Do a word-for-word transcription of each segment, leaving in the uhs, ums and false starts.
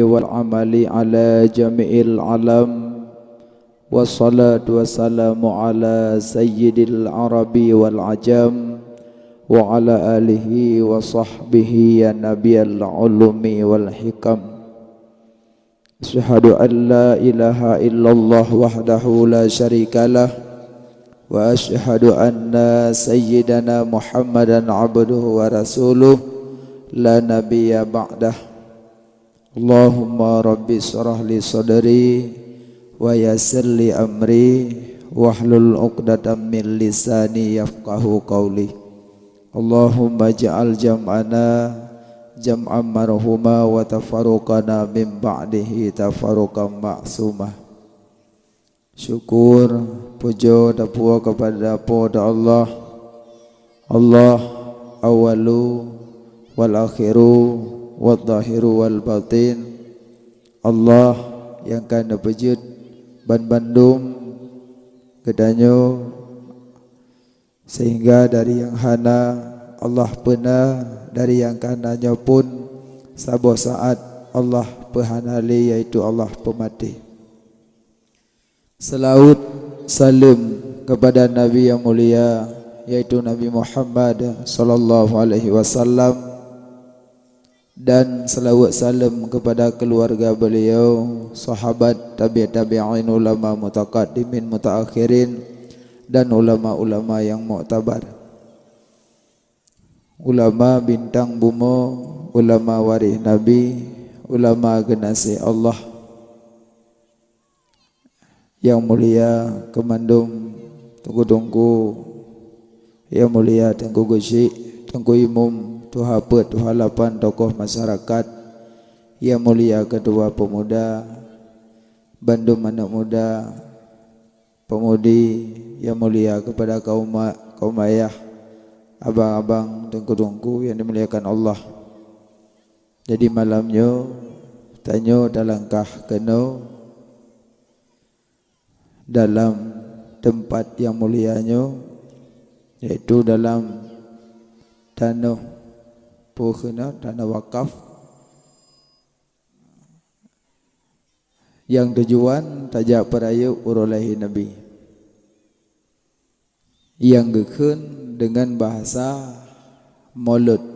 والعمل على جميع العالم، والصلاة والسلام على سيد العرب والعجم، وعلى آله وصحبه يا نبي العلوم والحكم. أشهد أن لا إله إلا الله وحده لا شريك له، وأشهد أن سيدنا محمدا عبده ورسوله لا نبي بعده. اللهم رب اشرح لي صدري ويسر لي أمري واحلل عقدة من لساني يفقهوا قولي. اللهم اجعل جمعنا جمعا مرحوما وتفرقنا من بعده تفرقا معصوما. Syukur, pujoe tapuwoe keupada Po teu Allah. Allah awwalu wal akhiru wal zahiru wal batin. Allah nyang ka neupeujeuet banmandum geutanyoe, sehingga dari nyang hana Allah peuna, dari nyang ka na nyoe pun saboh saát Allah peuhana lé, yaitu Allah peumaté. Seulaweuet saleuem keupada Nabi nyang mulia, yaitu Nabi Muhammad sallallahu alaihi wasallam, dan seulaweuet saleuem keupada keuluwarga beliau, sahabat, tabi' tabi'in, ulama mutaqaddimin, mutaakhirin, dan ulama-ulama nyang muktabar. Ulama bintang bumoe, ulama waréh Nabi, ulama geunaséh Allah. Nyang mulia keumandum teungku-teungku, nyang mulia Teungku Geuchik, Teungku Imum, tuha peuet, tuha lapan, tokoh masyarakat, nyang mulia ketua pemuda, bandum aneuk muda, peumudi, nyang mulia keupada kaum ma-, kaum ayah, abang-abang, teungku-teungku nyang dimuliakan Allah. Jadi malam nyoe tanyoe talangkah keunoe dalam teumpat nyang mulia nyoe, yaitu dalam tanoh, peue keunoe, tanoh wakaf, nyang tujuan tajak peurayeuk uroe lahé Nabi, nyang geukheun deungon bahasa Maulud.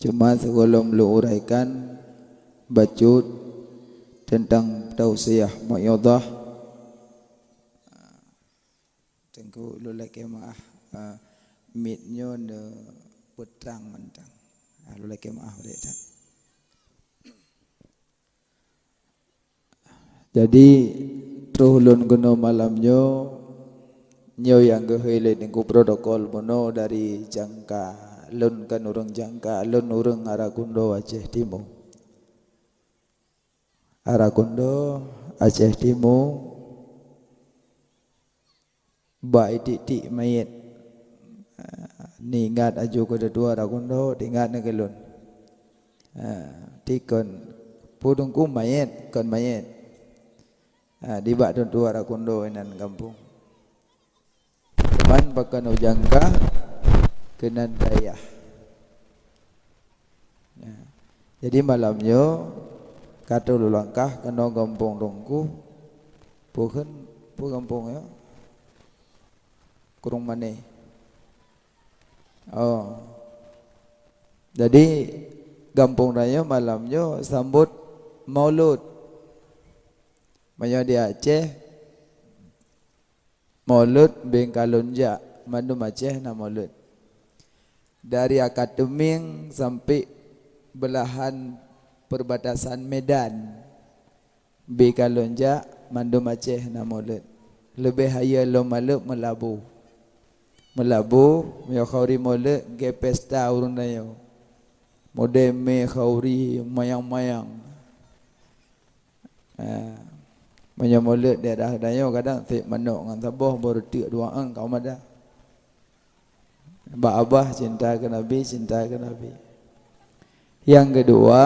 Cuma sigohlom lôn uraikan bacut teuntang tausiah mau'izah. Teungku, lôn lakée meu'ah, eh, mic nyoe neupeutrang mantong. Ah, lôn lakée meu'ah udeb that. Jadi, troh lôn keunoe malam nyoe, nyoe nyang geuhôi lé Teungku protokol bunoe dari Jangka. Lôn kon ureuëng Jangka, lôn ureuëng Arakundo, Aceh Timu. Arakundo, Aceh Timu, bak itik-tik manyét. Ah, neuingat aju keu tetua Arakundo, teuingat na keu lôn. Ah, tikon, peue Teungku manyét, kon manyét. Ah, dibak tetua Arakundo inan gampông. Cuman pakon u Jangka keunan dayah. Ya. Jadi malam nyoe ka troh lôn langkah keunoe gampông Teungku. Peue kheun, peue gampông nyoe? Kurung Manéh. Oh. Jadi gampông tanyoe malam nyoe sambot Maulud. Meunyoe di Aceh, Maulud beng kalon jak, mandum Aceh na Maulud. Dari Akatuming sampai belahan perbatasan Medan, beng kalon jak, mandum Aceh na Maulud. Leubeh hayeue lom Maulud Meulaboh. Meulaboh, meunyoe khauri Maulud, gét pesta ureuëng tanyoe. Model mé khauri mayang-mayang. Ha, meunyoe Maulud daerah tanyoe kadang sép manok ngon saboh, boh reuteuk dua ang ka mada. Bak babah cinta keu Nabi, cinta keu Nabi. Nyang keudua,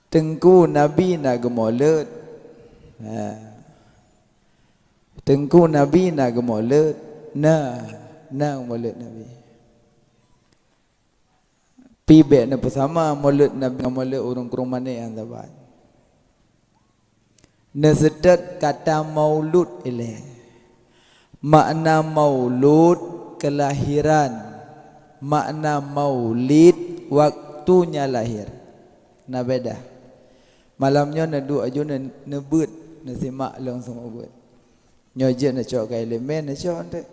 Teungku Nabi na geumaulud. Ha. Teungku Nabi na geumaulud. Na, na maulud Nabi. Pi bék neupeusama Maulud Nabi ngon Maulud ureuëng Krueng Mané nyang saban. Neuseutôt kata maulud ilée. Makna maulud, keulahiran. Makna maulid, waktunya lahir. Na beda. Malam nyoe neuduek aju neu-, neubeuet, neusimak lôn seumeubeuet. Nyoe jeuet neucok keu ileumèe, neucok eunteuk.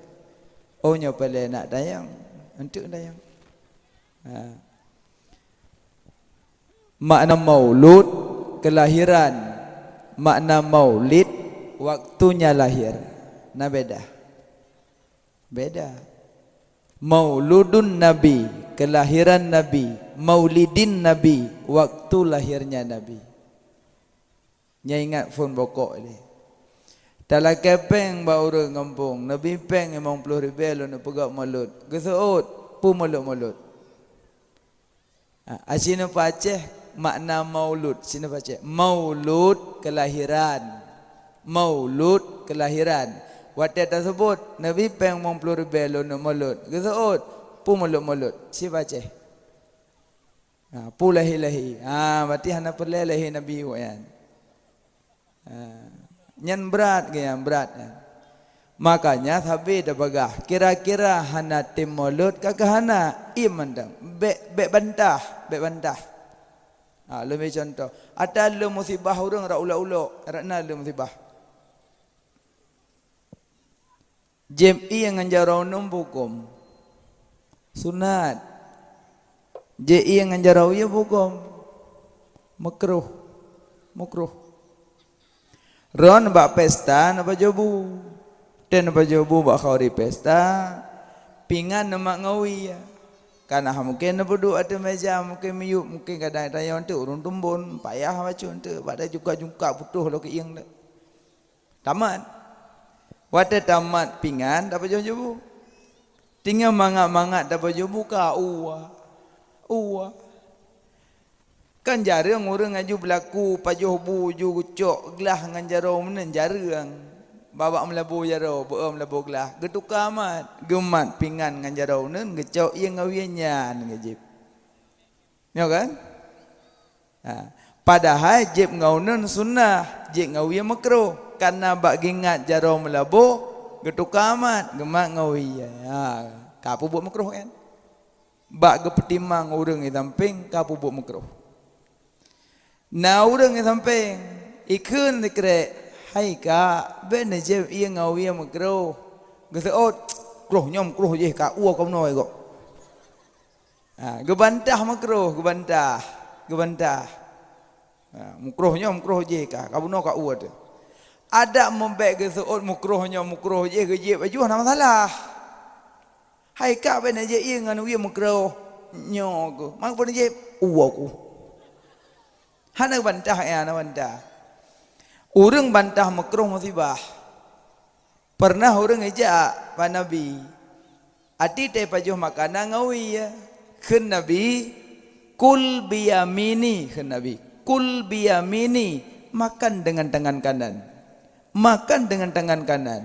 Oh, nyoe palée nak tanyong, eunteuk tanyong. Ha. Makna maulud, kelahiran. Makna maulid, waktunya lahir. Na beda. Beda. Mauludun Nabi, kelahiran Nabi. Maulidin Nabi, waktu lahirnya Nabi. Nyan ingat phon bokok lé. Talakée péng bak ureuëng gampông, neubi péng limong ploh ribée lôn neupeugah maulud. Geuseuôt, peue maulud-maulud. Ha, aci neupacéh makna maulud, ci neupacéh. Maulud kelahiran. Maulud kelahiran. Watée taseuôt, neubi péng limong ploh ribée lôn neumaulud. Geuseuôt, peue maulud-maulud. Ci pacéh. Ha, peue lahé-lahé. Ha, berarti hana peureulée lahé Nabi awaknyan. Ha, nyan brat geuh nyan, brat nyan. Makanya sabe tapeugah, kira-kira hana tem maulud ka keuh hana, ie mantong. Bék, bék bantah, bék bantah. Ha, lôn bri contoh. Ata lé musibah ureuëng rot ulok-ulok, rot na lé musibah. Jieb ie ngon jaroe uneuen bukon sunat. Jieb ie ngon jaroe uyeue bukon makruh. Makruh. Ron bak pesta neupajoh bu. Tem neupajoh bu bak khanduri pesta, pingan neumat ngon wie. Kana mungken neupeuduek ateueh meja, mungken miyueb, mungken kadang tanyong teuk ureuëng tumbon, payah bacut teuk, bak jungkak-jungkak putôh lom keuieng teuk. Tamat. Watée tamat pingan tapajoh bu. Teungoh mangat-mangat tapajoh bu ka uwa. Uwa. Kan jareueng ureuëng aju beulaku pajoh bu ju geucok glah ngon jaroe uneuen, jareueng. Babah meulaboh jaroe, beu-o meulaboh glah. Geutuka mat, geumat pingan ngon jaroe uneuen, geucok ie ngon wie nyan geujieb. Nyoe kan? Ha. Padahai jieb ngon uneuen sunnah, jieb ngon wie makruh. Kana bak geuingat jaroe meulaboh, geutuka mat, geumat ngon wie. Ha, ka peubuet makruh kan? Bak geupeutimang ureuëng di sampéng ka peubuet makruh. Na ureuëng di sampéng, ikheun sikrek, "Hai kak, bék neujieb ie ngon wie makruh." Geuseuôt, "Makruh nyoe makruh jih kak, uwa kamoe nyoe kok." Ha, geubantah makruh, geubantah, geubantah. Ha, makruh nyoe makruh jih ka, ka bunoe ka uwa teuh. Adak meubék geuseuôt makruh nyoe makruh jih geujieb aju hana masalah. Hai kak bék neujieb ie ngon wie makruh nyoe ku. Mak pun jieb uwa ku. Hana geubantah ya, hana bantah. Ureuëng bantah makruh musibah. Peureunah ureuëng ijak bak Nabi, "Até tapajoh makanan ngon wie." Kheun Nabi, "Kul biyamini," kheun Nabi, "Kul biyamini," makan dengan tangan kanan. Makan dengan tangan kanan.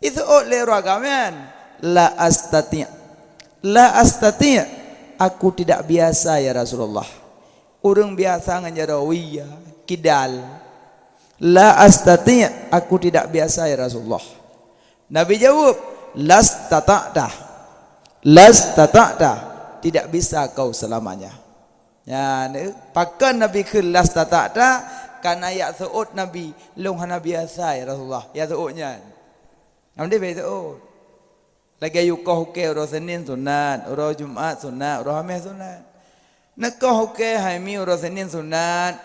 Iseuôt lé ureuëng agam nyan, "La astati'. La astati'. Aku tidak biasa, ya Rasulullah." Ureuëng biasa ngon jaroe wie, kidal. "La astati', aku tidak biasa, ya Rasulullah." Nabi jaweueb, "Lastata'ta. Lastata'ta. Tidak bisa kau selamanya." Nyan, eh, pakon Nabi kheun "Lastata'ta", kana jak seuôt Nabi, "Lôn hana biasa, ya Rasulullah." Jak seuôt nyan. Nabi bék seuôt. Lagée yue koh ukée uroe Senin sunat, uroe Jumat sunat, uroe Hameh sunat. Neukoh ukée hai mi uroe Senin sunat.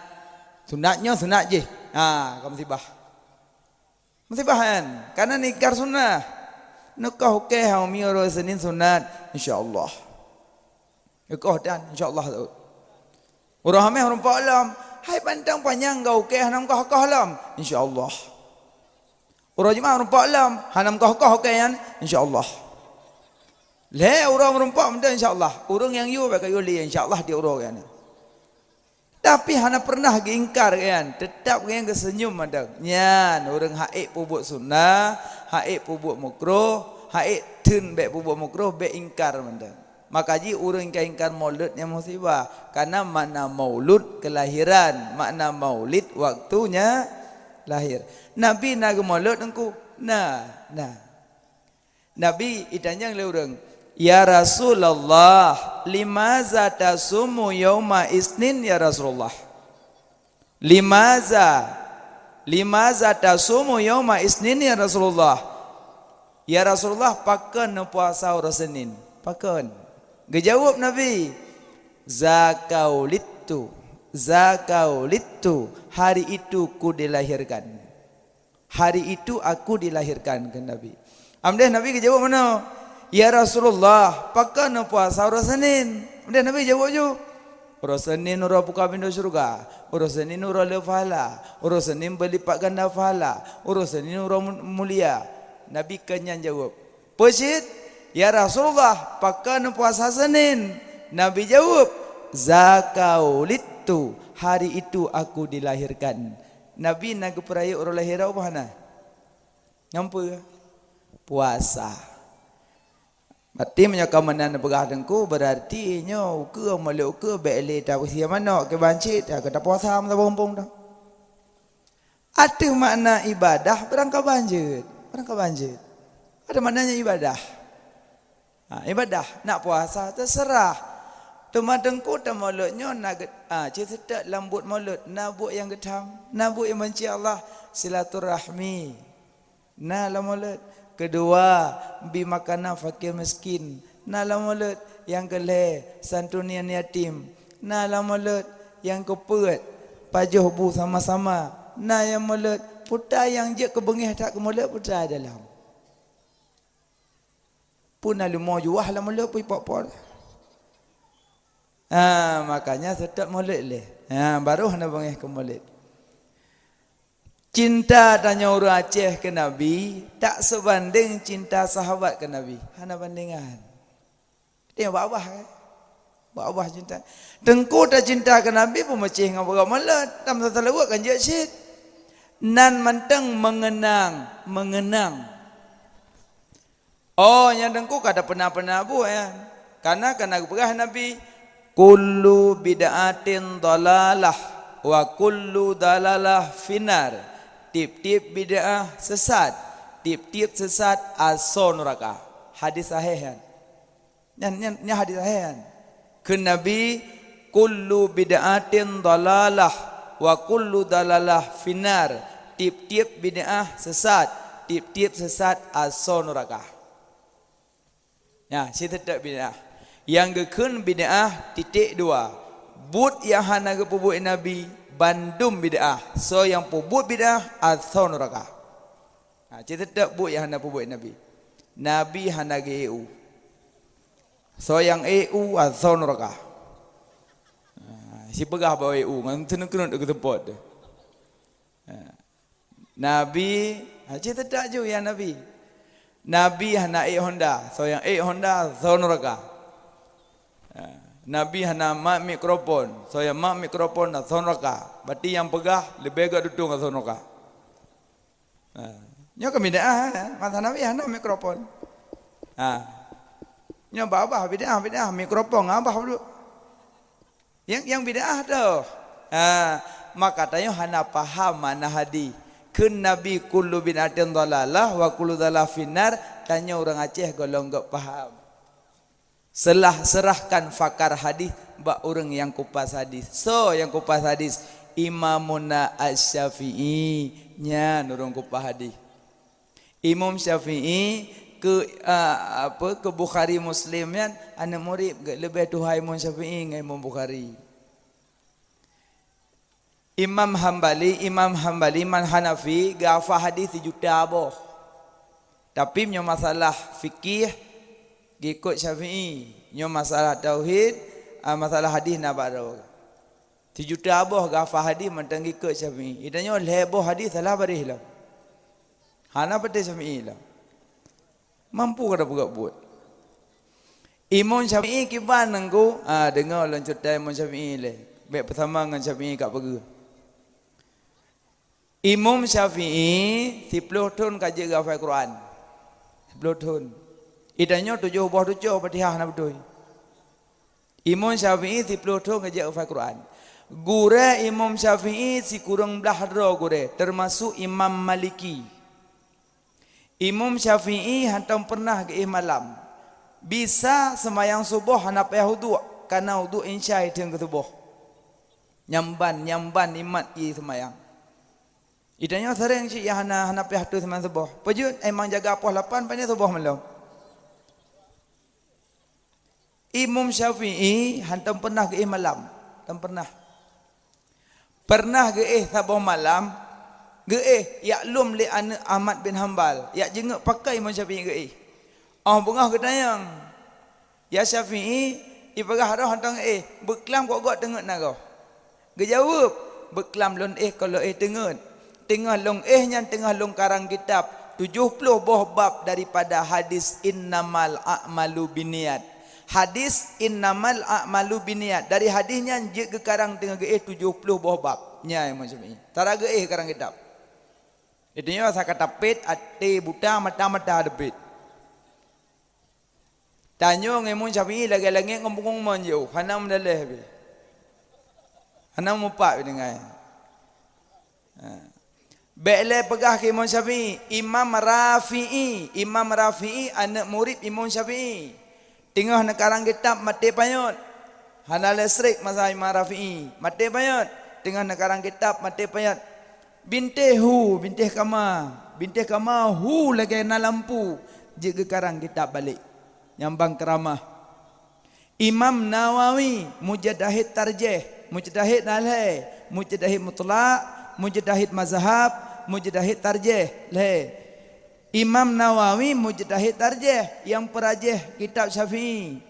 Sunat nyoe sunat jih. Ha, ka musibah. Musibah kan? Kana neuingkar sunat. Neukoh ukée hai mi uroe Senin sunat, insya Allah. Neukoh dan insya Allah. Uroe Hameh uroe pok lom, hai bantang panyang gau ukée hana meukoh-koh lom, insya Allah. Uroe Jumat uroe pok lom, hana meukoh-koh ukée nyan, insya Allah. Lhée uroe uroe pok meunan, insya Allah. Ureuëng nyang yue bak yue lé, insya Allah di uroe nyan. Tapi hana pernah geuingkar nyan, teutap nyan geuseunyum mantong. Nyan ureuëng hak ék peubuet sunat, hak ék peubuet makruh, hak ék theun bék peubuet makruh, bék ingkar mantong. Maka jih ureuëng ka ingkar maulud nyan musibah. Karena makna maulud kelahiran, makna maulid waktunya lahir. Nabi na geumolod teungku? Na, na. Nabi itanyong lé ureuëng, "Ya Rasulullah, limaza tasumu yauma isnin ya Rasulullah?" "Limaza, limaza tasumu yauma isnin ya Rasulullah?" "Ya Rasulullah, pakon neupuasa uroe Senin? Pakon?" Geujaweueb Nabi, "Zaka wulidtu, zaka wulidtu, hari itu ku dilahirkan." "Hari itu aku dilahirkan," kheun Nabi. Amdeh Nabi geujaweueb meunoe, "Ya Rasulullah, pakon neupuasa uroe Senin?" Amdeh Nabi jaweueb ju, "Uroe Senin uroe buka pintoe syeuruga, uroe Senin uroe le pahala, uroe Senin beulipat ganda pahala, uroe Senin uroe mu-, mulia." Nabi keu nyan jaweueb, "Peue cit, ya Rasulullah, pakon neupuasa Senin?" Nabi jaweueb, "Zaka wulidtu, hari itu aku dilahirkan." Nabi na geupeurayeuk uroe lahé droe bah na? Ngon peue? Puasa. Berarti meunyoe ka meunan peugah teungku, berarti nyoe ukeue, mulod ukeue, bék lé tapeusie manok, kiban cit, ka tapuasa meusaboh mumpung dah. Ateueh makna ibadah, barangkaban jeuet, barangkaban jeuet. Ada maknanya ibadah. Ha, ibadah, nak puasa, terserah. Teuma teungku tamolod nyoe na ge-, ha, cit seutôt lam buet molod, na buet nyang geutham, na buet nyang banci Allah, silaturahmi. Na lam molod. Keudua, bi makanan fakir miskin. Na lam molod. Nyang keulhée, santunan yatim. Na lam molod. Nyang keupeuet, pajoh bu sama-sama. Na nyang molod. Peue ta nyang jeuet keu beungéh that keu molod, peue ta dalam. Peue na leumo juah lam mulod, peue ipok-pok. Ha, makanya seutôt mulod lé. Ha, baru hana beungéh keu mulod. Cinta tanyoe ureuëng Aceh keu Nabi tak seubandéng cinta sahabat keu Nabi. Hana bandingan. Dia bak babah, kan? Bak babah cinta. Teungku tacinta keu Nabi, peumeucéh ngon peugah mulod, tam sataleuwot kan jeuet cit. Nan mantong mengenang, mengenang. Oh, nyan teungku ka tapeuna-peuna buet nyan. Karena ka na geupeugah Nabi, "Kullu bid'atin dhalalah wa kullu dhalalah finnar." Tiep-tiep bid'ah sesat, tiep-tiep sesat asoe nuraka. Hadis sahih nyan. Nyan, nyan, nyan hadis sahih nyan. Kheun Nabi, "Kullu bid'atin dhalalah wa kullu dhalalah finnar." Tiep-tiep bid'ah sesat, tiep-tiep sesat asoe nuraka. Nyan, sitet-tet bid'ah. Nyang geukheun bid'ah titek dua. Buet nyang hana geupeubuet Nabi, bandum bid'ah. Soe nyang peubuet bid'ah, asoe nuraka. Ha, sitet-tet buet nyang hana peubuet Nabi. Nabi hana geu-eu. Soe nyang eu, asoe nuraka. Ha, sipeugah bak eu, ngon teuneukeuneuk keu teumpat teuh. Ha. Nabi, ha, cit teudak ju ya Nabi. Nabi hana ék honda, soe nyang ék honda, asoe nuraka. Ha, Nabi hana mat mikrofon, soe nyang mat mikrofon, asoe nuraka. Berarti nyang peugah leubeh gét tutong asoe nuraka. Ha, nyoe kan bid'ah, ha? Masa Nabi hana mikrofon. Ha. Nyoe babah bid'ah, bid'ah, mikrofon abah dulu. Nyang, nyang bid'ah tu. Ha, maka tanyoe hana paham makna hadis. Kheun Nabi, "Kullu bid'atin dhalalah wa kullu dhalalah finnar." Tanyoe ureuëng Aceh golom gét paham. Selah, serahkan pakar hadis bak ureuëng nyang kupas hadis. Soe nyang kupas hadis? Imamuna Asy-Syafi'i. Nyan ureuëng kupas hadis. Imam Syafi'i keu, a, apa, keu Bukhari Muslim nyan aneuk murit gét, leubeh tuha Imam Syafi'i ngon Imam Bukhari. Imam Hambali, Imam Hambali, Imam Hanafi geuhafal hadis sijuta boh. Tapi meunyoe masalah fikih, geuikot Syafi'i. Nyoe masalah tauhid, a, masalah hadis na bak droe. Sijuta boh geuhafal hadis mantong geuikot Syafi'i. Geutanyoe lhée boh hadis salah baréh lom. Hana patéh Syafi'i lom. Mampu ka tapeugah buet. Imam Syafi'i kiban nangku, ah, deungoe lôn ceurita Imam Syafi'i lé. Bék peusama ngon Syafi'i ka peugah. Imam Syafi'i siploh thon ka jeuet geuhafai Quran. Siploh thon. Geutanyoe tujoh boh tucoe Fatihah hana beutôi. Imam Syafi'i siplôh thôn geujak hafai Quran. Gurée Imam Syafi'i sikureueng blaih droe gurée, teumasôk Imam Maliki. Imam Syafi'i hantom peureunah geuéh malam. Bisa seumayang suboh hana payah uduk, kareuna uduk insya i teungoh suboh. Nyang ban, nyang ban imat ie seumayang. Itanyoe seuréng cit nyang hana, hana payah atoe seumayang suboh. Peujeuet, emang jaga poh lapan, pane suboh malom. Imam Syafi'i hantom peureunah geuéh malam. Hantom peureunah. Peureunah geuéh saboh malam, geuéh jak lom lé aneuëk Ahmad bin Hambal, jak jingeuk pakon Imam Syafi'i geuéh. Óh beungoh geutanyong, "Ya Syafi'i, ipeugah roh hantom éh, beuklam kok gok teungeut na goh?" Geujaweueb, "Beuklam lôn éh kon lôn éh teungeut. Teungoh lôn éh nyan teungoh lôn karang kitab tujoh ploh boh bab daripada hadis innamal a'malu binniyat." Hadis innamal a'malu binniyat. Dari hadis nyan jeuet geukarang teungoh geuéh tujoh ploh boh bab. Nyan Imam Syafi'i. Tara geuéh karang kitab. Itu nyoe asa ka tapét, até buta, mata-mata deubiet. Tanyoe ngon Imam Syafi'i lagée langét ngon bungong mon jih, hana meudaleh pih. Hana mupat pih deungon. Ha. Bék lé peugah keu Imam Syafi'i, Imam Rafi'i, Imam Rafi'i aneuëk murit Imam Syafi'i. Teungoh neukarang kitab maté panyöt. Hana listrik masa Imam Rafi'i, maté panyöt. Teungoh neukarang kitab maté panyöt. Bintéh hu, bintéh kama. Bintéh kama hu lagée na lampu, jeuet geukarang kitab balek. Nyang ban keuramah. Imam Nawawi mujtahid tarjih, mujtahid lhée, mujtahid mutlak, mujtahid mazhab, mujtahid tarjih lhée. Imam Nawawi mujtahid tarjih nyang peurajih kitab Syafi'i.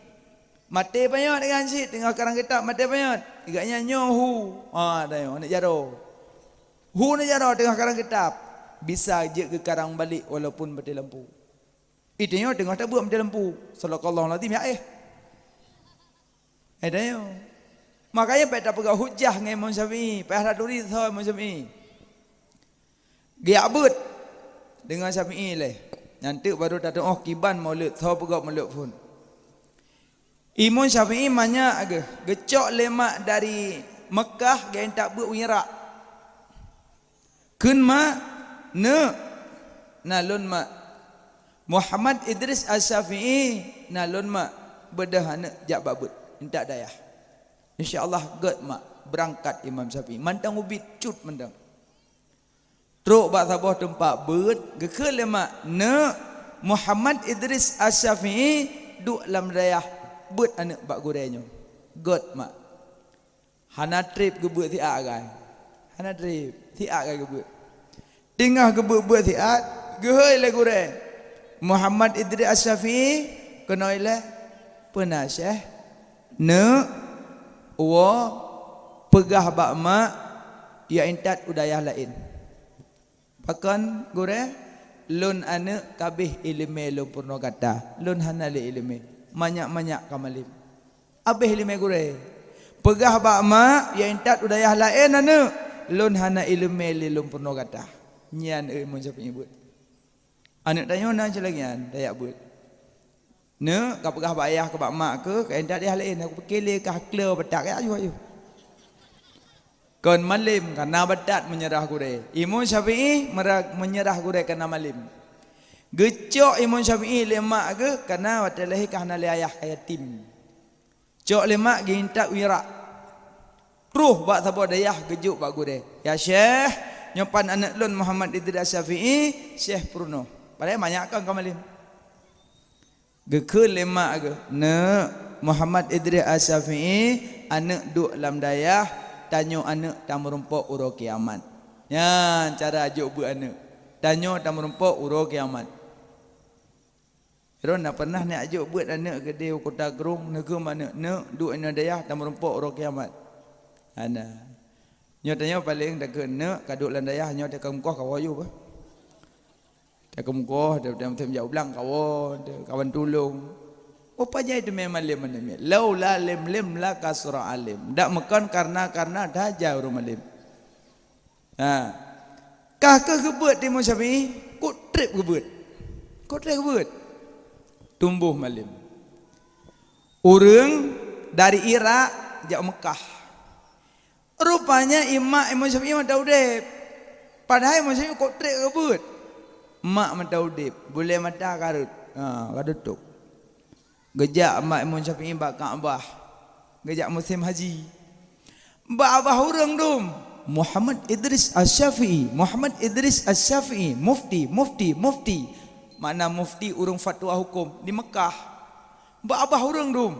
Maté panyöt deungon cit teungoh karang kitab maté panyöt. Gobnyan nyoe hu. Ha, tanyoe aneuëk jaroe. Hu aneuëk jaroe teungoh karang kitab. Bisa jeuet geukarang balek walaupun maté lampu. Itanyoe teungoh tabeuet maté lampu. Sadaqallahul azim ya éh. Itanyoe. Makanya payah tapeugah hujah ngon Imam Syafi'i, payah taturi soe Imam Syafi'i. Geujak beuet deungon Syafi'i lé. Nyan teuk baru tatuoh kiban mulod, soe peugah mulod phon. Imam Syafi'i manyak geuh, geucok lé mak dari Meukah geuintat beuet u Irak. Kheun mak, "Neuk, na lôn mak. Muhammad Idris Asy-Syafi'i na lôn mak, beudôh aneuëk jak bak beuet, intat dayah." "Insya Allah gét mak." Beurangkat Imam Syafi'i, mantong ubit cut mantong. Trok bak saboh teumpat beuet, geukheun lé mak, "Neuk, Muhammad Idris Asy-Syafi'i duek lam dayah, beuet aneuëk bak gurée nyoe." "Gét mak." Hana treb geubeuet siat agai. Hana treb, siat agai geubeuet. Teungoh geubeuet-beuet siat, geuhôi lé gurée, "Muhammad Idris Asy-Syafi'i, keunoe ilée." "Peue na, Syekh?" "Neuk, woe, peugah bak mak, ya intat u dayah laén." "Pakon, gurée?" "Lôn aneuëk ka abéh iéleumé lôn peurunoe gata. Lôn hana lé iéleumé. Manyak-manyak ka malém. Abéh iéleumé gurée. Peugah bak mak, ya intat u dayah laén aneuëk. Lôn hana iéleumé lé lôn peurunoe gata." Nyan Imam Syafi'i beuet. Aneuëk tanyoe na cit lagée nyan, tajak beuet. "Neuk, ka peugah bak ayah keu bak mak keuh, ka intat dayah laén, aku pike lé kah klo batat, kajak ayuh-ayuh." Kon malém, ka na batat meunyeurah gurée. Imam Syafi'i meura-, meunyeurah gurée ka na malém. Geucok Imam Syafi'i lé mak geuh, ka na watée lahé ka hana lé ayah, ka yatim. Cok lé mak geuintat u Irak. Troh bak saboh dayah geujok bak gurée. "Ya Syekh, nyoe pan aneuëk lôn Muhammad Idris Syafi'i, Syekh peurunoe." Padahai manyak kon ka malém. Geukheun lé mak geuh, "Neuk, Muhammad Idris Asy-Syafi'i aneuëk duek lam dayah, tanyoe aneuëk tameurumpok uroe kiamat." Nyan cara jok beuet aneuëk. Tanyoe tameurumpok uroe kiamat. Droeneuh na pernah neujak jok beuet aneuëk keudeh u Kuta Krueng, neukheun bak aneuëk, "Neuk, duek inoe dayah, tameurumpok uroe kiamat." Hana. Nyoe tanyoe paleng takheun, "Neuk, ka duek lam dayah, nyoe teuka mukoh kawoe yue bah." Teuka mukoh, teuka meuteumé jak u blang kawoe, teuka ban tulông. Oh, pajan teumé malem aneuëk miet. Laula lem-lem la kasura alem. Dak meukan karena-karena tajak ureuëng malem. Ha. Kah keuh geubeuet Imam Syafi'i, kok treb geubeuet. Kok treb geubeuet. Tumboh malem. Ureuëng Dari Irak jak Mekah. Rupanya i mak Imam Syafi'i mantong udeb. Padahai Imam Syafi'i kok trek ka beuet. Mak mantong udeb, buleuen mata ka rhot. Ha, ka tutup. Geujak mak Imam Syafi'i bak Ka'bah. Geujak musém haji. Bak babah ureuëng dum, Muhammad Idris Asy-Syafi'i, Muhammad Idris Asy-Syafi'i, mufti, mufti, mufti. Makna mufti, ureuëng fatwa huköm di Mekah. Bak babah ureuëng dum,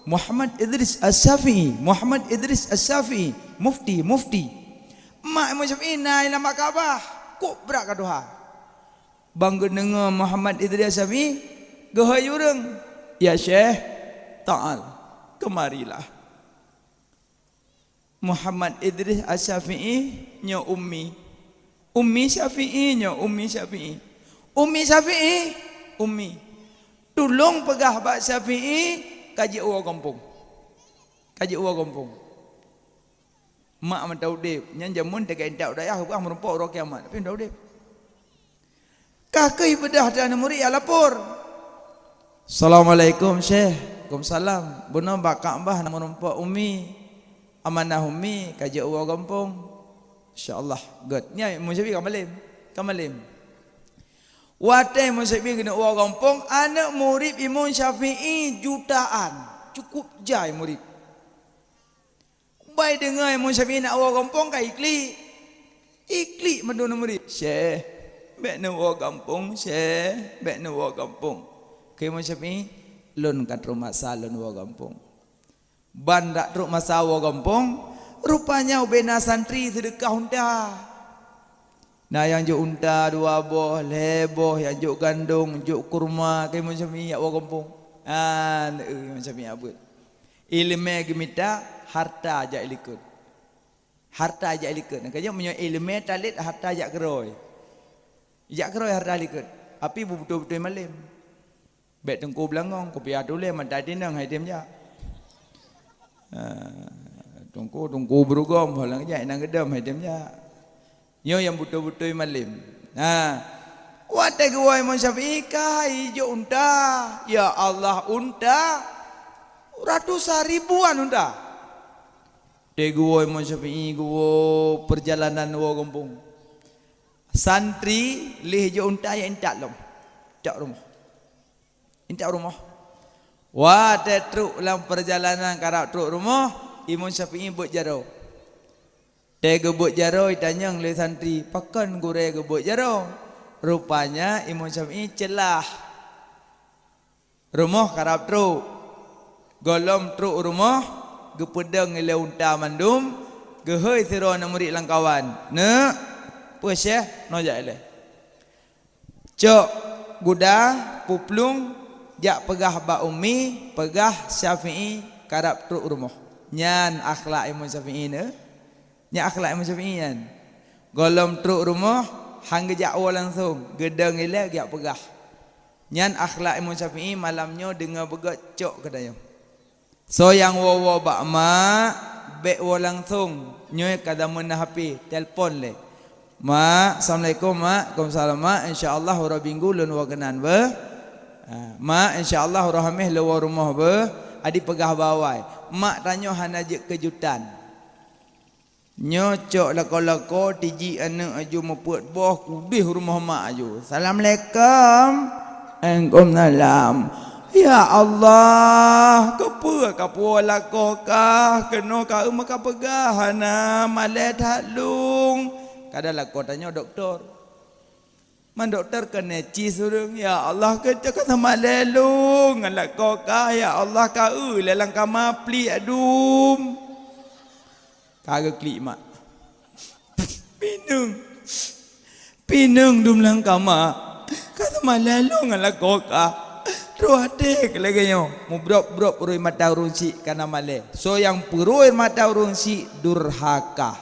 Muhammad Idris Asy-Syafi'i, Muhammad Idris Asy-Syafi'i, mufti, mufti. Mak Imam Syafi'i na lam Ka'bah, kok brat ka tuha. Ban geudeungoe Muhammad Idris Asy-Syafi'i, geuhôi ureuëng, "Ya Syekh, ta'al, kemarilah." Muhammad Idris Asy-Syafi'i nyoe ummi. Ummi Syafi'i nyoe ummi Syafi'i. Ummi Syafi'i, ummi. Tulông peugah bak Syafi'i ka jeuet woe gampông. Ka jeuet woe gampông. Mak mantong udeb, nyan jameun teuka intat u dayah, peugah meurumpok uroe kiamat, tapi mantong udeb. Ka keuh beudôh teuh aneuk murit ya lapor. "Assalamualaikum, Syekh." "Waalaikumsalam." "Bunoe bak Ka'bah na meurumpok Ummi. Amanah Ummi ka jeuet woe gampông." "Insya Allah." Gét. Nyan Imam Syafi'i ka malém. Ka malém. Watée Imam Syafi'i keuneuk woe gampông, aneuk murit Imam Syafi'i jutaan. Cukup jai murit. Bai deungoe Imam Syafi'i nak woe gampông ka iklik. Iklik mandum murit. "Syekh, bék neuwoe gampông, Syekh, bék neuwoe gampông." Kheun Imam Syafi'i, "Lôn ka trok masa lôn woe gampông." Ban dak trok masa woe gampông, rupanya ubena santri seudeukah unta. Na nyang jok unta dua boh, lhée boh, nyang jok gandong, jok kurma, keu Imam Syafi'i jak woe gampông. Ah, Imam Syafi'i abeuet. Iéleumé geumita, harta jak ilikot. Harta jak ilikot. Nyang ka jeuet meunyoe iéleumé talét, harta jak keurôi. Jak keurôi harta likot. Tapi beubeutôi-beutôi malém. Bék teungku beulangong, kupiah tuléh mata tinong hai tem jak. Ha, teungku, teungku beurugom, holang jak inong geudom hai tem jak. Nyoe nyang beutôi-beutôi malém. Ha. Watée geuwoe Imam Syafi'i ka ijok unta. Ya Allah, unta ratusan ribuan unta. Teuh geuwoe Imam Syafi'i geuwoe peurjalanan woe gampông. Santri lheueh jok unta ya intat lom. Cok rumoh. Intat rumoh. Watée trok lam peurjalanan karab trok rumoh, Imam Syafi'i beuet jaroe. Teuh geubeuet jaroe itanyong lé santri, "Pakon gurée geubeuet jaroe?" Rupanya Imam Syafi'i ceulah. Rumoh karab trok. Gohlom trok rumoh, geupeudong ilée unta mandum, geuhôi sidroe aneuk murit lam kawan, "Neuk, peue Syekh, noe jak ilée. Cok guda, peuplueng, jak peugah bak Ummi, peugah Syafi'i karab trok rumoh." Nyan akhlak Imam Syafi'i nyoe. Nyan akhlak Imam Syafi'i nyan. Gohlom trok rumoh, han geujak woe langsong, geudong ilée geujak peugah. Nyan akhlak Imam Syafi'i malam nyoe deungoe beugét cok keu tanyoe. Soe nyang woe-woe bak mak, bék woe langsong. Nyoe ka zaman na H P, telepon lé. "Mak, assalamualaikum, Mak." "Waalaikumsalam, Mak. Insya Allah uroe Minggu lôn woe keunan beuh." Ha, "Mak, insya Allah uroe Hamis lôn woe rumoh beuh." Adi peugah bak awai. Mak tanyoe hana jeuet keujutan. Nyoe cok lakoe-lakoe tijik aneuk aju meupeuet boh kudeh rumoh mak aju. "Assalamualaikum." "Waalaikumsalam." "Ya Allah, keupeue kapuwoe lakoe kah, keunoe ka eu meukapeugah hana malée that lôn." Kada lakoe tanyoe dokto. Man dokto keuneuk ci sureueng, "Ya Allah, keu cok ka sama lé lôn ngon lakoe kah, ya Allah, ka eu lé lam kama pliek dum." Ka geuklik mak. Pineung. Pineung dum lam kama. Ka sama lé lôn ngon lakoe kah. Troh até keu lagée nyoe. Mubrok-brok rui mata ureuëng syiek kana malée. Soe nyang peurui mata ureuëng syiek durhaka.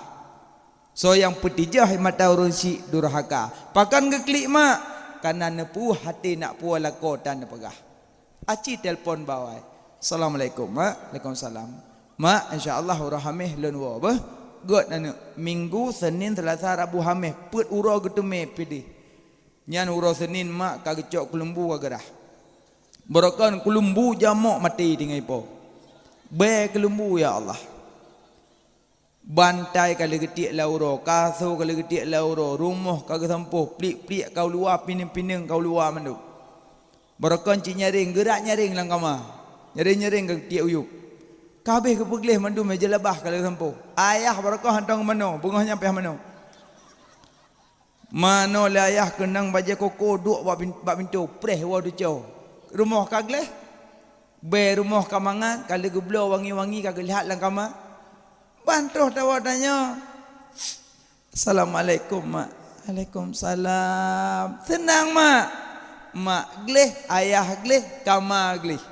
Soe nyang peutijah mata ureuëng syiek durhaka. Pakon geuklik mak? Kana neupeuwoh até nak puwoe lakoe tan neupeugah. Aci telepon bak awai. "Assalamualaikum, Mak." "Waalaikumsalam." "Mak, insya Allah uroe Hamis lôn woe beuh." Gét aneuk. Minggu, Senin, Selasa, Rabu, Hamis. Peuet uroe geuteumé pideh. Nyan uroe Senin mak ka geucok keulumbu ka geurah. Barokon keulumbu jamok maté tinggai po. Bèe keuleumbu, ya Allah. Bantai ka lheueh geutiek lam uroe, kasô ka lheueh geutiek lam uroe, rumoh ka geusampôh, pliek-pliek ka u luwa, pineung-pineung ka u luwa mandum. Baroekon cit nyaréng, geurak nyaréng lam kama. Nyaréng-nyaréng ka geutiek u yup. Ka habéh geupeugleh mandum, meujeuleubah ka lheueh geusampôh. Ayah baroekon hantom geumanoe, beungoh nyan payah manoe. Manoe lé ayah keunong bajèe koko duek bak pin-, bak pintoe, preh woe teucok. Rumoh ka gleh, bèe rumoh ka mangat, ka lheueh geubloe wangi-wangi, ka geulhat lam kama. Ban troh tawoe tanyoe, "Assalamualaikum, Mak." "Waalaikumsalam." "Seunang, Mak?" "Mak gleh, ayah gleh, kama gleh.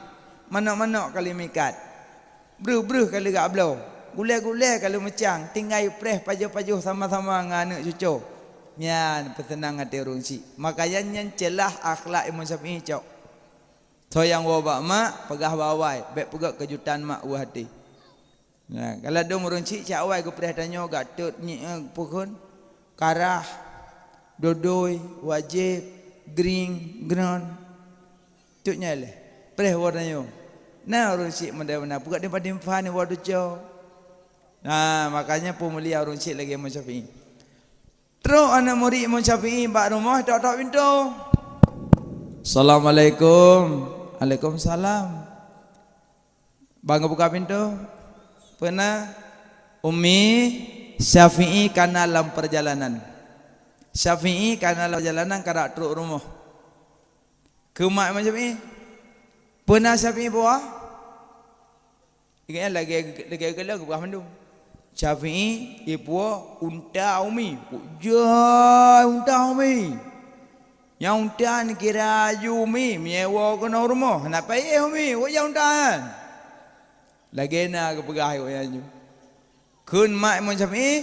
Manok-manok ka lheueh meuikat. Breuh-breuh ka lheueh geubloe. Gulèe-gulèe ka lheueh meucang. Tinggai preh pajoh-pajoh sama-sama ngon aneuk cucoe." Nyan peuseunang até ureueng chik. Makanya nyan ceulah akhlak Imam Syafi'i cok. Soe nyang woe bak mak, peugah bak awai, bèk peugèt keujutan mak u até. Nah, ka ladôm ureueng chik, cak awai geupreh tanyoe, gak tot nyi-, eh, peue kheun, karah, dodoi, wajéb, grieng, gron. Tot nyan lé. Preh woe tanyoe. Nah, ureueng chik meudeh meunan, peugèt dipat-dipat woe teucok. Nah, makanya peumulia ureueng chik lagèe Imam Syafi'i. Trok aneuk murit Imam Syafi'i bak rumoh, tok-tok pintoe. "Assalamualaikum." "Waalaikumsalam." Ban geubuka pintoe, "Peue na?" "Umi, Syafi'i kana lam peurjalanan." Syafi'i kana lam peurjalanan, ka trok rumoh. Kheun mak Imam Syafi'i, "Peue na Syafi'i puwoe?" Ingat lagèe, lagèe geupeugah mandum. Syafi'i ipuwoe unta umi, kok jai unta umi. Nyang unta nyan kira aju umi, meunyoe woe keunoe rumoh, hana payah umi, kok jai unta nyan. Lagèe na geupeugah kok nyan aju. Kheun mak Imam Syafi'i,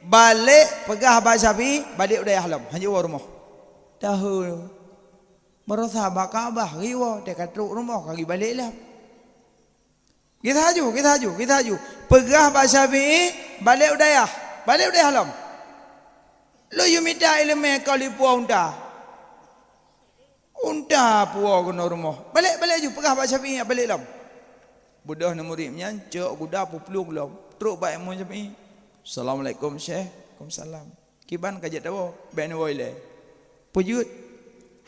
"Balek peugah bak Syafi'i, balek u dayah lom, hanjeuet woe rumoh." Tahu. Baroesa bak Ka'bah, riwoe, teuka trok rumoh, ka geubalek lom. Gisa aju, gisa aju, gisa aju. Peugah bak Syafi'i, "Balek u dayah, balek u dayah lom. Lôn yue mita ileumèe kau lé puwoe unta. Unta puwoe keunoe rumoh. Balek, balek aju, peugah bak Syafi'i, balek lom." Beudôh aneuk murit nyan, cok guda peuplueng lom. Trok bak Imam Syafi'i. "Assalamualaikum, Syekh." "Waalaikumsalam." "Kiban ka jeuet tawoe?" "Bèk neuwoe ilèe." "Peue jeuet?"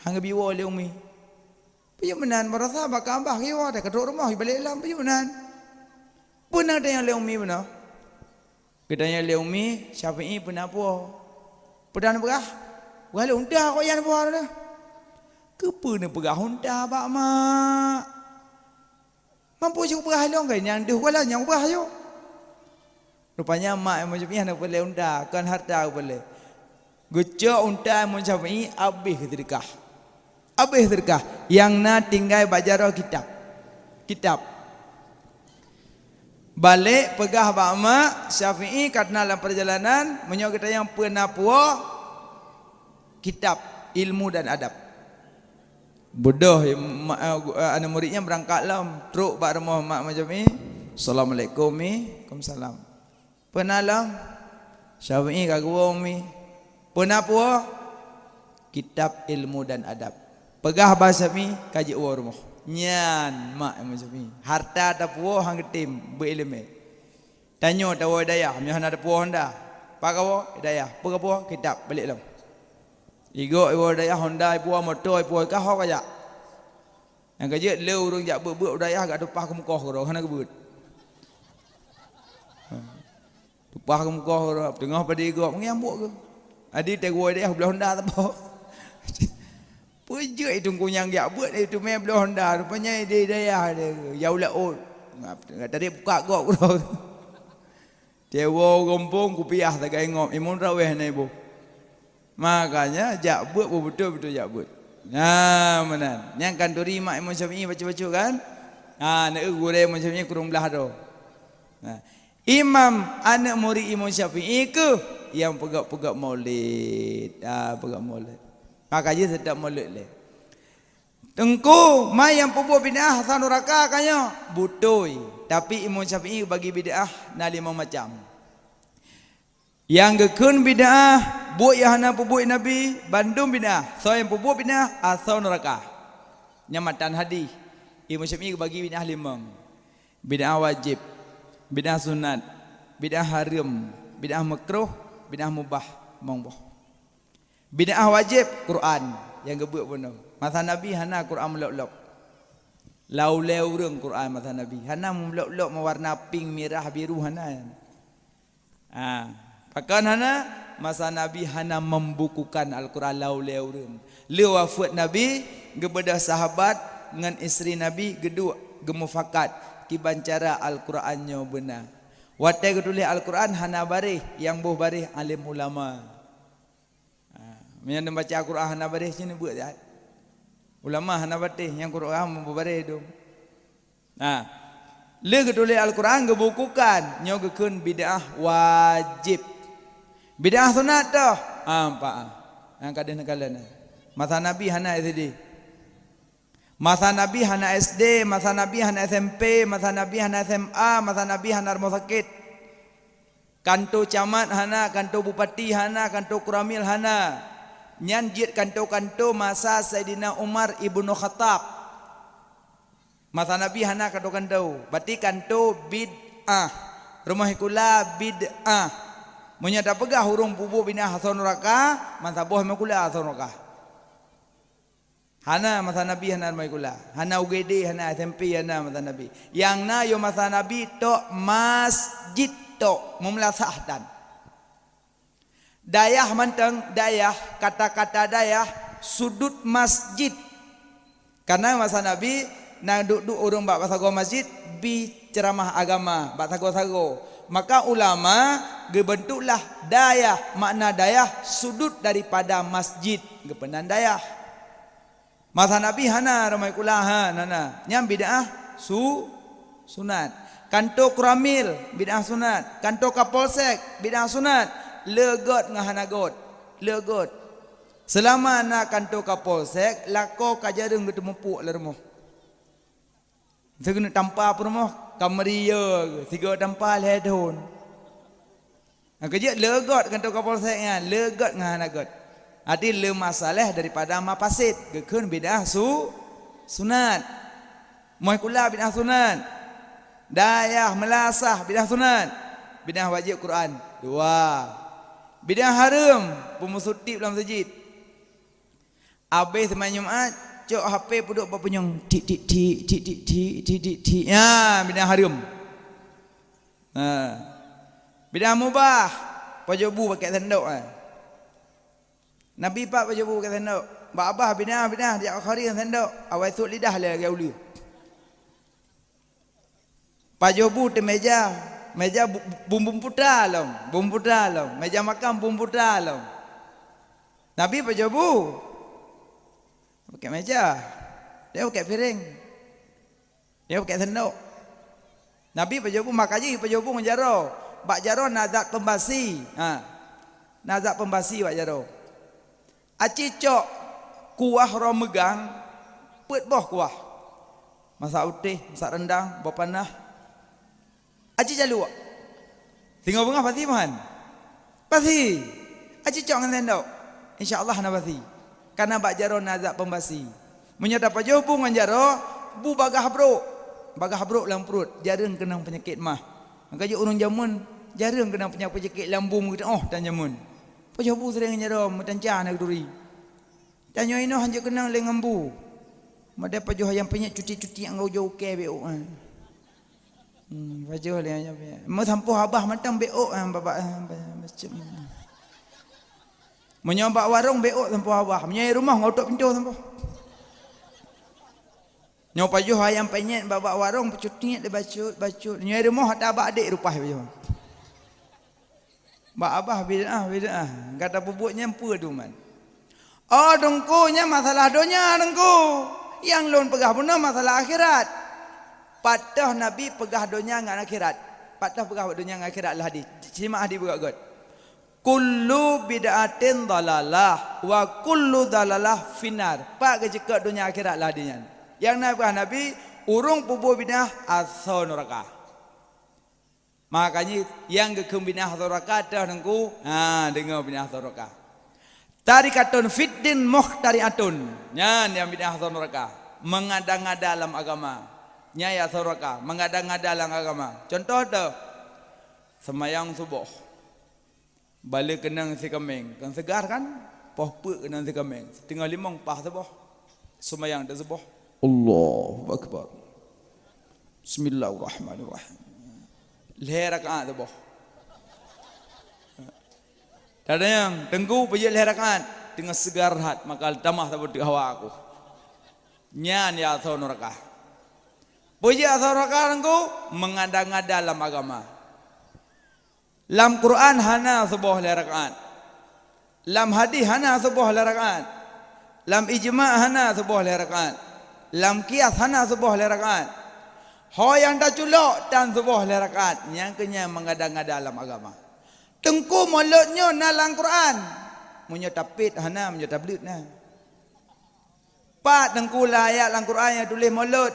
"Han geubi woe lé umi." "Peue jeuet meunan, baroesa bak Ka'bah riwoe, teuka trok rumoh, balek lom, peue jeuet meunan?" "Peue na geutanyong lé umi bunoe?" Geutanyong lé umi, "Syafi'i peue na puwoe?" "Peue na neupeugah?" "Peugah lé unta kok jai puwoe na." "Keupeue neupeugah unta bak mak?" Mampu cit peugah lôn, keu nyang deuh kuala nyang ubah aju. Rupanya mak Imam Syafi'i hana peureulèe unta, kon harta peureulèe. Geucok unta Imam Syafi'i, abéh seudeukah. Abéh seudeukah. Nyang na tinggai bak jaroe kitab. Kitab. Balek peugah bak mak, "Syafi'i ka na lam peurjalanan, meunyoe geutanyong peue na puwoe, kitab ilmu dan adab." Beudôh, ma-, eh, aneuk murit nyan beurangkat lom, trok bak rumoh mak Imam Syafi'i. "Assalamualaikum, Mi." "Waalaikumsalam." "Peue na lom?" "Syafi'i ka geuwoe, Mi." "Peue na puwoe?" "Kitab ilmu dan adab." "Peugah bak Syafi'i, ka jeuet woe rumoh." Nyan mak Imam Syafi'i. Harta tapuwoe han geutem, beu ileumèe. Tanyoe tawoe dayah, meunyoe hana tapuwoe honda. Pat kawoe? Dayah. Peue kapuwoe? Kitab. Balek lom. Igok iwoe dayah, honda ipuwoe, moto ipuwoe, ka ho kajak. Nyang ka jeuet lé ureueng jak beuet-beuet u dayah, gak tupah keumukoh keudroe, hana geubeuet. Tupah keumukoh keudroe, teungoh padé igok, meungiang buet keuh. Adi tawoe dayah, bloe honda saboh. Peue jeuet i teungku nyang jak beuet, i teumé bloe honda, rupanya di dayah dia, ya ulat ot. Tadi buka gok keudroe. Tewoe gampông kupiah sagai ngop, imum traweh na iboh. Makanya jak beuet beutôi-beutôi jak beuet. Nah, meunan. Nyang kanduri mak Imam Syafi'i bacut-bacut kan? Ha, na gurèe Imam Syafi'i kureueng blah droe. Nah, imam aneuk murit Imam Syafi'i keuh nyang peugah-peugah maulid. Ha, peugah maulid. Maka jih seutôt maulid lé. Teungku, ma nyang peubuet bid'ah asai nuraka ka nyoe? Beutôi. Tapi Imam Syafi'i bagi bid'ah na limong macam. Nyang geukheun bid'ah, buet nyang hana peubuet Nabi, bandum bid'ah. Soe nyang peubuet bid'ah, asai nuraka. Nyan matan hadih. Imam Syafi'i bagi bid'ah limong. Bid'ah wajéb, bid'ah sunat, bid'ah hareuem, bid'ah meukruh, bid'ah mubah, mong boh. Bid'ah wajéb, Quran nyang geubeuet bunoe. Masa Nabi hana Quran meulok-lok. Lau lé ureuëng Quran masa Nabi. Hana meulok-lok meuwarna pink, mirah, biru, hana. Ha, pakon hana? Masa Nabi hana membukukan Al-Quran lau lé ureuëng. Lé wafeuet Nabi, geubeudôh sahabat ngon istri Nabi geuduek geumufakat kiban cara Al-Quran nyoe beuna. Watée geutuléh Al-Quran hana baréh, nyang boh baréh alim ulama. Ha, meunyoe neubaca Al-Quran hana baréh, cit neubeuet that. Ulama hana batéh, nyang Quran meubaréh dum. Nah, lé geutuléh Al-Quran geubukukan, nyoe geukheun bid'ah wajéb. Bid'ah sunat toh? Ah, nampak ah. Nyang ka deuh neukalon ah. Masa Nabi hana S D. Masa Nabi hana S D, masa Nabi hana S M P, masa Nabi hana S M A, masa Nabi hana rumoh sakét. Kanto camat hana, kanto bupati hana, kanto koramil hana. Nyan jeuet kanto-kanto masa Saidina Umar Ibnu Khattab. Masa Nabi hana kanto-kanto, berarti kanto bid'ah. Rumoh sikula bid'ah. Meunyoe tapeugah ureuëng peubuet bid'ah asoe nuraka, meusaboh rumoh sikula asoe nuraka. Hana masa Nabi, hana rumoh sikula, hana U G D, hana S M P, hana masa Nabi. Nyang na yoh masa Nabi tok masjid tok, meumeulasah tan. Dayah mantong, dayah, kata-kata dayah, sudut masjid. Karena masa Nabi na duek-duek ureuëng bak sagoe masjid bi ceuramah agama bak sagoe-sagoe. Maka ulama geubeuntuklah dayah, makna dayah sudut daripada masjid, geupeunan dayah. Masa Nabi hana rumoh sikula, hana, hana. Nyan bid'ah su-, sunat. Kanto koramil, bid'ah sunat. Kanto kapolsek, bid'ah sunat. Le göt ngon hana göt. Le göt. Seulama na kanto kapolsek, lakoe ka jareueng geuteumupuk lam rumoh. Sigoe tampa peurumoh, ka meuria, sigoe tampa lhée thon. Nyang keujeuet le göt kanto kapolsek nyan, le göt ngon hana göt. Arti le masalah daripada mafasid, geukheun bid'ah su-, sunat. Rumoh sikula bid'ah sunat. Dayah meulasah bid'ah sunat. Bid'ah wajéb Quran. Dua. Bid'ah hareuem, peumusoh tieb lam masjid. Abéh seumayang Jumat, cok H P peuduek bak punyueng, tik, tik, tik. Ya, bid'ah hareuem. Ha. Bid'ah mubah, pajoh bu pakai sendok, eh. Nabi pat pajoh bu pakai sendok. Bak babah bid'ah, bid'ah, jak khari ngon sendok. Awai sot lidah lé lagée uleue. Pajoh bu teuh meja, meja bu-, bu-, bumbuem puta lom, bumbuem puta lom, meja makan bumbuem puta lom. Nabi pajoh bu, pakai meja, dia pakai piring, dia pakai sendok. Nabi pajoh bu, makajih pajoh bu ngon jaroe. Bak jaroe na zat pembasi, ha, na zat pembasi bak jaroe. Aci cok kuah roh meugang, peuet boh kuah. Masak utéh, masak rendang, boh panah. Aci caluek. Singoh beungoh pasi meuhan? Pasi. Aci cok ngon sendok. Insya Allah na pasi. Karena bak jaroe na zat pembasi. Meunyoe tapajoh bu ngon jaroe, bu bagah brok. Bagah brok lam pruet, jareueng keunong peunyakét mah. Maka jeuet ureuëng jameun, jareueng keunong peunyakét lambung geutanyoe tan jameun. Pajoh bu sering ngon jaroe, meutanca na geuturi. Tanyoe inoe hanjeuet keunong lé ngon bu. Model pajoh ayam penyet cuti-cuti nyang gau jauh ukée bék ôk, eh. Hmm, pajoh lé ayam penyet. Meusampoh abah mantong bék ôk, eh, babah, eh, macam. Meunyoe bak warong bék ôk sampoh abah. Meunyoe rumoh ngon utok pintoe sampoh. Nyoe pajoh ayam penyet bak, bak warong peucut niet lé bacut, bacut. Nyoe rumoh ata bak adék rupai pajoh. Bak abah bid'ah, bid'ah. Gata peubuet nyan peue tu man? Oh, Teungku, nyan masalah donya, Teungku. Nyang lôn peugah bunoe masalah akhirat. Pat toh Nabi peugah donya ngon akhirat? Pat toh peugah donya ngon akhirat lam hadis? Simak hadis beugöt-göt. Kullu bid'atin dhalalah wa kullu dhalalah finnar. Pat geuceukeut donya akhirat lam hadis nyan? Nyang na peugah Nabi, ureuëng peubuet bid'ah asoe nuraka. Makajih nyang geukheun bid'ah asoe nuraka toh Teungku, ha, deungoe bid'ah asoe nuraka. Tarikatun fid din mukhtari'atun. Nyan nyang bid'ah asoe nuraka. Mengada-ngada lam agama. Nyan ya saudara, mengada-ngada lam agama. Contoh tu, semayang suboh. Bale keunong sikaméng, kan segar kan? Poh peuet keunong sikaméng. Teungoh limong pah suboh. Semayang dah suboh. Allahu Akbar. Bismillahirrahmanirrahim. Lhèe rakaat suboh. Kadang teungku peujeuet lhèe rakaat, teungoh segar that, maka tamah saboh teuk hawa aku. Nyan ya saudara. Peujeuet saudara teungku mengada-ngada lam agama. Lam Quran hana suboh lhèe rakaat. Lam hadis hana suboh lhèe rakaat. Lam ijma hana suboh lhèe rakaat. Lam kias hana suboh lhèe rakaat. Ho nyang taculok tan suboh lhèe rakaat, nyang keu nyan mengada-ngada lam agama. Teungku, mulod nyoe na lam Quran. Meunyoe tapet hana, meunyoe tableuet na. Pat teungku lam ayat lam Quran nyang tuléh mulod?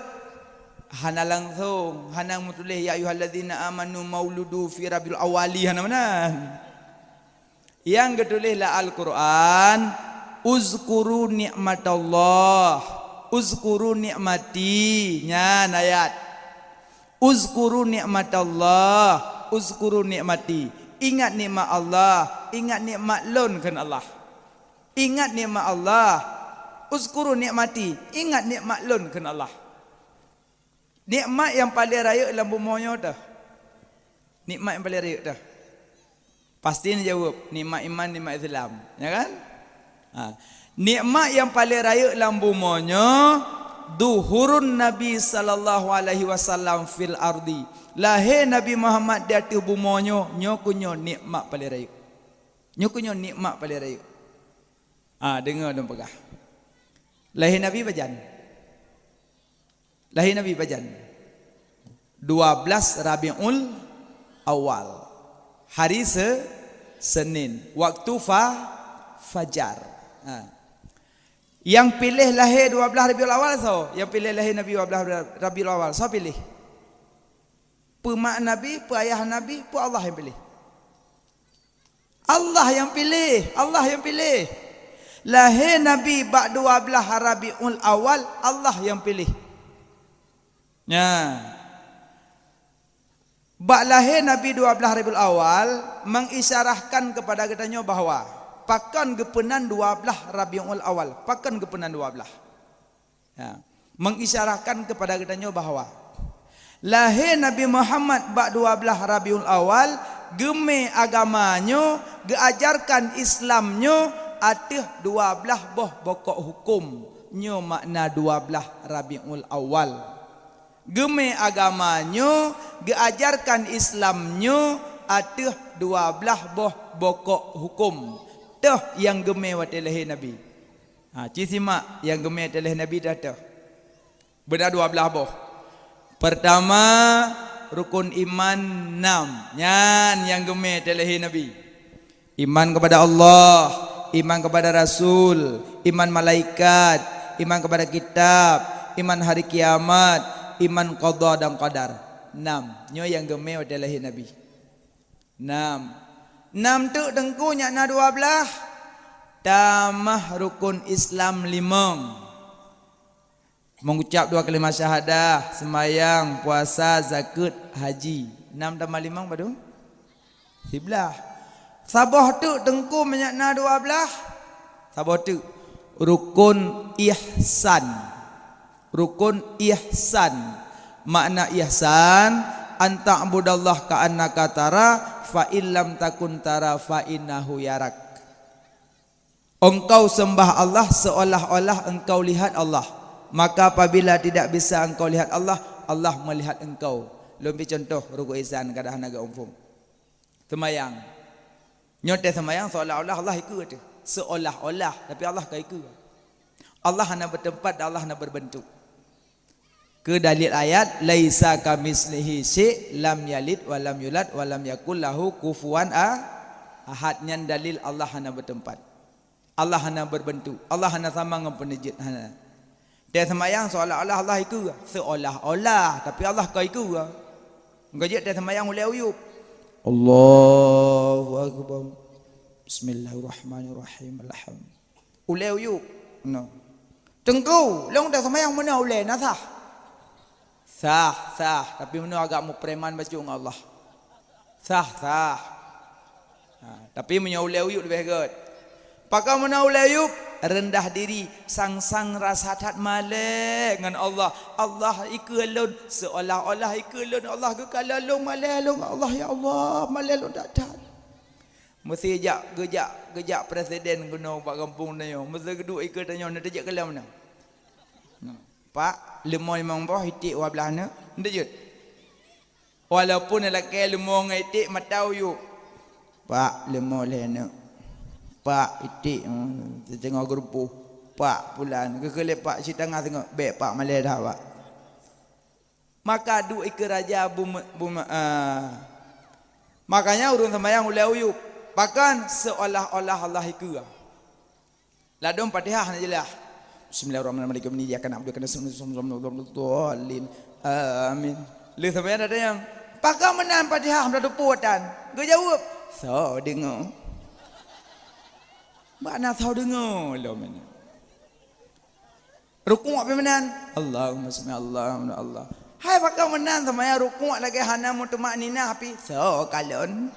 Hana langsong, hana meutuléh, "Ya ayyuhalladzina amanu mauludu fi Rabiul Awwali," hana meunan. Nyang geutuléh lam Al-Quran, "Uzkuru ni'matallah, uzkuru ni'mati." Nyan ayat. "Uzkuru ni'matallah, uzkuru ni'mati." Ingat nikmat Allah, ingat nikmat Lôn, kheun Allah. Ingat nikmat Allah. "Uzkuru ni'mati," ingat nikmat Lôn, kheun Allah. Nikmat nyang paleng rayeuk lam bumoe nyoe teuh. Nikmat nyang paleng rayeuk teuh. Pasti neujaweueb, nikmat iman, nikmat Islam. Ya kan? Ha. Nikmat nyang paleng rayeuk lam bumoe nyoe, zuhurun Nabi sallallahu alaihi wasallam fil ardi. Lahé Nabi Muhammad di ateueh bumoe nyoe, nyoe keuh nyoe nikmat paleng rayeuk. Nyoe keuh nyoe nikmat paleng rayeuk. Ah, deungoe lôn peugah. Lahé Nabi pajan? Lahé Nabi pajan? Dua belas Rabiul Awal. Hari Se-, Senin. Waktu fa-, fajar. Ha. Nyang piléh lahé dua belas Rabiul Awal soe? Nyang piléh lahé Nabi dua belas Rabiul Awal, soe piléh? Peue mak Nabi, peue ayah Nabi, peue Allah nyang piléh? Allah nyang piléh, Allah nyang piléh. Lahé Nabi bak dua belas Rabiul Awal, Allah nyang piléh. Nya. Bak lahé Nabi dua belas Rabiul Awal mengisyarahkan kepada geutanyoe bahwa pakon geupeunan dua belas Rabiul Awal, pakon geupeunan dua belas. Ya. Mengisyarahkan kepada geutanyoe bahwa lahé Nabi Muhammad bak dua belas Rabiul Awal, geumé agama nyoe, geuajarkan Islam nyoe ateueh dua belas boh bokok huköm. Nyoe makna dua belas Rabiul Awal. Geumé agama nyoe, geuajarkan Islam nyoe ateueh dua belas boh bokok huköm. Toh nyang geumé watée lahé Nabi. Ha, ci simak nyang geumé watée lahé Nabi teuh. Beuna dua belas boh. Pertama, rukun iman nam. Nyan nyang geumé watée lahé Nabi. Iman kepada Allah, iman kepada Rasul, iman malaikat, iman kepada kitab, iman hari kiamat, iman qada dan qadar. Nam. Nyoe nyang geumé watée lahé Nabi. Nam. Nam teuk teungku nyak na dua belas. Tamah rukun Islam limong. Mengucap dua kalimat syahadah, sembahyang, puasa, zakeuet, haji. Nam tamah limong padum? Siblaih. Saboh teuk teungku meunyak na dua belas. Saboh teuk. Rukun ihsan. Rukun ihsan. Makna ihsan, an ta'budallaha ka'annaka tara, fa illam takun tara, fa innahu yarak. Engkau sembah Allah seolah-olah engkau lihat Allah. Maka apabila tidak bisa engkau lihat Allah, Allah melihat engkau. Lôn bri contoh rukun ihsan, kadang hana geuumpung. Seumayang. Nyoe teuh seumayang seolah-olah Allah ikeue teuh. Seolah-olah, tapi Allah ka ikeue. Allah hana bertempat dan Allah hana berbentuk. Keu dalil ayat, "Laisa kamitslihi syai', lam yalid wa lam yulad wa lam yakul lahu kufuwan a-, ahad." Nyan dalil Allah hana bertempat. Allah hana berbentuk. Allah hana sama ngon peuneujeuet, hana. Teuh seumayang seolah-olah Allah ikeue, seolah-olah, tapi Allah ka ikeue. Ngon jeuet teuh seumayang ulée uyueb. Allahu Akbar. Bismillahirrahmanirrahim. Alham-, ulée uyueb. No. Teungku, lôn teuh seumayang meunoe ulée na sah? Sah, sah. Tapi meunoe agak mupreman bacut ngon Allah. Sah, sah. Ha, tapi meunyoe ulée Ayub leubeh gét. Pakon meunoe ulée Ayub? Reundah diri, sang-sang rasa that malée ngon Allah. Allah ikeue lôn, seolah-olah ikeue lôn. Allah geukalon lôn, malée lôn ngon Allah, ya Allah, malée lôn that-that. Meusé jak, geujak, geujak presiden keunoe bak gampông tanyoe. Meusé geuduek ikeue tanyoe, na teujak keu lom na. Pak, leumo limong boh, iték dua blaih neuk. Ndeujeuet. Walaupun lakée leumo ngon iték mata uyuek. Pak, leumo lhée neuk. Pak, iték, hmm, siteungoh geurumpok. Pak, pulan. Geukheun lé pak, siteungoh teungoh. Bék pak, malée dah, Pak. Maka duek ikeue raja bume-, bume-, ah. Makanya ureuëng seumayang ulée Ayub. Pakon seolah-olah Allah ikeue. Ladôm Fatihah hana jeulaih. Bismillahirrahmanirrahim. Iyyaka na'budu wa iyyaka nasta'in. Amin. Lheueh sampoe nyan, "Pakon meunan Fatihah hana teupeu tan?" Geujaweueb, "Soe deungoe?" Bak na soe deungoe lom nyan. Rukuk pih meunan. Allahumma sami Allahumma Allah. Hai pakon meunan seumayang rukuk lagée hana mutmainnah pih, "Soe kalon?"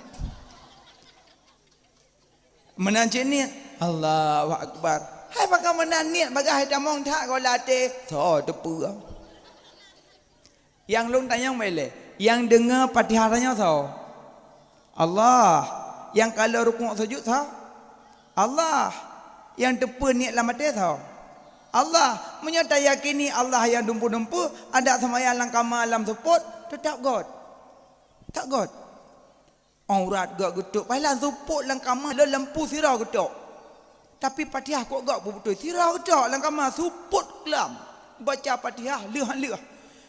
Meunan cit niet, Allahu Akbar. Hai pakon meunan niet bagaih tamong that gola até, soe teupeu. Nyang lôn tanyong bak ilée, nyang deungoe Fatihah tanyoe soe? Allah. Nyang kalon rukuk sujud soe? Allah. Nyang teupeu niet lam até soe? Allah. Meunyoe tayakini Allah nyang dumpeue-dumpeue, adak seumayang lam kama lam seupôt, teutap göt. Teutap göt. Aurat göt geutok, paih lam seupôt lam kama lôn lampu sira geutok. Tapi Fatihah kok göt beubeutôi, sira geutok lam kama seupôt keulam. Baca Fatihah lheueh-lheueh.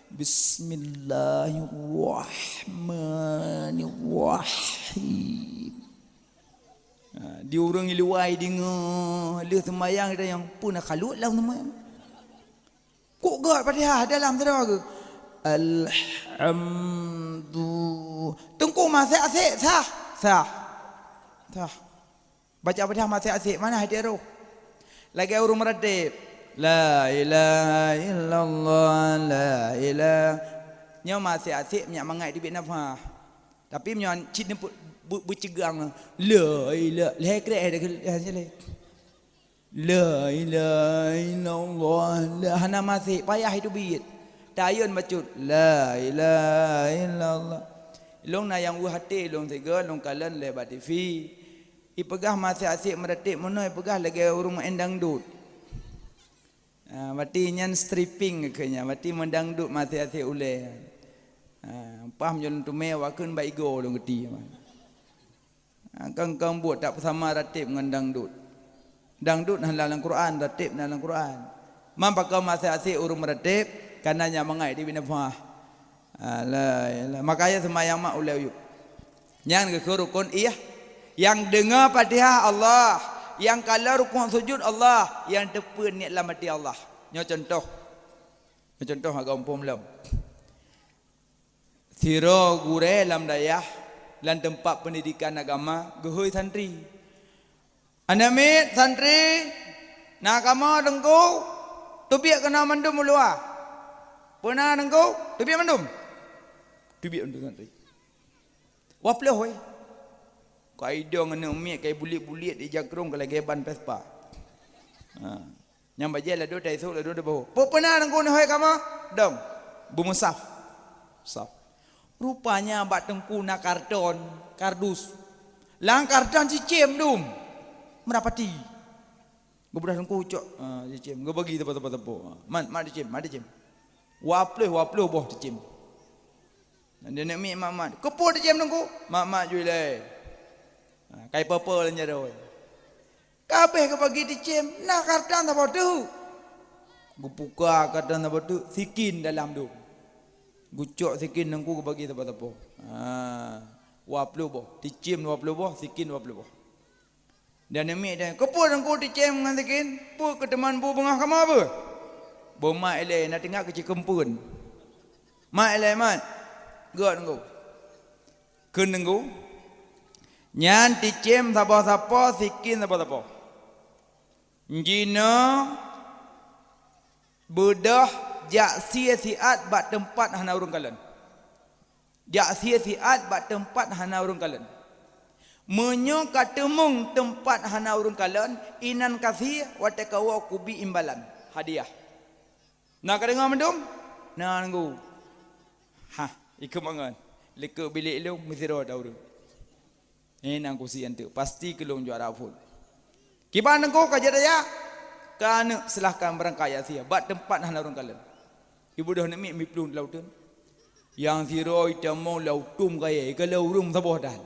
Bismillahirrahmanirrahim. Ha, di ureuëng luwa deungoe lheueh seumayang, tanyong peue na khaluet lam seumayang. Kok göt Fatihah dalam sidroe geuh? Alhamdu-, Teungku maséh asek, sah, sah. Sah. Baca Fatihah maséh asek, mana hati roh? Lagée ureuëng meuratéb. La ilaha illallah, la ilah. Nyoe maséh asek minyak mangat teubiet nafah. Tapi meunyoe cit neupeu-, beu-, beuceugang, la ilaha, lhée krek, lhée krek. La ilaha illallah, la, hana maséh, payah itu biet. Tayôn bacut, la ilaha illallah. Lôn na nyang weueh até lôn sigoe, lôn kalon lé bak T V. Ipeugah maséh asek meuratéb meunoe, ipeugah lagée ureuëng maén dangdut. Ah, berarti nyan stripping keu nyan, berarti meudangdut maséh asek ulée. Ah, paih meunyoe lôn teumé awaknyan bak igoe lôn geuti. Kang-kang buet tak peusama ratéb ngon dangdut. Dangdut hana lam Quran, ratéb na lam Quran. Man pakon maséh asek ureuëng meuratéb, kana nyan mangat di binafah. Alah, alah. Makanya seumayang mak ulée uyuek. Nyan geukheun rukun iyah. Nyang deungoe Fatihah Allah, nyang kalon rukuk sujud Allah, nyang teupeu niet lam até Allah. Nyoe contoh. Nyoe contoh agam phom lom. Sidroe gurée lam dayah, lam teumpat peundidikan agama, geuhôi santri. "Aneuk miet santri, na kamoe Teungku, teubiet keunoe mandum u luwa. Peue na Teungku, teubiet mandum." Teubiet mandum santri. Wah ploh weh. Ka idong aneuk miet, ka ibuliet-buliet di jakrong ka lagée ban Vespa. Ha. Nyang bajée ladôm taisok ladôm taboh. "Peue-peue na Teungku neuhôi kamoe?" Dong. Beumeusaf. Saf. Rupanya bak Teungku na karton, kardus. Lam karton cicém dum. Meurapati. Geubeudôh Teungku cok, ah, cicém. Geubagi teupeu-teupeu. Mat, mat cicém, mat cicém. Waploh, waploh boh cicém. Dan dia nak mik mat-mat. "Keupeue cicém Teungku?" "Mat-mat jui lé." Ha, kai peue-peue lé jaroe. Ka habéh geubagi cicém, na karton saboh teuk. Geupuka karton saboh teuk, sikin dalam dum. Geucok sikin Teungku geubagi saboh-saboh. Ha, dua ploh boh, cicém dua ploh boh, sikin dua ploh boh. Dan aneuk miet tanya, "Keupeue Teungku cicém ngon sikin? Peue keu teuma bu beungoh kamoe beuh?" "Beumat ilée, na teuingat keu cikeumpuen." "Mat ilée, mat." "Gét Teungku." Kheun Teungku, nyan cicém saboh sapo, sikin saboh sapo. Jinoe beudôh Jak sie siat bak teumpat hana ureuëng kalon. Jak sie siat bak teumpat hana ureuëng kalon. Meunyoe ka teumeung teumpat hana ureuëng kalon, inan ka sie watée kawoe kubi imbalan, hadiah. Na ka deungoe mandum? Na, Teungku. Hah, ikeu mangat. Likot bilék lôn meusidroe ureuëng. Nyan kusi anteuk, pasti keu lôn juara phon. Kiban Teungku ka jeuet jak? Ka aneuëk, silahkan beurangkat jak sie, bak teumpat hana ureuëng kalon. Ibeudôh namiet miplueng lam uteuen. Nyang sidroe itamong lam uteuen kayée, ikalon ureuëng saboh dan.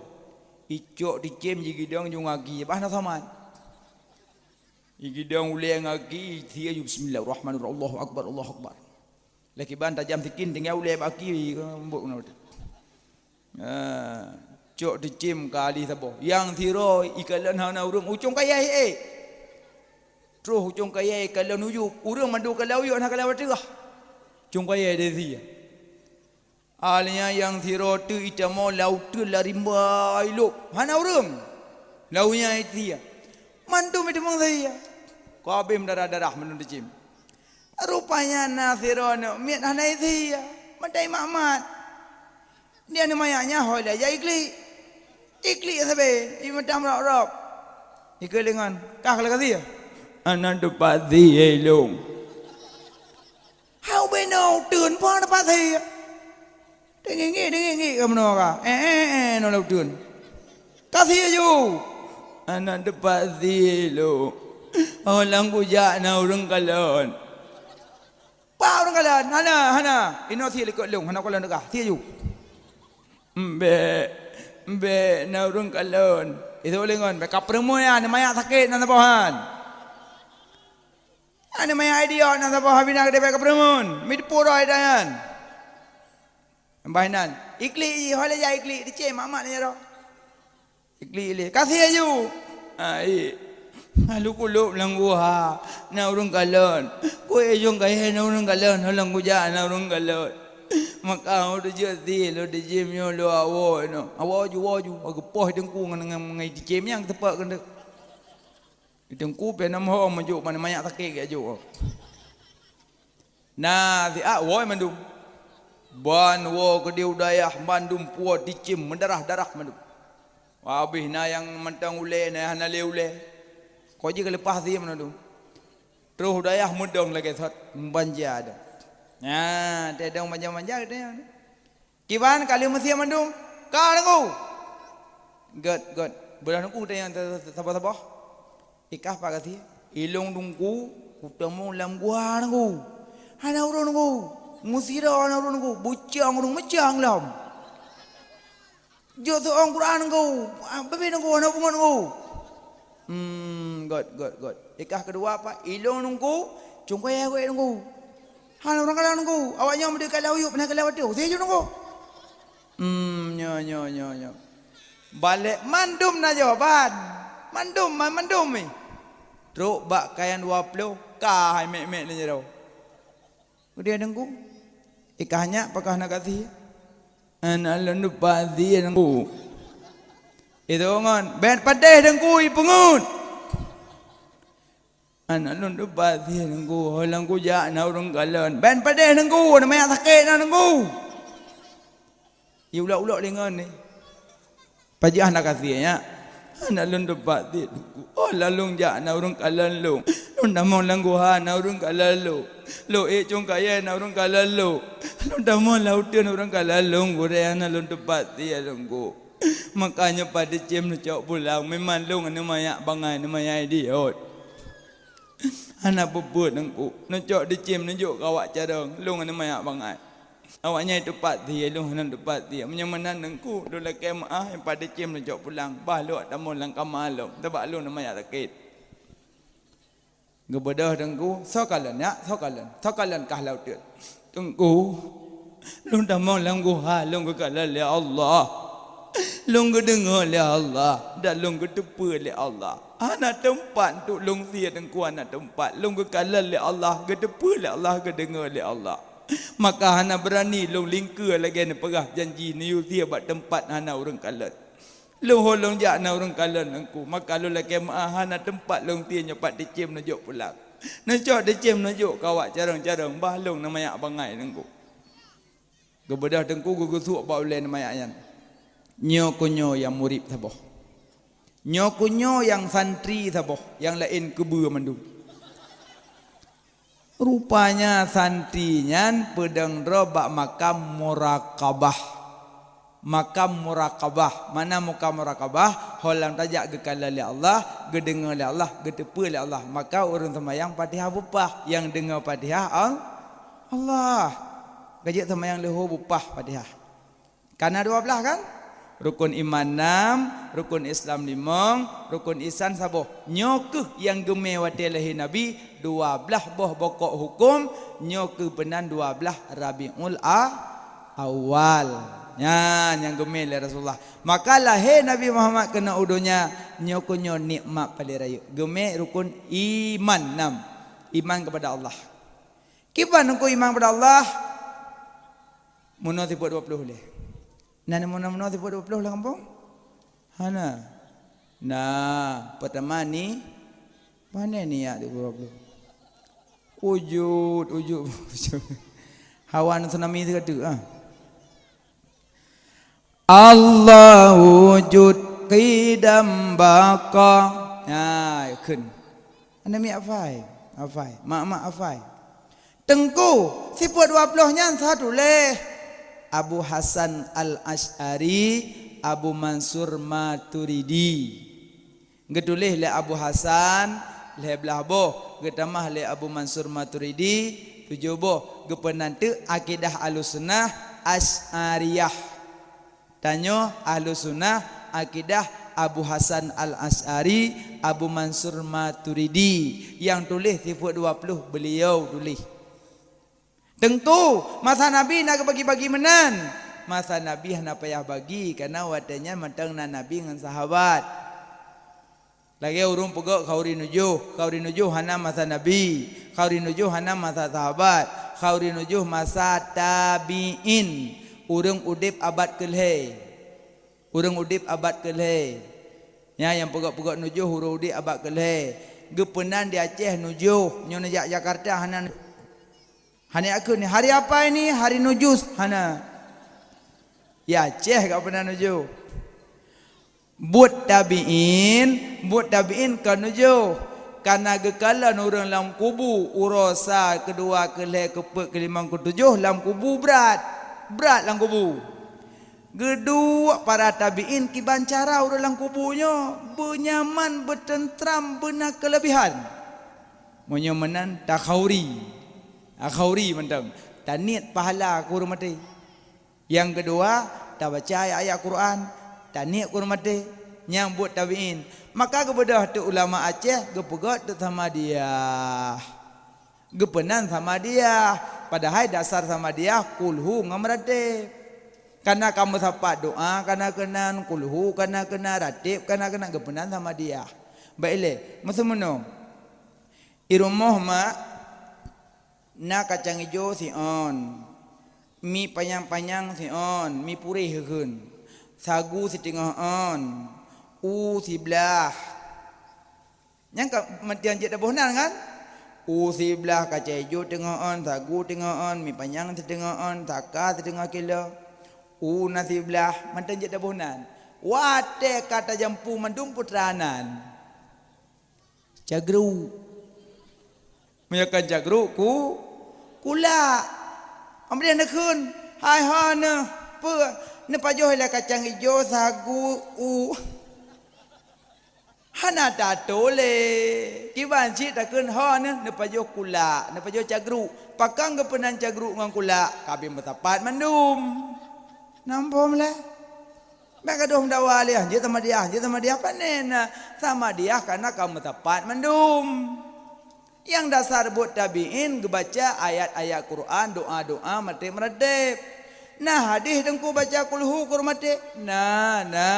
Icok ticém jigidong jong aki, bah na saman. Igidong ulée ngon aki, sie ju, "Bismillahirrahmanirrahim, Allahu Akbar, Allahu Akbar." Lé kiban tajam sikin, tinggai ulée bak aki, mbok na uteuen. Ah, cok ticém kali saboh. Nyang sidroe ikalon hana ureuëng, ucong kayée ék. Troh ucong kayée ikalon uyueb, ureuëng mandum kalon uyueb hana kalon ateueh. Ucong kayée desi. Akhé nyan nyang sidroe teuk itamong lam uteuen lam rimba ilop, hana ureuëng. Lam nyan sie. Mandum itamong sie. Ka abéh meudarah-darah mandum ticém. Rupanya na sidroe aneuëk miet hana sie, meutai mat-mat. Di aneuëk manyak nyan hôi lé jak iklik. Iklik sabe, imeutam rab-rab. Ikeu lingon, kah lagée sie. Hana teumpat sie lôn. Hau beno uteuen, peue teumpat sie? Teungik-ngik, teungik-ngik ka meunoe ka. Eh, eh, eh, nyoe lam uteuen. Ka sie ju. Hana teumpat sie lôn. Oh, lam kujak na ureuëng kalon. Peue ureuëng kalon? Hana, hana. Inoe sie likot lôn, hana kalon teuka. Sie ju. Mbek, mbek na ureuëng kalon. Itu lingon, bèk ka peureumeun nyan, manyak sakét na saboh nyan. Aneuëk manyak idiot na saboh, habis na geude bèk ka peureumeun. Mi teupeu roh ida nyan. Bah inan, iklik jih, hôi lé jak iklik, ticém mat-mat nyan roh. Iklik lé, ka sie ju. Ai. Lalu kulôb lam guha, na ureuëng kalon. Kuék ujong kayée na ureuëng kalon, hôi lam kujak na ureuëng kalon. Maka hôi teujeuet sie, lôn teujim nyoe lôn awoe nyoe. Awoe ju, woe ju, geupoh Teungku ngon, ngon, ngon ticém nyang teupeu keuneuk. Teungku pih nam ho meujok, ban manyak sakét geujok. Na siat woe mandum. Ban woe keudéh u dayah mandum puwoe ticém meudarah-darah mandum. Abéh na nyang mantong ulée, na hana lé ulée. Ko jih ka leupah sie mandum. Troh u dayah meudong lagée sot, meubanja dong. Nyan, teuh dong banja-banja geutanyoe. Kiban ka lheueh meusie mandum? Ka, Teungku. Gét, gét. Beurah Teungku tanyong saboh-saboh. Ikah pat ka sie? Ilôn Teungku, kutamong lam guha Teungku. Hana ureuëng Teungku. Meusidroe hana ureuëng Teungku. Bucang ureuëng meucang lom. Jok teuong Quran Teungku. Ah, babeh Teungku hana pungo Teungku. Hmm, gét, gét, gét. Ikah keudua pat? Ilôn Teungku, cungkai awét Teungku. Hana ureuëng kalon Teungku. Awaknyan meudeh kalon uyueb, hana kalon ateueh. Seujeuet Teungku. Hmm, nyoe, nyoe, nyoe, nyoe. Balek mandum na jawaban. Mandum, ma-, mandum ni. Trok bak kayang dua ploh, ka hai mek-mek lé jaroe. Keudeh Teungku. Ikah nyak pakah na ka sie. Aneuk lôn teumpat sie Teungku. Itu ngon, bèk padeh Teungku ipeungeut. Aneuk lôn teumpat sie Teungku, hôi lam kujak na ureuëng kalon. Bèk padeh Teungku, na manyak sakét na Teungku. Iulok-ulok lingon ni. Pajiah na ka sie nyak. Aneuk lôn teumpat sie Teungku. Oh, lam lôn jak na ureuëng kalon lôn. Lôn tamong lam guha na ureuëng kalon lôn. Lôn ék cong kayée na ureuëng kalon lôn. Lôn tamong lam uteuen ureuëng kalon lôn, gurée aneuk lôn teumpat sie Teungku. Makanya pat ticém neucok pulang, memang lôn aneuk manyak bangai, aneuk manyak idiot. Hana peue-peue Teungku, neucok ticém neujok keu awak carông, lôn aneuk manyak bangai. Awaknyan teumpat sie, lôn hana teumpat sie. Meunyoe meunan Teungku, lôn lakée meuáh, pat ticém neucok pulang, bah lôn tamong lam kama lom, sabab lôn aneuk manyak sakét. Geubeudôh Teungku, soe kalon nyak, soe kalon, soe kalon kah lam uteuen. Teungku, lôn tamong lam guha, lôn geukalon lé Allah. Lôn geudeungoe lé Allah, dan lôn geuteupeue lé Allah. Hana teumpat untuk lôn sie Teungku, hana teumpat. Lôn geukalon lé Allah, geuteupeue lé Allah, geudeungoe lé Allah. Maka hana beurani lôn lingkeue lagée neupeugah janji neuyue sie bak teumpat hana ureuëng kalon. Lôn ho lôn jak na ureuëng kalon Teungku, maka lôn lakée meuáh hana teumpat lôn sie nyoe pat ticém neujok pulang. Neucok teucém neujok keu awak carông-carông, bah lông neumayak bangai teungku. Geubeudôh teungku geugeusuek bak ulèe neumayak nyan. Nyoe keuh nyoe nyang murit saboh. Nyoe keuh nyoe nyang santri saboh, nyang laén keubeue mandum. Rupanya santri nyan peudong droe bak makam muraqabah. Makam muraqabah. Mana makam muraqabah? Ho lam tajak geukalon lé Allah, geudeungoe lé Allah, geuteupeue lé Allah. Maka ureuëng seumayang Fatihah beupah, nyang deungoe Fatihah Al-, Allah. Ka jeuet seumayang leuhô beupah Fatihah. Kana dua blaih kan? Rukun iman nam, rukun Islam limong, rukun ihsan saboh. Nyoe keuh nyang geumé watée lahé Nabi dua blaih boh bokok huköm, nyoe keuh peunan dua blaih Rabiul A-, Awal. Nyan nyang geumé lé Rasulullah. Maka lahé Nabi Muhammad keunoe u donya, nyoe keuh nyoe nikmat paleng rayeuk. Geumé rukun iman nam. Iman kepada Allah. Kiban rukun iman kepada Allah? Meunoe sifeuet dua ploh lé. Na meunoe-meunoe sifeuet dua ploh lam gampông? Hana. Na, peutama ni, pane ni ya dua ploh? Wujud, wujud. Hawa tsunami sigoe teuk, ah. Allah wujud qidam baqa. Ha, kheun. Hana miet hafai. Hafai. Mak-mak hafai. Teungku, sifeuet dua ploh nyan soe tuléh? Abu Hasan Al-Asy'ari, Abu Mansur Maturidi. Geutuléh lé Abu Hasan lhée blaih boh, geutamah lé Abu Mansur Maturidi tujoh boh, geupeunan teuk akidah Ahlussunnah Asy'ariyah. Tanyoe Ahlussunnah akidah Abu Hasan Al-Asy'ari, Abu Mansur Maturidi, nyang tuléh sifeuet dua ploh beuliau tuléh. Teungku, masa Nabi na geubagi-bagi meunan. Masa Nabi hana payah bagi, kareuna watée nyan mantong na Nabi ngon sahabat. Lagée ureuëng peugét khauri nujoh, khauri nujoh hana masa Nabi, khauri nujoh hana masa sahabat, khauri nujoh masa tabiin, ureuëng udeb abad keulhée. Ureuëng udeb abad keulhée. Nyan nyang peugét-peugét nujoh ureuëng udeb abad keulhée. Geupeunan di Aceh nujoh, nyoe neujak Jakarta hana. Hana yakheun ni, hari apa ini? Hari nujus. Hana. Ya Aceh ka peunan nujoh. Buet tabiin, buet tabiin ka nujoh. Kana geukalon ureuëng lam kubu, uroe sa, keudua, keulhée, keupeuet, keulimong, keutujoh lam kubu brat. Brat lam kubu. Geuduek para tabiin kiban cara ureuëng lam kubu nyoe beunyaman, beuteunteram, beuna keuleubihan. Meunyoe meunan takhauri. Takhauri mantong. Taniet pahala keu ureuëng maté. Nyang keudua, tabaca ayat-ayat Quran, taniet keu ureuëng maté. Nyang buet tabiin. Maka geubeudôh teuk ulama Aceh geupeugét teuk Samadiyah. Geupeunan Samadiyah, padahai dasar Samadiyah kulhu ngon meurateb. Kana ka meusapat doa kana keunan, kulhu kana keunan, rateb kana keunan, geupeunan Samadiyah. Baik lé, meuseumeunoe. I rumoh mak na kacang ijo siôn, mi panyang-panyang siôn, mi puréh geukheun, sagu siteungoh ôn, u siblaih. Nyan ka meuteun jeuet taboh nan kan? U siblaih kacang ijo teungoh ôn, sagu teungoh ôn, mi panyang siteungoh ôn, saka siteungoh kilo. U na siblaih, mantong jeuet taboh nan. Watée ka tajampu mandum putra nan. Cagru. Meunyoe kon cagru ku, kulak. Amri neukheun, hai ho neuh, peue, neupajoh ilée kacang ijo, sagu, u. Hana tatulée. Kiban cit takheun ho neuh, neupajoh kulak, neupajoh cagru. Pakon geupeunan cagru ngon kulak, ka bie meusapat mandum. Namphom lé. Bèk gadôh meudawa lé, jeuet Samadiyah, jeuet Samadiyah, pane na Samadiyah kana ka meusapat mandum. Nyang dasar buet tabiin geubaca ayat-ayat Quran, doa-doa maté meurateb. Na hadih teungku baca kulhu keu ureuëng maté? Na, na.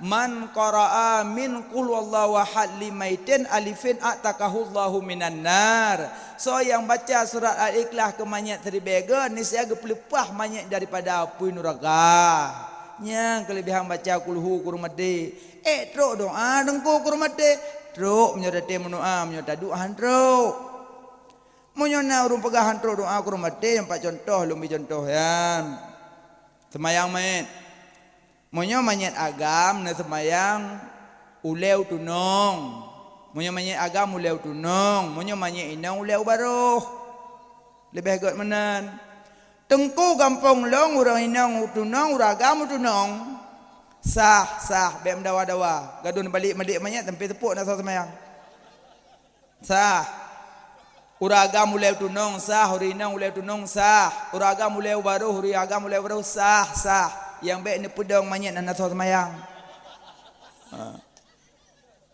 Man qara'a min qul huwallahu ahad limaitin alifin a'taqahullahu minan nar. Soe nyang baca surat Al-Ikhlas keu manyét siribèe goe, niscaya geupeuleupah manyét daripada apui nuraka. Nyang keuleubihan baca kulhu keu ureuëng maté. Ék trok doa teungku keu ureuëng maté? Trok meunyoe tatem meudoa, meunyoe taduek han trok. Meunyoe na ureuëng peugah han trok doa keu ureuëng maté, nyang pat contoh, lôn bri contoh nyan. Seumayang manyét. Meunyoe manyét agam neuseumayang ulée u tunong. Meunyoe manyét agam ulée u tunong, meunyoe manyét inong ulée u barôh. Leubeh gét meunan. Teungku gampông lôn ureuëng inong u tunong, ureuëng agam u tunong. Sah, sah, bék meudawa-dawa. Gadôh balik-balik manyét sampai teupok na soe seumayang. Sah. Ureuëng agam ulée u tunong sah, ureuëng inong ulée u tunong sah. Ureuëng agam ulée u barôh, ureuëng agam ulée u barôh sah, sah. Nyang bék neupeudong manyét na soe seumayang. Ha.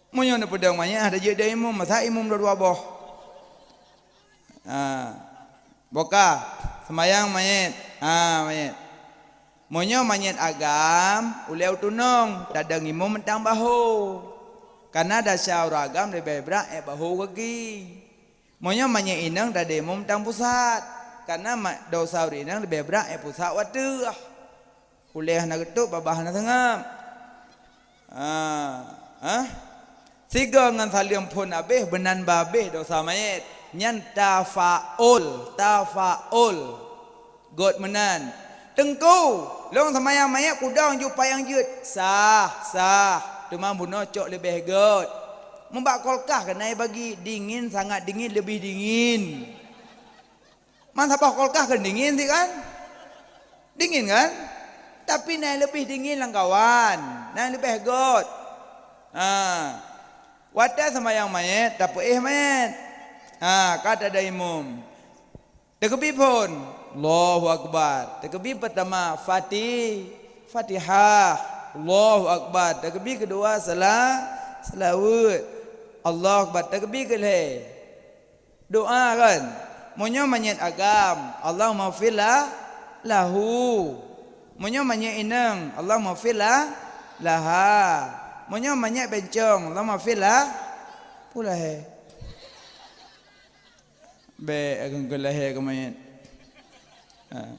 Meunyoe neupeudong manyét, ada jeuet dong imum, masa imum dua-dua boh. Ha. Boka, seumayang manyét. Ha, manyét. Meunyoe manyét agam, ulée u tunong, tadong imum mantong bahô. Kareuna desya ureuëng agam leubeh brat ék bahô gaki. Meunyoe manyét inong, tadong imum mantong pusat. Kareuna ma-, desya ureuëng inong leubeh brat ék pusat u ateueh. Ulée hana geutôb, babah hana seungab. Ah, ah. Sigoe ngon saleuem phon abéh, beunan babéh desya manyét. Nyan tafaul, tafaul. Gét meunan. Teungku, lôn seumayang manyét kudong ju payang jeuet. Sah, sah. Teuma bunoe cok leubeh gét. Meubak kulkas keunan bagi, dingin, sangat dingin, leubeh dingin. Man saboh kulkas kan dingin sih kan? Dingin kan? Tapi na leubeh dingin lam kawan, na leubeh gét. Ha. Watée seumayang manyét, tapeuéh manyét. Ha, ka tadong imum. Takbir phon, Allahu Akbar. Takbir pertama, Fati-, Fatihah. Allahu Akbar. Takbir kedua, sela-, selawat. Allahu Akbar. Takbir kelhée. Doa kan? Meunyoe manyét agam, Allahummaghfir la-, lahu. Meunyoe manyét inong, Allahummaghfir la-, laha. Meunyoe manyét bencong, Allahummaghfir la-, pulahé. Bék akan keulahé keu manyét. Ha.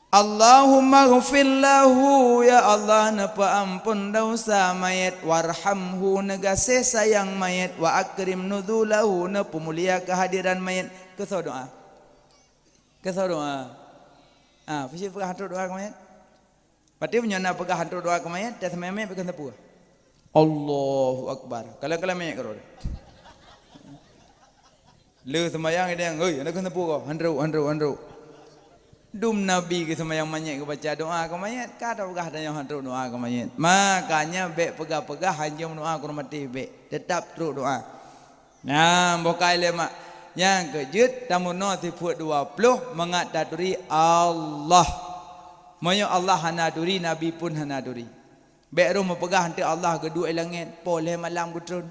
Allahummaghfir lahu, ya Allah, neupeuamphon desya manyét, warhamhu, neugaséh sayang manyét, wa akrim nuzulahu, neupeumulia keuhadéran manyét. Keu soe doa? Keu soe doa? Ah, peue cit peugah han trok doa keu manyét? Berarti meunyoe na peugah han trok doa keu manyét, teuh seumé-mé peugah sapeue? Allahu Akbar. Kalon-kalon manyét keudroe. Le seumayang idéh, "Hei, hana keuneuk sapeue kah? Han trok, han trok, han trok." Dum Nabi geuseumayang manyét geubaca doa keu manyét, ka tapeugah tanyoe han trok doa keu manyét. Makanya bék peugah-peugah han jeuem doa keu ureuëng maté bék. Teutap trok doa. Nyan boh kai lé mak. Nyang keu jeuet tameunoe sifeuet dua ploh mangat taturi Allah. Meunyoe Allah hana turi, Nabi pun hana turi. Bék roh meupeugah eunteuk Allah geuduek i langét, poh lhée malam geutreun.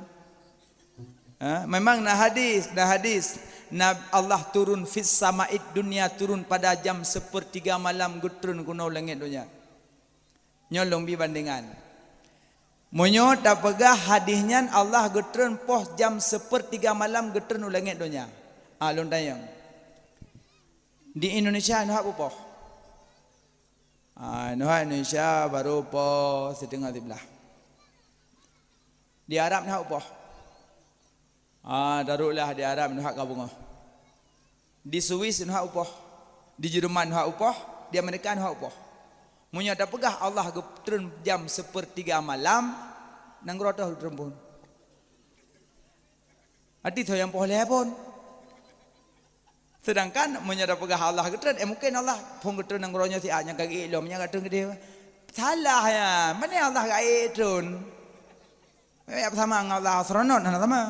Ha? Memang na hadis, na hadis. Na Allah turun fis sama'id dunya, turun pada jam sepertiga malam geutreun keunoe u langét donya. Nyoe lôn bi bandengan. Meunyoe tapeugah hadis nyan Allah geutreun poh jam sepertiga malam geutreun u langét donya. Ah, lôn tanyong. Di Indonesia neuhak beupoh? Ah, neuhak Indonesia baru poh siteungoh siblaih. Di Arab neuhak upoh. Ah, taruhlah di Arab neuhak ka beungoh. Di Swiss neuhak upoh. Di Jerman neuhak upoh. Di Amerika neuhak upoh. Meunyoe tapeugah Allah geutreun jam sepertiga malam, nanggroe toh geutreun phon. Arti toh nyang poh lhée phon. Sedangkan meunyoe tapeugah Allah geutreun, eh, mungken Allah phon geutreun nanggroe nyoe siat nyang ka geuék lom, nyang ka treun keudéh. Salah nyan. Meunan Allah ka ék treun. Eh, apa sama ngon Allah astronot, hana sama.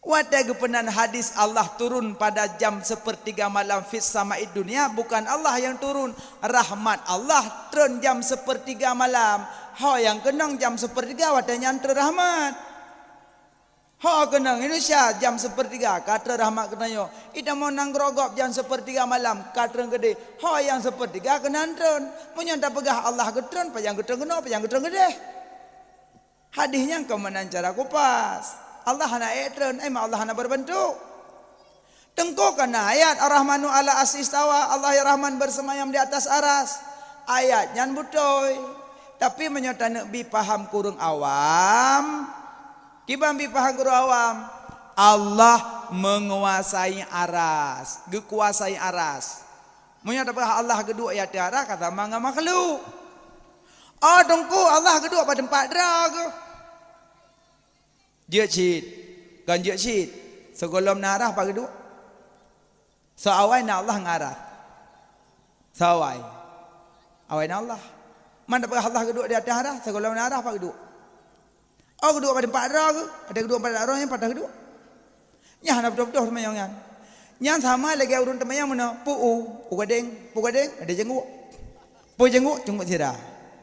Watée geupeunan hadis Allah turun pada jam sepertiga malam fis sama'id dunya, bukan Allah yang turun. Rahmat Allah treun jam sepertiga malam. Ho nyang keunong jam sepertiga watée nyan treun rahmat. Ho keunong Indonesia jam sepertiga ka treun rahmat keu tanyoe. Ita mo nanggroe gob jam sepertiga malam ka treun keudéh. Ho nyang sepertiga keunan treun. Meunyoe tapeugah Allah geutreun, pajan geutreun keunoe, pajan geutreun keudéh. Hadis nyan kon meunan cara kupas. Allah hana ék treun, ai ma Allah hana berbentuk. Teungku kana ayat Ar-Rahmanu ala arsy istawa, Allah yang Rahman bersemayam di atas aras. Ayat nyan beutôi. Tapi meunyoe taneuk bi paham keu ureuëng awam, kiban bi paham keu ureuëng awam, Allah menguasai aras, geukuasai aras. Meunyoe tapeugah Allah geuduek di ateueh aras, ka sama ngon makhluk. Oh, teungku, Allah geuduek bak teumpat droe geuh. Jeuet cit, kon jeuet cit. Sigohlom na aras pat geuduek. Soe awai na Allah ngon aras? Soe awai? Awai na Allah. Man tapeugah Allah geuduek di ateueh aras, sigohlom na aras pat geuduek? Oh, geuduek bak teumpat droe geuh, ada geuduek bak teumpat droe nyan pat geuduek. Nyan hana beutôi-beutôi teumanyong nyan. Nyan sama lagée ureuëng teumanyong meunoe, peu u, u gadeng, peu gadeng, ada jangguek. Peu jangguek, jangguek sira.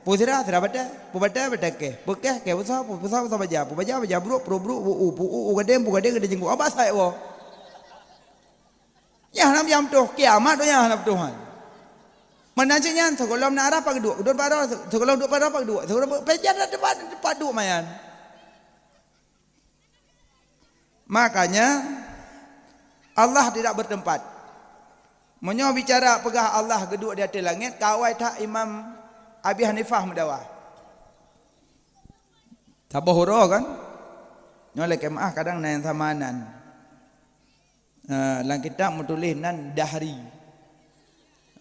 Peu sira, sira batée, peu batée, batée keh, peu keh, keh beusoe, peu beusoe, beusoe baja, peu baja, baja bruek, bruek, bruek, peu u, peu u, u gadeng, peu gadeng, ada jangguek. Abah sai woe. Nyan hana meututoh, kiamat donya hana meututoh nyan. Meunan cit nyan, sigohlom na aras pat geuduek, geuduek pat droe, sigohlom duek pat droe pat geuduek, sigohlom peue, peue jan na teumpat, teumpat duek manyang. Makanya, Allah tidak bertempat. Meunyoe bicara peugah Allah geuduek di ateueh langét, ka awai that Imam Abi Hanifah meudawa. Saboh uroe kan? Nyoe lakée meuáh kadang na nyang sama nan. Ah, lam kitab meutuléh nan dahri.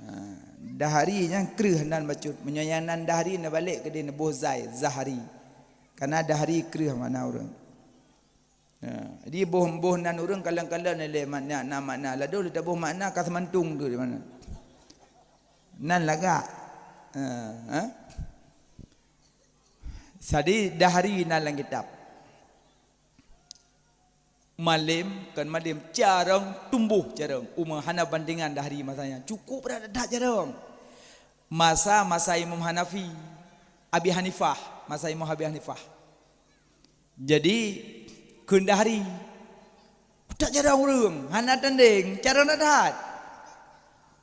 Ah, dahri nyan kreueh nan bacut. Meunyoe nyang nan dahri neubalek keudeh neuboh zai, zahri. Karena dahri kreueh makna ureuëng. Ah, jadi boh, boh nan ureuëng kalon-kalon lé makna, na makna. Ladôm lé taboh makna ka seumantong tu di mana. Nan lagak. Ah, ha? Jadi dahri nan lam kitab. Malem, kon malem, carông tumboh carông. Uma hana bandingan dahri masa nyan. Cukup brat that carông. Masa, masa Imam Hanafi, Abi Hanifah, masa Imam Abi Hanifah. Jadi, kheun dahri. That carông ureuëng, hana tandeng, carông that-that.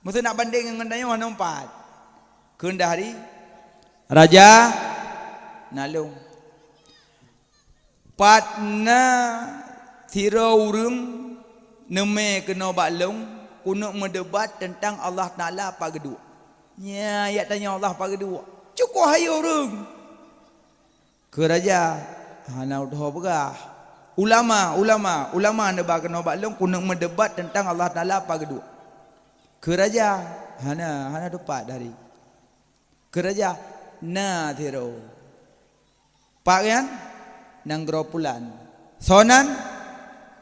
Meusti nak bandeng ngon tanyoe hana umpat. Kheun dahri, raja, nalông. Pat na sidroe ureuëng neumé keunoe bak lôn, keuneuk meudebat teuntang Allah Taala pat geuduek. Nya, jak tanyong Allah pat geuduek. Cukup hayeue ureuëng. Keu raja, hana teuho peugah. Ulama, ulama, ulama neuba keunoe bak lôn keuneuk meudebat teuntang Allah Taala pat geuduek. Keu raja, hana, hana teupat dahri. Keu raja, na sidroe. Pak nyan, nanggroe pulan. Soe nan?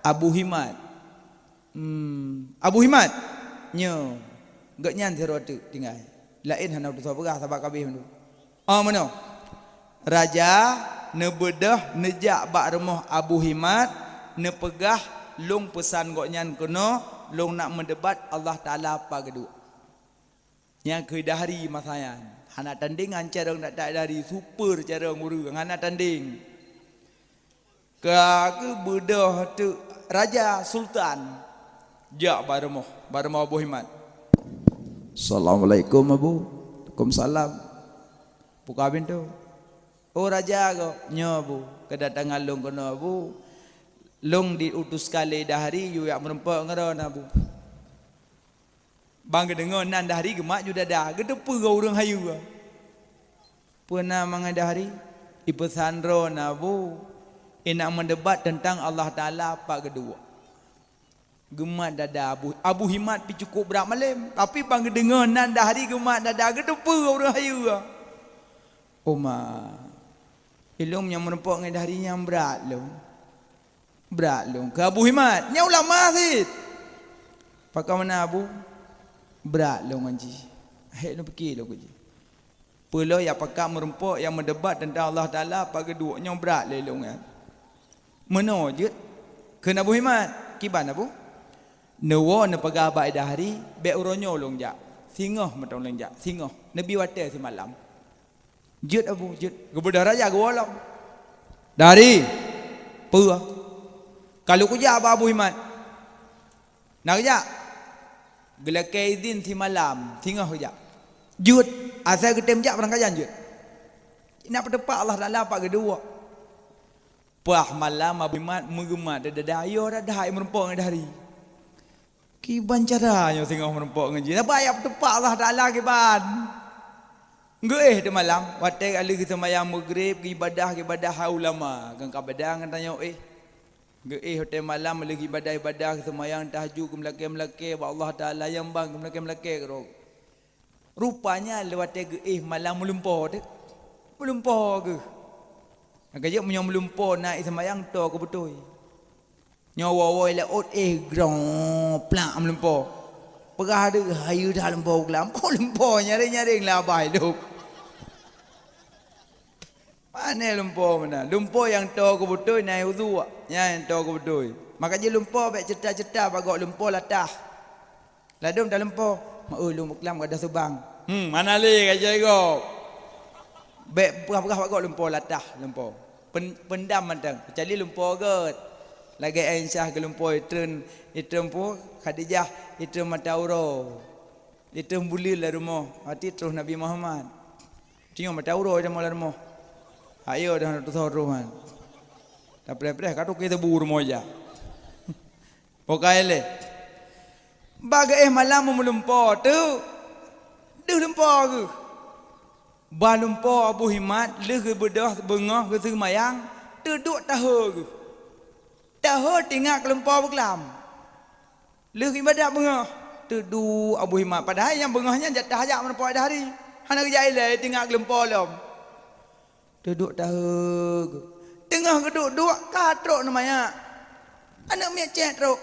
Abu Himat. Hmm, Abu Himat. Nyoe, gobnyan sidroe teuk tinggai. Laén hana teusoe peugah sabab ka abéh mandum. Oh, meunoe. Raja neubeudôh neujak bak rumoh Abu Himat, neupeugah, "Lôn peusan gobnyan keunoe, lôn nak meudebat Allah Taala pat geuduek." Nyang keu dahri masa nyan. Hana tandeng ngon carông that-that dahri, super carông ureuëng, hana tandeng. Ka geubeudôh teuk raja, sultan, jak bak rumoh, bak rumoh Abu Himat. "Assalamualaikum, Abu." "Waalaikumsalam." Buka pintoe. "Oh, raja ko, nyoe, Abu. Keudatangan lôn keunoe, Abu. Lôn diutus keu lé dahri, yue jak meurumpok ngon droeneuh, Abu." Ban geudeungoe nan dahri geumat ju dada, geuteupeue ureuëng hayeue. "Peue na mangat dahri?" "Ipeusan droeneuh, Abu, inak meudebat teuntang Allah Taala pat geuduek." Geumat dada Abu, Abu Himat pih cukup brat malem, tapi ban geudeungoe nan dahri geumat dada, geuteupeue ureuëng hayeue. "Oma, ilôn nyang meurumpok ngon dahri nyan brat lôn." Brat lôn keu Abu Himat. Nyan ulama cit. Pakon meunan Abu? Brat lôn ngon jih. Hék lôn pike lôn keu jih. Peue lôn jak pakat meurumpok, jak meudebat teuntang Allah Taala, pat geuduek nyoe brat lé lôn nyan. Meunoe jeuet. Kheun Abu Himat, "Kiban Abu?" "Neuwoe neupeugah bak dahri, bék uroe nyoe lôn jak. Singoh mantong lôn jak, singoh. Neubi watée simalam." "Jeuet Abu, jeuet." Geubeudôh raja geuwoe lom. "Dahri, peue?" "Ka lôn kujak bak Abu Himat." "Na geujak?" "Geulakée idhin simalam, singoh geujak." "Jeuet, asai geutem jak barangkajan jeuet." Nak peuteupat Allah Taala pat geuduek. Paih malam Abu Himat meugeumat dada, yo dada, hai meurumpok ngon dahri. Kiban cara nyoe singoh meurumpok ngon jih. Saban jak peuteupat Allah Taala kiban. Geuéh teumalam, watée ka lheueh geuseumayang Maghrib, geuibadah, geuibadah hai ulama, kan ka beda ngon tanyoe éh. Geuéh watée malam lheueh ibadah-ibadah, seumayang tahajud, geumeulakée-meulakée bak Allah Taala nyang ban geumeulakée-meulakée keudroe. Rupanya lé watée geuéh malam meulumpo teuh. Meulumpo geuh. Nyang ka jeuet meunyoe meulumpo na i seumayang toe keu beutôi. Nyoe woe-woe laôt éh grong plak meulumpo. Peugah deuh hayeue that lumpo glam. Oh lumpo nyaréng-nyaréng labai lom. Pane lumpo meunan? Lumpo nyang toe keu beutôi na udhu, nyan nyang toe keu beutôi. Maka jih lumpo bék ceuta-ceuta bak gob lumpo latah. Ladôm talumpo, "Meu lôn beuklam gadôh subang." Hmm, mana lé ka jai gob. Bék peugah-peugah bak gob lumpo latah lumpo. Pen-, pendam mantong, keucuali lumpo gét. Lagée Aisyah geulumpo itreun, itreun pu Khadijah, itreun mata uroe. Itreun buleuen lam rumoh, arti troh Nabi Muhammad. Tinyoe mata uroe lam rumoh. Ayo dah tusoe troh kan. Tapreh-preh ka toke tebu rumoh ija. Pokai lé. Bak geuéh malam meulumpo teuh, deuh lumpo geuh. Bah lumpo Abu Himat lheueh geubeudôh beungoh geuseumayang, teuduek tahe geuh. Tahe tingat keu lumpo beuklam. Lheueh ibadat beungoh, teuduek Abu Himat. Padahai nyang beungoh nyan jatah jak meureumpok dahari. Hana geujak ilée tingat keu lumpo lom. Teuduek tahe geuh. Teungoh geuduek-duek ka trok neumanyak. Aneuëk miet cét trok.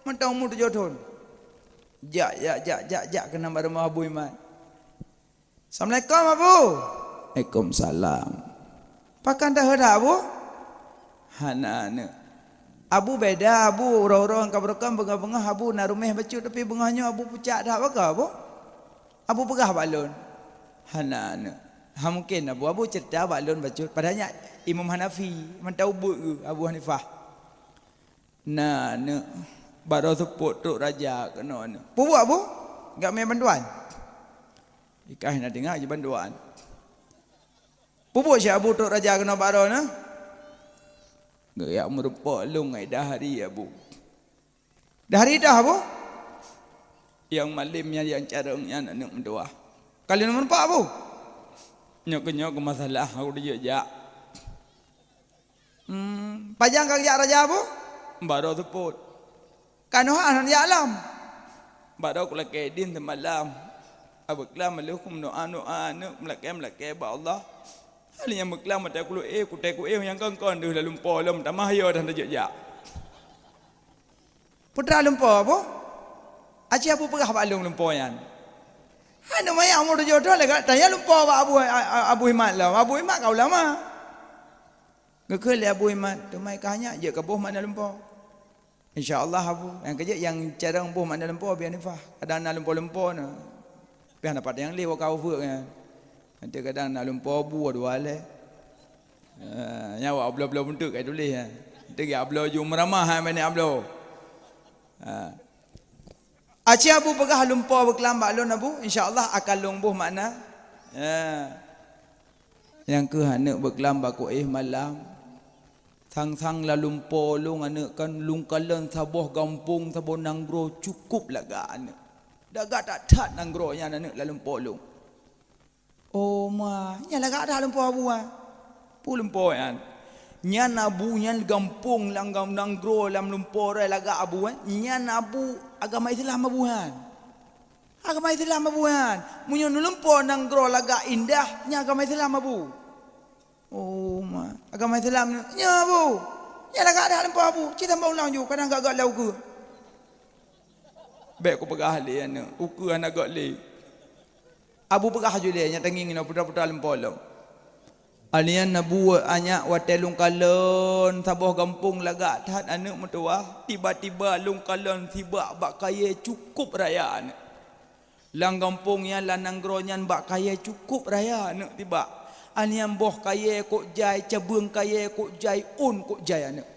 Mantong umu tujoh thon. Jak, jak, jak, jak, jak keunan bak rumoh Abu Iman. "Assalamualaikum, Abu." "Waalaikumsalam." "Pakon tahe that, Abu?" "Hana aneuëk." "Abu beda, Abu uroe-uroe nyang ka beureukoh beungoh-beungoh Abu na ruméh bacut, tapi beungoh nyoe Abu pucak that, pakon, Abu?" Abu peugah bak lôn, "Hana aneuëk." "Ha mungken Abu, Abu ceurita bak lôn bacut." Padahai nyan Imam Hanafi, mantong ubeut geuh Abu Hanifah. "Na aneuëk, baroe seupôt trok raja keunoe aneuëk." "Peue buet Abu?" "Geujak mé bantuan." Ikah na tinggai ji bantuan. "Peue buet si Abu trok raja keunoe baroe na?" "Geujak meureumpok lôn ngon dahari Abu." "Dahari dah, Abu?" "Nyang malem nyan nyang carông nyan aneuëk meutuwah." "Ka lheueh meureumpok, Abu?" "Nyoe keuh nyoe keuh masalah, aku dijak-jak." "Hmm, pajan ka geujak raja, Abu?" "Baroe seupôt." "Ka neuh hana jak lom?" "Baroe kulakée idin seumalam. Abu klam lheueh kumeudoá-doá aneuëk meulakée-meulakée bak Allah. Hal nyang meuklam mata kulu éh, kuté ku éh nyang kon-kon deuh lalumpo lom tamah yo dan tajak-jak." "Putra lumpo, Abu?" "Aci Abu peugah bak lôn lumpo nyan." Hana maya umur tujoh thon lagak tanya lumpo bak Abu, Abu Imat lom. Abu Imat ka ulama. Geukheun lé Abu Imat, "Teuma ikah nyak jeuet keu boh makna lumpo." "Insya Allah, Abu." Nyang keujeuet nyang carông boh makna lumpo Abi Hanifah. Kadang na lumpo-lumpo na. Pih na pat nyang lé waka ufeuek nyan. Nanti kadang na lumpo bu dua lé. Ha, nyan wak bloe-bloe bunteuk kai tuléh nyan. Nanti geujak bloe ju meuramah hai meuneuk bloe. Ha. Aci Abu peugah lumpo beuklam bak lôn Abu, insya Allah akan lôn boh makna. Ya. Nyang keuh aneuëk beuklam bak kuéh malam. Sang-sang lalumpo lôn aneuëk kan lôn kalon saboh gampông saboh nanggroe cukup lagak aneuëk. Lagak that-that nanggroe nyan aneuëk lalumpo lôn. Oh ma, nyan lagak that lumpo Abu, ah. Peue lumpo nyan? Nyan Abu nyan gampông lam gam-, nanggroe lam lumpo raya lagak Abu, eh. Nyan Abu agama Islam Abu nyan. Agama Islam Abu nyan. Meunyoe lumpo nanggroe lagak indah, nyan agama Islam Abu. Oh ma, agama Islam nyan. Nyan Abu. Nyan lagak that lumpo Abu. Cit tambah ulang ju, kadang gak-gak lau ke. Bék kupeugah lé aneuëk, ukeue hana göt lé. Abu peugah ju lé nyang teungieng inoe putra-putra lumpo lom. Alian Abu anyak watée lôn kalon saboh gampông lagak that aneuëk meutuwah, tiba-tiba lôn kalon sibak bak kayée cukup raya aneuëk. Lam gampông nyan lam nanggroe nyan bak kayée cukup raya aneuëk tibak. Alian boh kayée kok jai, cabeueng kayée kok jai, ôn kok jai aneuëk.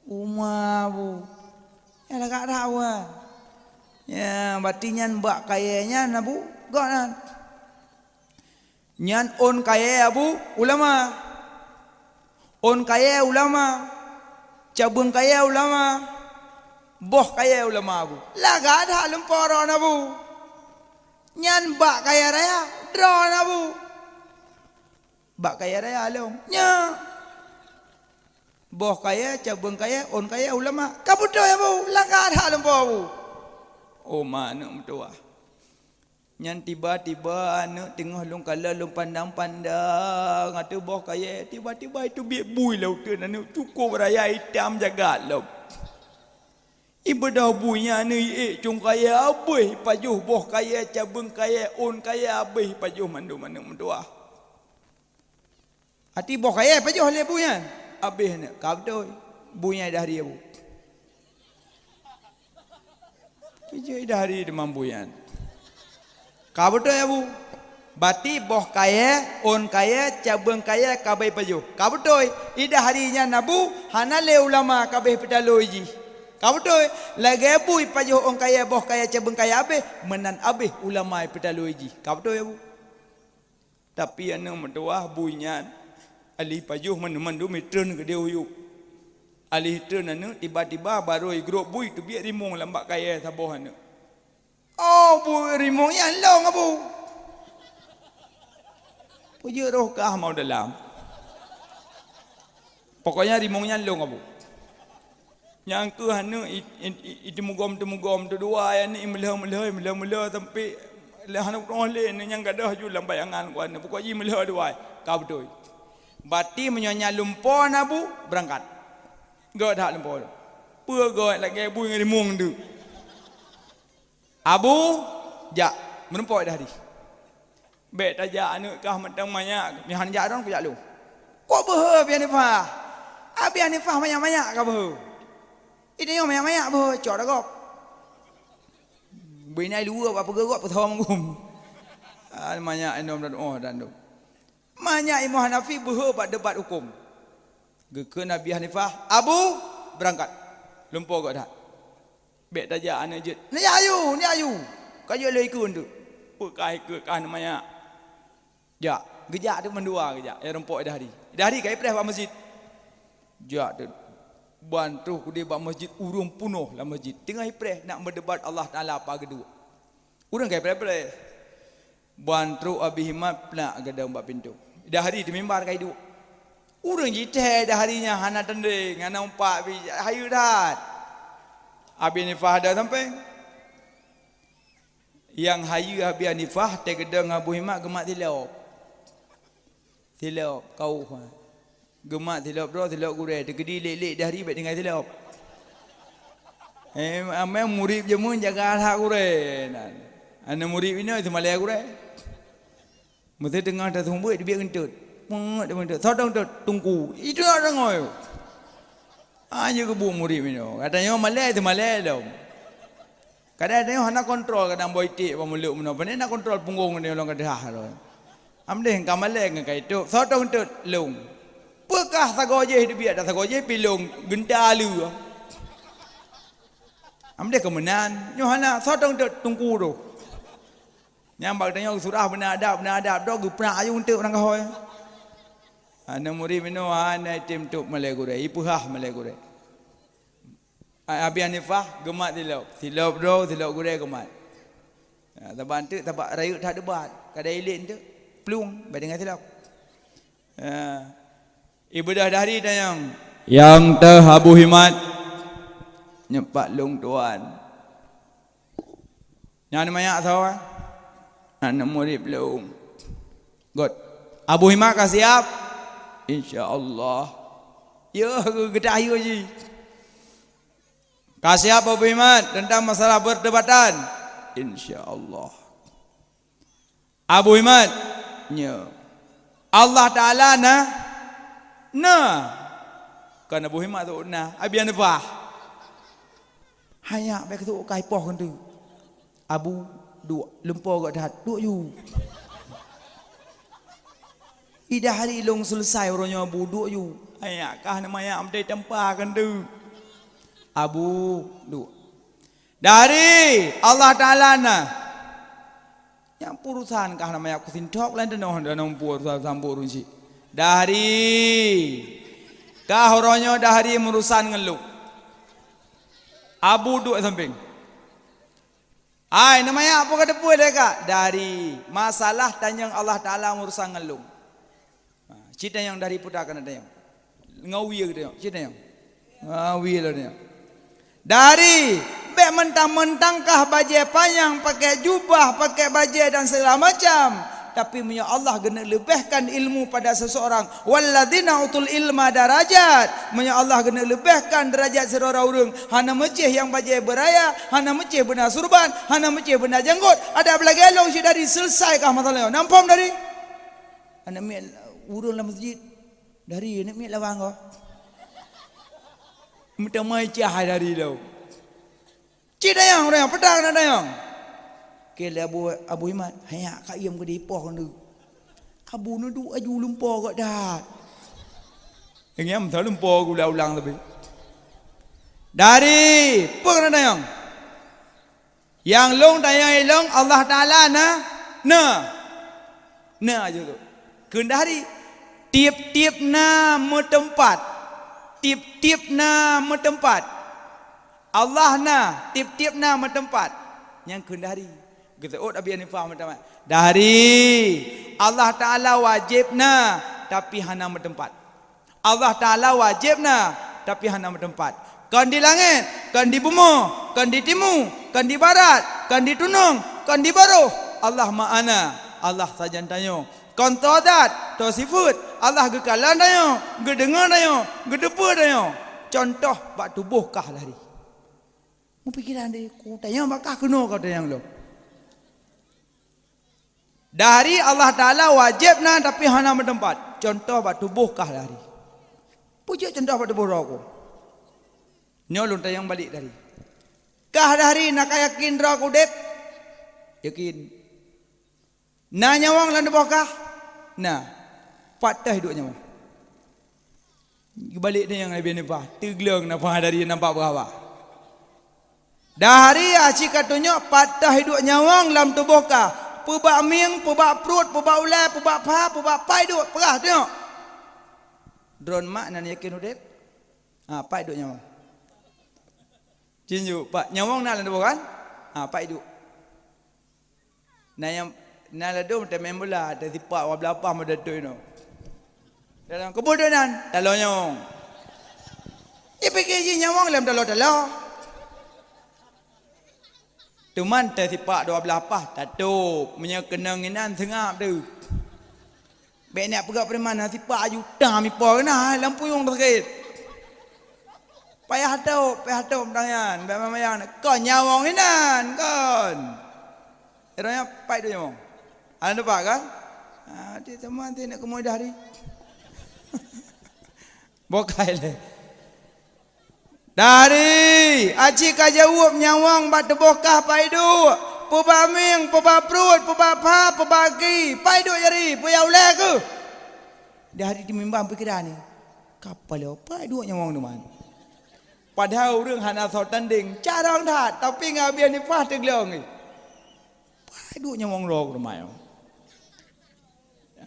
Uma Abu. Ya lagak that Abu. Ya, berarti nyan bak kayée nyan Abu, göt nyan. Nyan ôn kayée Abu, ulama. Ôn kayée ulama. Cabeueng kayée ulama. Boh kayée ulama Abu. Lagak that lumpo droen Abu. Nyan bak kayée raya droen Abu. Bak kayée raya lom. Nyan. Boh kayèe, cabeueng kayèe, ôn kayèe ulama. Ka beutôi, Abu, langkah that lumpoe, Abu. Oh, ma aneuk meutuwah. Nyan tiba-tiba aneuk teungoh lôn kalon lôn pandang-pandang ateueh boh kayèe, tiba-tiba itu biet bui lam uteuen aneuk cukôp raya itam jagat lom. Ibeudôh bui nyan aneuk iék cong kayèe habéh ipajoh boh kayèe, cabeueng kayèe, ôn kayèe habéh ipajoh mandum aneuk meutuwah. Até boh kayèe pajoh lé bui nyan. Habéh nyan, ka beutôi. Bui nyan idah hari, Abu. Keujeuet idah hari teuma bui nyan. Ka beutôi, Abu. Bati boh kayèe, ôn kayèe, cabeueng kayèe ka abéh pajoh. Ka beutôi, idah hari nyan, Abu, hana lé ulama ka abéh peutaloe jih. Ka beutôi, lagèe bui pajoh ôn kayèe, boh kayèe, cabeueng kayèe abéh, meunan abéh ulama peutaloe jih. Ka beutôi, Abu. Tapi aneuk meutuwah bui nyan, alih pajoh mandum-mandum itreun keudéh u yup. Alih itreun aneuk, tiba-tiba barô igrôp bui teubiet rimong lam bak kayèe saboh aneuk. Oh, bui rimong nyan lôn, Abu. Peujeuet roh kah mau dalam. Pokoknya rimong nyan lôn, Abu. Nyang keuh aneuk i, i, i, i teumugom-teumugom, teudua aneuk i meulhö-meulhö, i meulhö-meulhö sampai lheuh aneuk peunoh lé, aneuk nyang gadôh ju lam bayangan ku aneuk. Pokok jih meulhö dua, ka beutôi. Bati meunyoe nyan lumpoe na, Abu, beurangkat. Gèt that lumpoe. Peue gèt lagèe bui ngon rimong tu. Abu, jak, meureumpok idah hari. Bèk tajak aneuk kah mantong manyak, nyoe han jak droen kujak lôn. Kok beuhe Abi Hanifah? Abi Hanifah manyak-manyak ka beuhe. Itanyoe manyak-manyak beuhe, cok dah gob. Beuinai luwa bak peugeuh gob peusawa meukum. Ah, manyak inong dan oh dan tu. Manyak Imam Hanafi beuhe bak debat huköm. Geukheun Abi Hanifah, "Abu, beurangkat. Lumpoe gèt that." Bèk tajak aneuk jeuet. "Neujak ayue, neujak ayue. Ka jeuet lé ikeue eunteuk." Peue kah ikeue kah neumanyak. Jak, geujak teuk mandua geujak, nyang reumpok idah hari. Idah hari ka ipreh bak masjid. Jak teuk. Ban troh keudéh bak masjid, ureueng peunoh lam masjid. Teungoh ipreh nak meudebat Allah Taala apa geuduek. Ureueng ka ipreh-preh. Ban trok Abi Himat plak geudong bak pintoe. Dahri di mimbar ka iduek. Ureueng jithèe dahri nyan hana teuntèe, hana umpak, hayeue that. Abi Hanifah dong sampéng. Nyang hayeue Abi Hanifah teugeudong Abu Himat geumat silop. Silop, kauh. Geumat silop droe, silop gurèe. Teukeudi lét-lét dahri bèk tinggai silop. Eh, amai murit jameun jaga that gurèe. Nan. Aneuk murit inoe seumalèe gurèe. Meusé teungoh taseumeubeuet teubiet geunteut. Meungeut teubiet geunteut. Soe teuh geunteut? Teungku. Itu nak deungoe. Ah, nyoe keubu murit inoe. Gata nyoe malèe seumalèe lom. Kadang tanyoe hana kontrol, kadang boh iték bak mulut meunoe. Pane na kontrol punggong tanyoe lôn ka deuhah lôn. Amdeh ka malèe ngon ka itôp. Soe teuh geunteut? Lôn. Peue kah sagoe jéh teubiet, dak sagoe jéh pi lôn geunta lé. Amdeh ka meunan. Nyoe hana, soe teuh geunteut? Teungku teuh. Nyang bak tanyoe surah beuna adab, beuna adab, dok geuprak ayue geunteut urang gahoe. Aneuk murit meunoe hana item tôp malèe gurèe, ipeugah malèe gurèe. Abi Hanifah geumat silop. Silop droe, silop gurèe geumat. Ha, saban teuk, saban rayeuk that debat. Kadang ilét teuk, plueng, bak tinggai silop. Ha. Ibeudôh dahri tanyong. Nyang teuh Abu Himat. Nyoe pat lôn tuan. Nyan manyak sawa. Aneuk murit lôn. Göt. Abu Himat ka siap? Insya Allah. Yo, geutah yo jih. Ka siap Abu Himat tentang masalah perdebatan? Insya Allah. Abu Himat, nyo. Allah Taala na? Na. Kon Abu Himat tu na, Abi Hanifah. Hanya bèk tu kai poh keutu. Abu, duek, lumpo gak that, duek ju. Idah hari lôn selesai uroe nyoe, Abu, duek ju. Hanya kah na manyak meutai tampa keutu. Abu, duek. Dari Allah Taala na. Nyang peurusan kah na manyak kusintop laén teunoh dan umpur sambot runci. Dahri. Kah uroe nyoe dahri meurusan ngon lôn. Abu duek sampéng. Ai, na manyak peue ka teupeu lé kak? Dahri. Masalah tanyong Allah Taala meurusan ngon lôn. Ha, cit tanyong dahri puta keuneuk tanyong. Ngon wie geutanyoe, cit nyoe. Ngon wie lôn nyoe. Dari, bék mentang-mentang kah bajée panyang, pakai jubah, pakai bajée dan segala macam. Tapi meunyoe Allah geuneuk leubehkan ilmu pada seseorang, "Walladzina utul ilma darajat." Meunyoe Allah geuneuk leubehkan derajat sidroe ureuëng, hana meucéh nyang bajée beuraya, hana meucéh beuna surban, hana meucéh beuna janggot, adak beulagée lôn cit dari, selesai kah masalah nyoe. Namphom dari? Aneuk miet ureuëng lam masjid. Dari aneuk miet lawang ko. Meutamai cah dari lom. Cit dayang, dayang, peudang na dayang. Keu lé Abu, Abu Imat, hanya ka iem keu dipoh keuneuk. Abu neuduek aju lumpo gak dat. Nyang meusa lumpo gula ulang tapi. Dari, peue na dayang? Nyang lôn tanyong ilong Allah Taala na, na. Na aju tu. Kheun dari, tiep-tiep na meuteumpat. Tiep-tiep na meuteumpat. Allah na, tiep-tiep na meuteumpat. Nyang kheun dari. Geuseuôt Abi Hanifah meuteumpat. Dari, Allah Taala wajéb na, tapi hana meuteumpat. Allah Taala wajéb na, tapi hana meuteumpat. Kon di langét, kon di bumoe, kon di timu, kon di barat, kon di tunong, kon di baroh. Allah ma'ana, Allah sajan tanyoe. Kon toe dat, toe sifeuet, Allah geukalon tanyoe, geudeungoe tanyoe, geuteupeue tanyoe. Cuntoh bak tuboh kah lari. Meupikiran deh, ku tanyong bak kah keunoe ka tanyong lom. Dari Allah Taala wajéb na, tapi hana meuteumpat. Cuntoh bak tuboh kah dari. Peue jeuet cuntoh bak tuboh droe ku? Nyoe lôn tanyong balek dari. Kah dari na ka yakin droe ku udeb? Yakin. Na nyawöng lam tuboh kah? Na. Pat teuh duek nyawöng? Geubalek nyan Abi Hanifah, teugleng nafah dari nampak beuraba. Dari aci ka tunyok pat teuh duek nyawöng lam tuboh kah, peubak mieng, peubak pruet, peubak ulée, peubak pha, peubak pat duek, peugah tunyok. Droen mak nan yakin udeb? Ha, pat duek nyawöng. Cit ju, pat nyawöng na lam tuboh kan? Ha, pat duek. Na nyang, na ladôm teumain bola, teusipak dua belah paih meudatui nyoe. Dalam keubeue nan, taloe nyawöng. Ipike jih nyawöng lam taloe-taloe. Teuma teusipak dua belah paih tatôb, meunyoe keunong inan seungab teuh. Bék neuk peugah preman, na sipak aju tam ipo keunan lam puyueng teusakét. Payah tôb, payah tôb tangian, bék mayang, kon nyawöng inan, kon. Roh nyan pat duek nyawöng. Hana teumpat kan? Ha, di teuma ti nak keumoe dari. Bokai lé. Dari, aci ka jaweueb nyawöng bak tuboh kah pat duek, peubak mieng, peubak pruet, peubak pha, peubak gaki, pat duek jari, peue ya ulée keuh. Dari di mimbang pikiran ni, kapal yo pat duek nyawöng teuma. Padahai ureuëng hana soe tandeng, carông that, tapi ngon Abi Hanifah teugleng. Pat duek nyawöng droe ku teuma nyoe.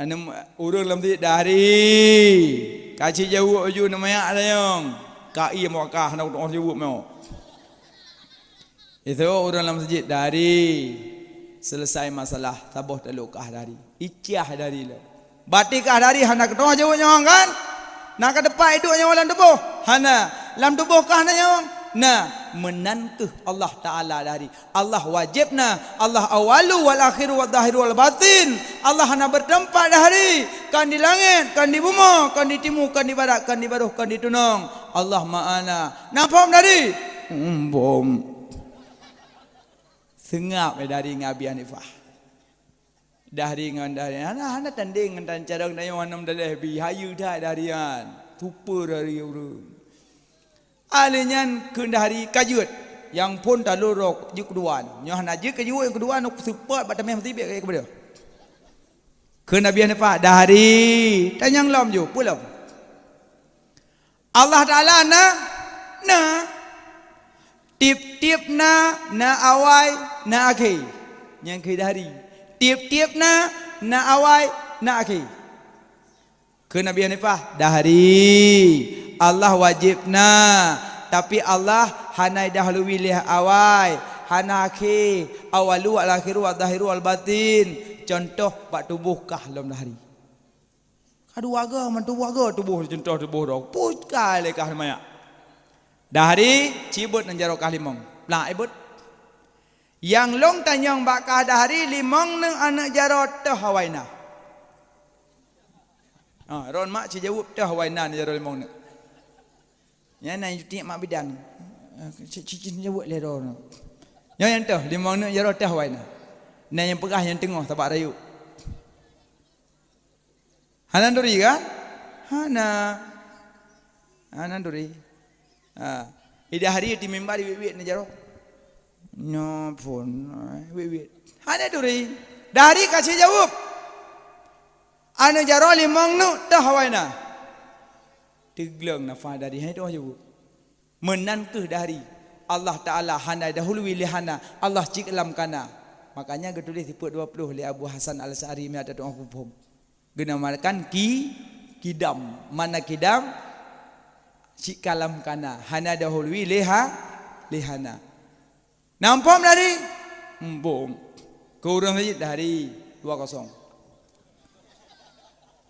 Aneuk ureuëng lam masjid dari. Ka cit jaweueb aju neumeuyak dayong. Ka ie mokah na utôh jaweueb mok. Itu ureuëng lam masjid dari. Selesai masalah saboh talok kah dari. Icah dari lom. Bati kah dari hana keudroe jaweueb nyawöng kan? Na ka teupat iduek nyawöng lam tuboh? Hana. Lam tuboh kah na nyawöng? Na. Meunan keuh Allah Taala dari. Allah wajéb na, Allah awalu wal akhiru wal zahiru wal batin. Allah hana beuteumpat dahri, kon di langét, kon di bumoe, kon di timu, kon di barat, kon di baroh, kon di tunong. Allah ma'ana. Na phom dari? Hmm, phom. Seungab dari ngon Abi Hanifah. Dahri ngon dahri. Hana, hana tandeng ngon tan carông tanyoe hana meudaleh bi. Hayeue that dahri nyan. Super dahri ureuëng. Alèh nyan kheun dahri ka jeuet. Nyang phon talo droe jeuet keudua. Nyoe hana jeuet keu jeuet nyang keudua, nyoe seupôt bak tameh meusibiek keu keubeudoh. Kheun Abi Hanifah, dahri. Tanyong lom ju, peue lom? Allah Taala na? Na. Tiep-tiep na, na awai, na akhé. Nyang keu dahri. Tiep-tiep na, na awai, na akhé. Kheun Abi Hanifah, dahri. Allah wajéb na, tapi Allah hana idahului lé awai, hana akhé, awalu wal akhiru wal zahiru wal batin. Cuntoh bak tuboh kah lom dahri. Ka dua go, mantong dua go tuboh, cuntoh tuboh droe. Puih ka lé kah manyak. Dahri, cibeuet aneuk jaroe kah limong. Plak, ibeuet. Nyang lôn tanyong bak kah Dahri, limong neuk aneuk jaroe teuh awai na. Ha, ron mak ci jaweueb teuh awai na aneuk jaroe limong neuk. Nyan na tiek mak bidan. Ci, ci, ci jaweueb lé droe. Nyoe nyang teuh, limong neuk jaroe teuh awai na. Na nyang peugah nyang teungoh sabak rayeuk. Hana turi kan? Hana. Hana turi. Ha. Di Dahri di mimbar wiet-wiet aneuk jaroe. Nyoe phon, wiet-wiet. Hana turi. Dahri ka ci jaweueb. Aneuk jaroe limong neuk teuh awai na. Teugleng nafah Dahri, hai toh jaweueb. Meunan kheueh Dahri. Allah Taala hana dahului lé hana, Allah cit lam kana. Makanya geutuléh sifeuet dua ploh lé Abu Hasan Al-Asy'ari meunyo tu'oh phom. Geunamakan ki-, kidam. Mana kidam? Cit ka lam kana. Hana dahului lé ha-, lé hana. Na muphom Dahri? Muphom. Keu ureueng saja Dahri, dua kosong.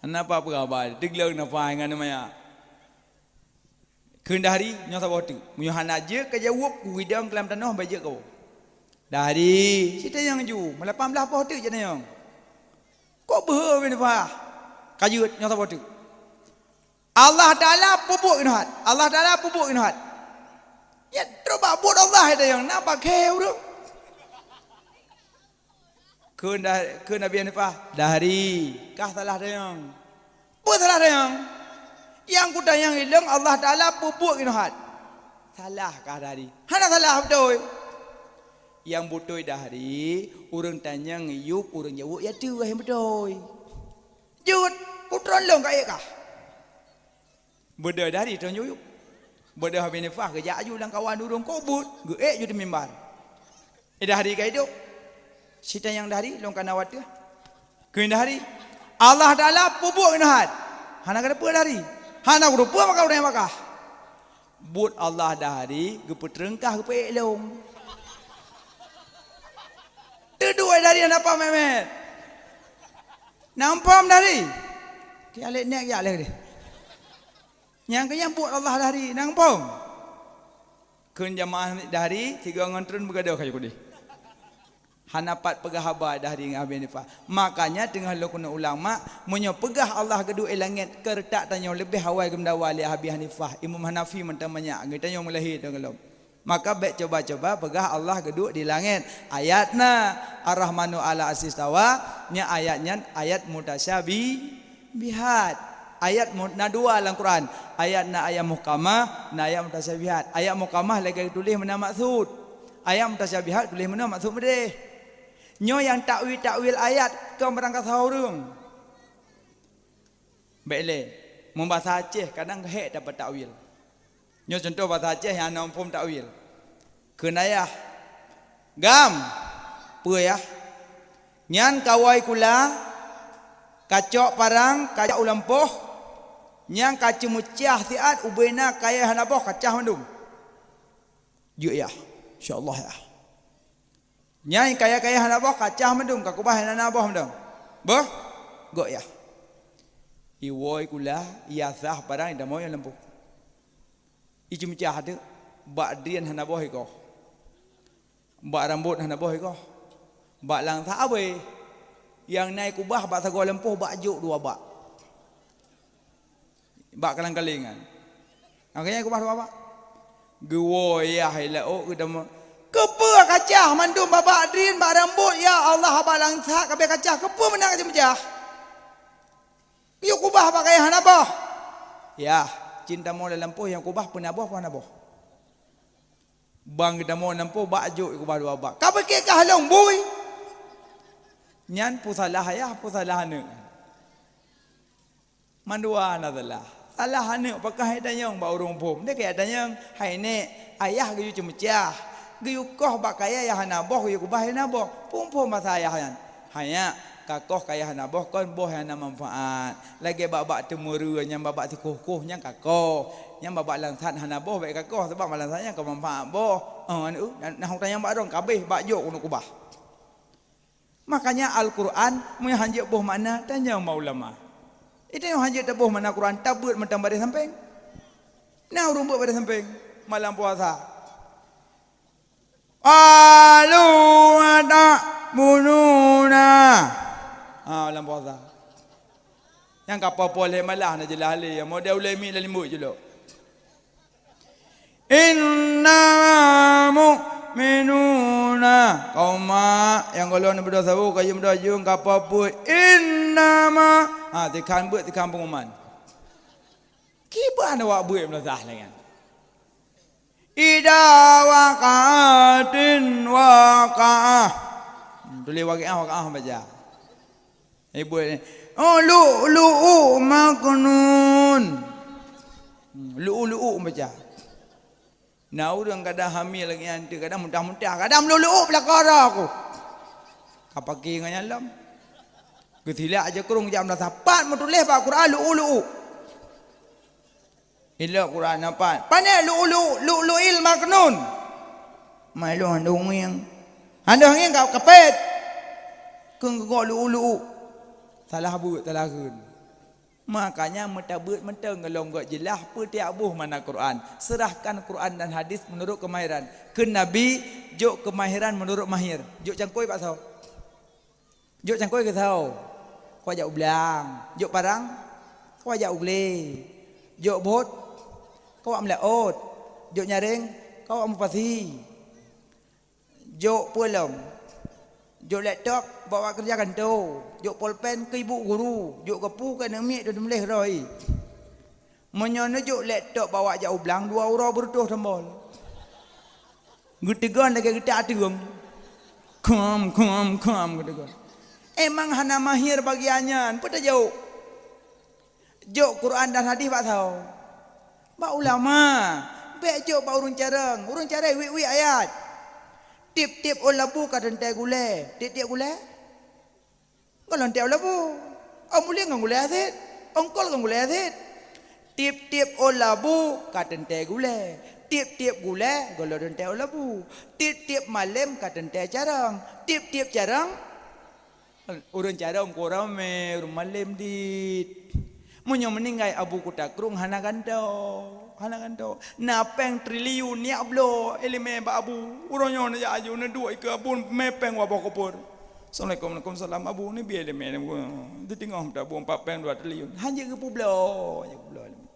Hana apa-apa haba, teugleng nafah ngon manyak. Kheun Dahri, nyoe saboh teuk. Meunyoe hana jeuet ka jaweueb, kuidong keu lam tanoh, bah jeuet keu. Dahri, ci tanyong ju, meulapan blaih poh teuk ci tanyong. Kok beuhe meuneubah? Ka jeuet, nyoe saboh teuk. Allah Taala peubuet keunoe hat. Allah Taala peubuet keunoe hat. Ya, trok bak buet Allah hai tanyong, na bak khe ureueng. Kheun dah, kheun Abi Hanifah, "Dahri, kah salah tanyong." "Peue salah tanyong?" "Nyang kutanyong ilong Allah Taala peubuet keunoe hat." "Salah kah Dahri?" "Hana salah beutôi." "Nyang beutôi Dahri, ureueng tanyong yub, ureueng jaweueb ya teuh nyang beutôi." "Jeuet, kutron lôn ka ék kah." Beudôh Dahri tron yub. Beudôh Abi Hanifah geujak aju lam kawan ureueng kok buet, geuék ju di mimbar. Eh, Dahri ka idop. Ci tanyong Dahri, lôn kana watèe. Kheun Dahri, "Allah Taala peubuet keunoe hat." "Hana kateupeue Dahri." "Hana kateupeue maka ureueng nyang bakah." "Buet Allah Dahri geupeuteureueng kah geupeuék lôn." Teuduek Dahri hana paham mét-mét. Na muphom Dahri? Kialék nèk jak lé deh. Nyang keu nyan buet Allah Dahri, na muphom? Kheun jamaah Dahri, sigoe ngon treun beugadôh ka jikudeh. Hana pat peugah haba Dahri ngon Abi Hanifah. Makanya teungoh lôn keuneuk ulang mak, meunyoe peugah Allah geuduek i langét, keureutak tanyoe leubeh awai geumeudawa lé Abi Hanifah, Imam Hanafi mantong manyak, geutanyoe meulahé teungoh lom. Maka bèk cuba-cuba peugah Allah geuduek di langét. Ayat na, "Ar-Rahmanu 'alal 'arsy istawa", nyan ayat nyan ayat mutasyabihat. Ayat mu-, na dua lam Quran. Ayat na ayat muhkamah, na ayat mutasyabihat. Ayat muhkamah lagèe tuléh meunan maksud. Ayat mutasyabihat tuléh meunan maksud meudeh. Nyoe nyang takwil-takwil ayat kon barangkasoe ureueng. Bèk lé, meubasa Aceh kadang hék tapeutakwil. Nyoe cuntoh basa Aceh nyang hana muphom takwil. Kheun ayah, "Gam, peue yah?" "Nyan kawôi kula, kacok parang, kajak u lampôh, nyan kaceumeucah siat ubena kayèe hana boh kacah mandum." "Jeuet yah, insya Allah yah." Nyan kayèe-kayèe hana boh kacah mandum, kakubah nyang hana boh mandum. Boh? Gok yah. Iwoe kula, iasah parang itamong lam lampôh. Iceumeucah teuk, bak drien hana boh ikoh. Bak rambôt hana boh ikoh. Bak langsat abée. Nyang na ikubah bak sagoe lampôh bak jok dua bak. Bak kalang-kalingan. Akhirnya keubah dua bak. Geuwoe yah i laôt geutamong. Keupeue kacah mandum babak drien bak rambôt, ya Allah, bak langsat kabeh kacah. Keupeue meunan kacah meucah? Yue kubah bak kayèe hana boh. Yah, cit tamong lam lampôh nyang kubah peue na boh, peue hana boh. Ban geutamong lam lampôh bak jok yue kubah dua bak. Ka pike kah lôn bui. Nyan peue salah ayah, peue salah aneuk. Mandua na salah. Salah aneuk pakon han tanyong bak ureueng phom. Dia kaya tanyong, "Hai nèk, ayah geuyue ceumeucah. Geuyue koh bak kayèe nyang hana boh, geuyue kubah nyang hana boh. Phom-phom basa ayah nyan." "Hai nyak, kakoh kayèe hana boh kon boh nyang hana manfaat. Lagèe bak-bak teumeureu nyang bak-bak sikhoh-khoh nyan kakoh. Nyang bak-bak langsat hana boh bèk kakoh, sabab bak langsat nyan ka manfaat boh." Oh, aneuk, na, na hong tanyong bak droe, kabeh bak jok keuneuk kubah. Makanya Al-Quran meunyo han jeuet boh makna, tanyong bak ulama. Itu nyang hanjeuet taboh makna Quran, tabeuet mantong baréh sampéng. Na ureuëng beuet baréh sampéng malam puasa. Qalu ta'buduna. Ha, malam puasa. Nyang ka poh-poh lhée malah na jeulaih lé, model ulée miet lam limbuek julok. Inna mu'minuna. Kaum mak nyang gohlom neubeudôh saboh, ka jeuem beudôh jeueng, ka poh peuet. Innama. Ha, tikhan beuet, tikhan peunguman. Kiban awak beuet meunasah lagée nyan. Idza waqa'atin waqa'ah. Hmm, tuléh waqi'ah, waqa'ah baca. Ibu ni, "Oh, lu'lu'u maknun." Hmm, lu'lu'u baca. Na ureuëng kadang hamil lagée nyan tu, kadang muntah-muntah, kadang lu'lu'u belakara aku. Ka paki ngon nyan lom. Geusilak aja kurung jam dah sapat meutuléh bak Quran lu'lu'u. Ilok Quran nyan pat. Pane lu'lu'u, lu'lu'il maknun. Mai lôn hana dong ngieng. Hana dong ngieng ka kapét. Keu geugok lu'lu'u. Salah beuet, salah kheun. Makanya meutabeuet mantong gohlom gok jeulaih peue tiap boh makna Quran. Serahkan Quran dan hadis menurut kemahiran. Keu Nabi, jok kemahiran menurut mahir. Jok cangkôi bak soe? Jok cangkôi keu soe? Kau jak u blang. Jok parang? Kau jak u glé. Jok bot? Kau jak meulaôt. Jok nyaréng? Kau jak mupasi. Jok peue lom? Jok laptop bak wak keureuja kantô. Jok polpen keu ibu guru. Jok geupu keu aneuk miet dum lheueh roi. Meunyoe neujok laptop bak wak jak u blang, dua uroe beureutôh tombol. Geuteugon lagée geutak ateueng. Kham, kham, kham geuteugon. Emang hana mahir bagian nyan, peue tajok? Jok Quran dan hadis bak soe? Bak ulama. Bék jok bak ureuëng carông. Ureuëng carông wiet-wiet ayat. Tieb-tieb ôn labu ka teuntée gulée. Tieb-tieb gulée? Gohlom teuntée ôn labu. Ôn mulieng ngon gulée cit. Ôn kol ngon gulée cit. Tieb-tieb ôn labu ka teuntée gulée. Tieb-tieb gulée gohlom teuntée ôn labu. Tieb-tieb malem ka teuntée carông. Tieb-tieb carông, ureuëng carông ko ramé, ureuëng malem dit. Meunyoe meuninggai Abu Kuta Krueng hana gantoe, hana gantoe. Na péng triliun nyak bloe iéleumé bak Abu. Uroe nyoe neujak aju neuduek ikeue Abu mé péng waboh koper. Assalamualaikum, waalaikumsalam Abu, neubi iéleumé. Teuteungoh meutabong pat péng dua triliun. Hanjeuet geupeubloe, hanjeuet geupeubloe iéleumé.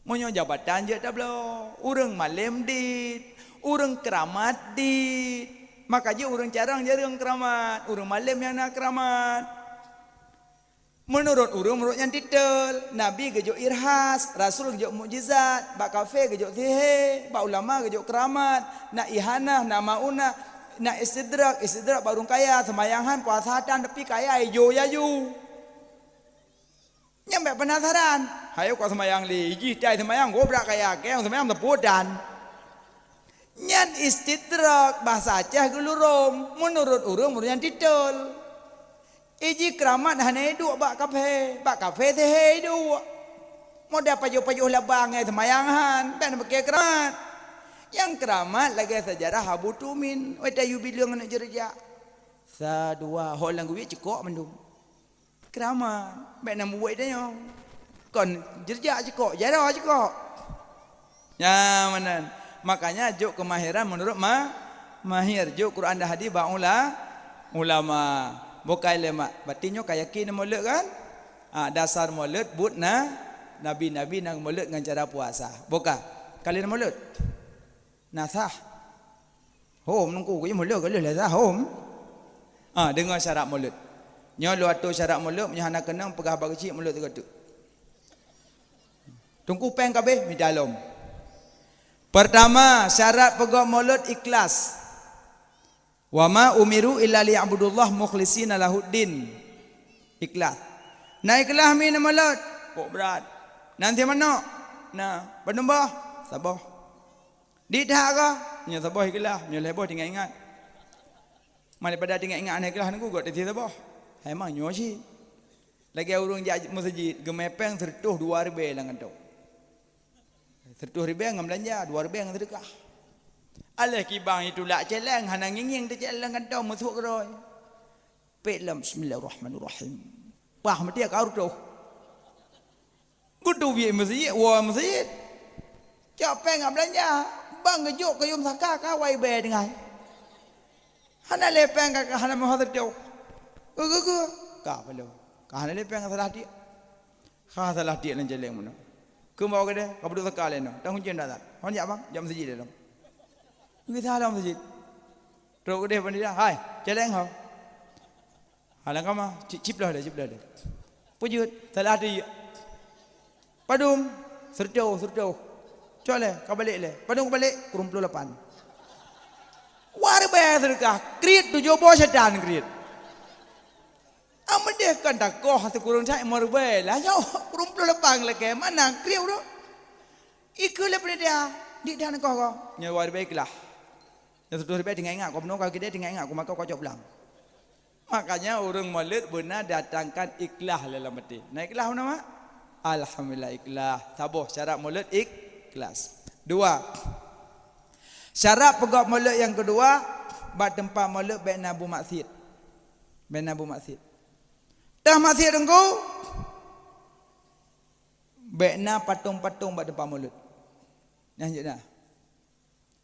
Meunyoe jabatan jeuet tabloe, ureuëng malem dit, ureuëng keuramat dit. Maka jeuet ureuëng carông jareueng keuramat, ureuëng malem nyang na keuramat. Meunurot ureuëng, meunurot nyan titel, Nabi geujok irhas, Rasul geujok mukjizat, bak kafé geujok sihé, bak ulama geujok keuramat, na ihanah, na maunah, na istidrak, istidrak bak ureuëng kaya, seumayang han, puasa tan, tapi kaya ijo jaju. Nyang bék penasaran. Hai, kok seumayang lé? Ijih tai seumayang, gobrak kaya, kayang seumayang teuputan. Nyan istidrak, bahasa Aceh geulurong, meunurot ureuëng, meunurot nyan titel. Ijih keuramat hana iduek bak kafé, bak kafé sihé iduek. Model pajoh-pajoh labang ngai seumayang han, bék na pike keuramat. Nyang keuramat lagée sejarah Abu Tumin, watée yue bileueng aneuk jeureujak. Sa dua, ho lam geuwit cukok mandum. Keuramat, bék na mubuet tanyoe. Kon jeureujak cukok, jaroe cukok. Nyan meunan. Makanya jok kemahiran meunurot ma-, mahir. Jok Quran dan hadis bak ula-, ulama. Bukai lé mak. Berarti nyoe ka yakin mulod kan? Ha, dasar mulod buet na, nabi-nabi na mulod ngon cara puasa. Buka. Kali na mulod. Na sah. Hom nungku ku mulod ka lheueh sah hom. Ah, deungoe syarat mulod. Nyoe lôn atô syarat mulod, meunyoe hana keunong peugah bak keuchik mulod teuka teuk. Teungku péng ka abéh, mita lom. Pertama, syarat peugöt mulod ikhlas. "Wa ma umiru illa liya'budullah mukhlishina lahuddin." Ikhlas. Na ikhlas mi na mulod, kok brat. Na até manok, na. Bandum boh, saboh. Di that ka, nyoe saboh ikhlas, nyoe lhèe boh teuingat-ingat. Man daripada teuingat-ingat hana ikhlas, nunggu göt teusie saboh. Hai mang nyoe cit. Lagèe ureueng jak meuseujid, geumè pèng sireutoh dua ribèe lam kantô. Sireutoh ribèe ngon beulanja, dua ribèe ngon seudeukah. Aléh kibang itulak cèlèng, hana ngieng-ngieng teucèlèng lam kantô, meusuet keudroe. Pèt lom, "Bismillahirrahmanirrahim." Pah meuti ka reutoh. Beuteubiet meuseujid, woe meuseujid. Cok péng ka beulanja, bang geujok keu yum saka ka wai bée tinggai. Hana lé péng ka, ka hana meuho teucok. Geu-geu-geu, ka paloe. Ka hana lé péng ka salah tiek. Ka salah tiek lam céléng meunoe. Keu bao keudeh, ka peuduek saka lé nyoe. Tang hujen dak that. Hon jak bang, jak meuseujid lé lom. Geusalah meuseujid. Trok keudeh panitia, "Hai, céléng ho." Alang kama, ci-, ciploh lé, ciploh lé. Peujeuet, salah tiek. Padum, sireutoh, sireutoh. Cok lé, ka balek lé. Padum ka balek, kureueng ploh lapan. Wai ribée seudeukah, kriet tujoh boh syaitan kriet. Ameudeh kan takoh sikureueng that lima ribée lah. Nyoe kureueng ploh lapan lakée, mana kriet uroe? Ikeu lé panitia, dik dah takoh ko. Nyoe wai ribée ikhlas. Nyoe sireutoh ribée tinggai ingat, ko bunoe ka keudeh tinggai ingat, ko maka ko cok pulang. Makanya ureuëng molot beuna datangkan ikhlas dalam até. Na ikhlas meunan, Mak? Alhamdulillah ikhlas. Saboh syarat molot ikhlas. Dua. Syarat peugöt molot nyang keudua, bak teumpat molot bék na bu maksiet. Bék na bu maksiet. Tah maksiet teungku, bék na patong-patong bak teumpat molot. Nyan jeuet na.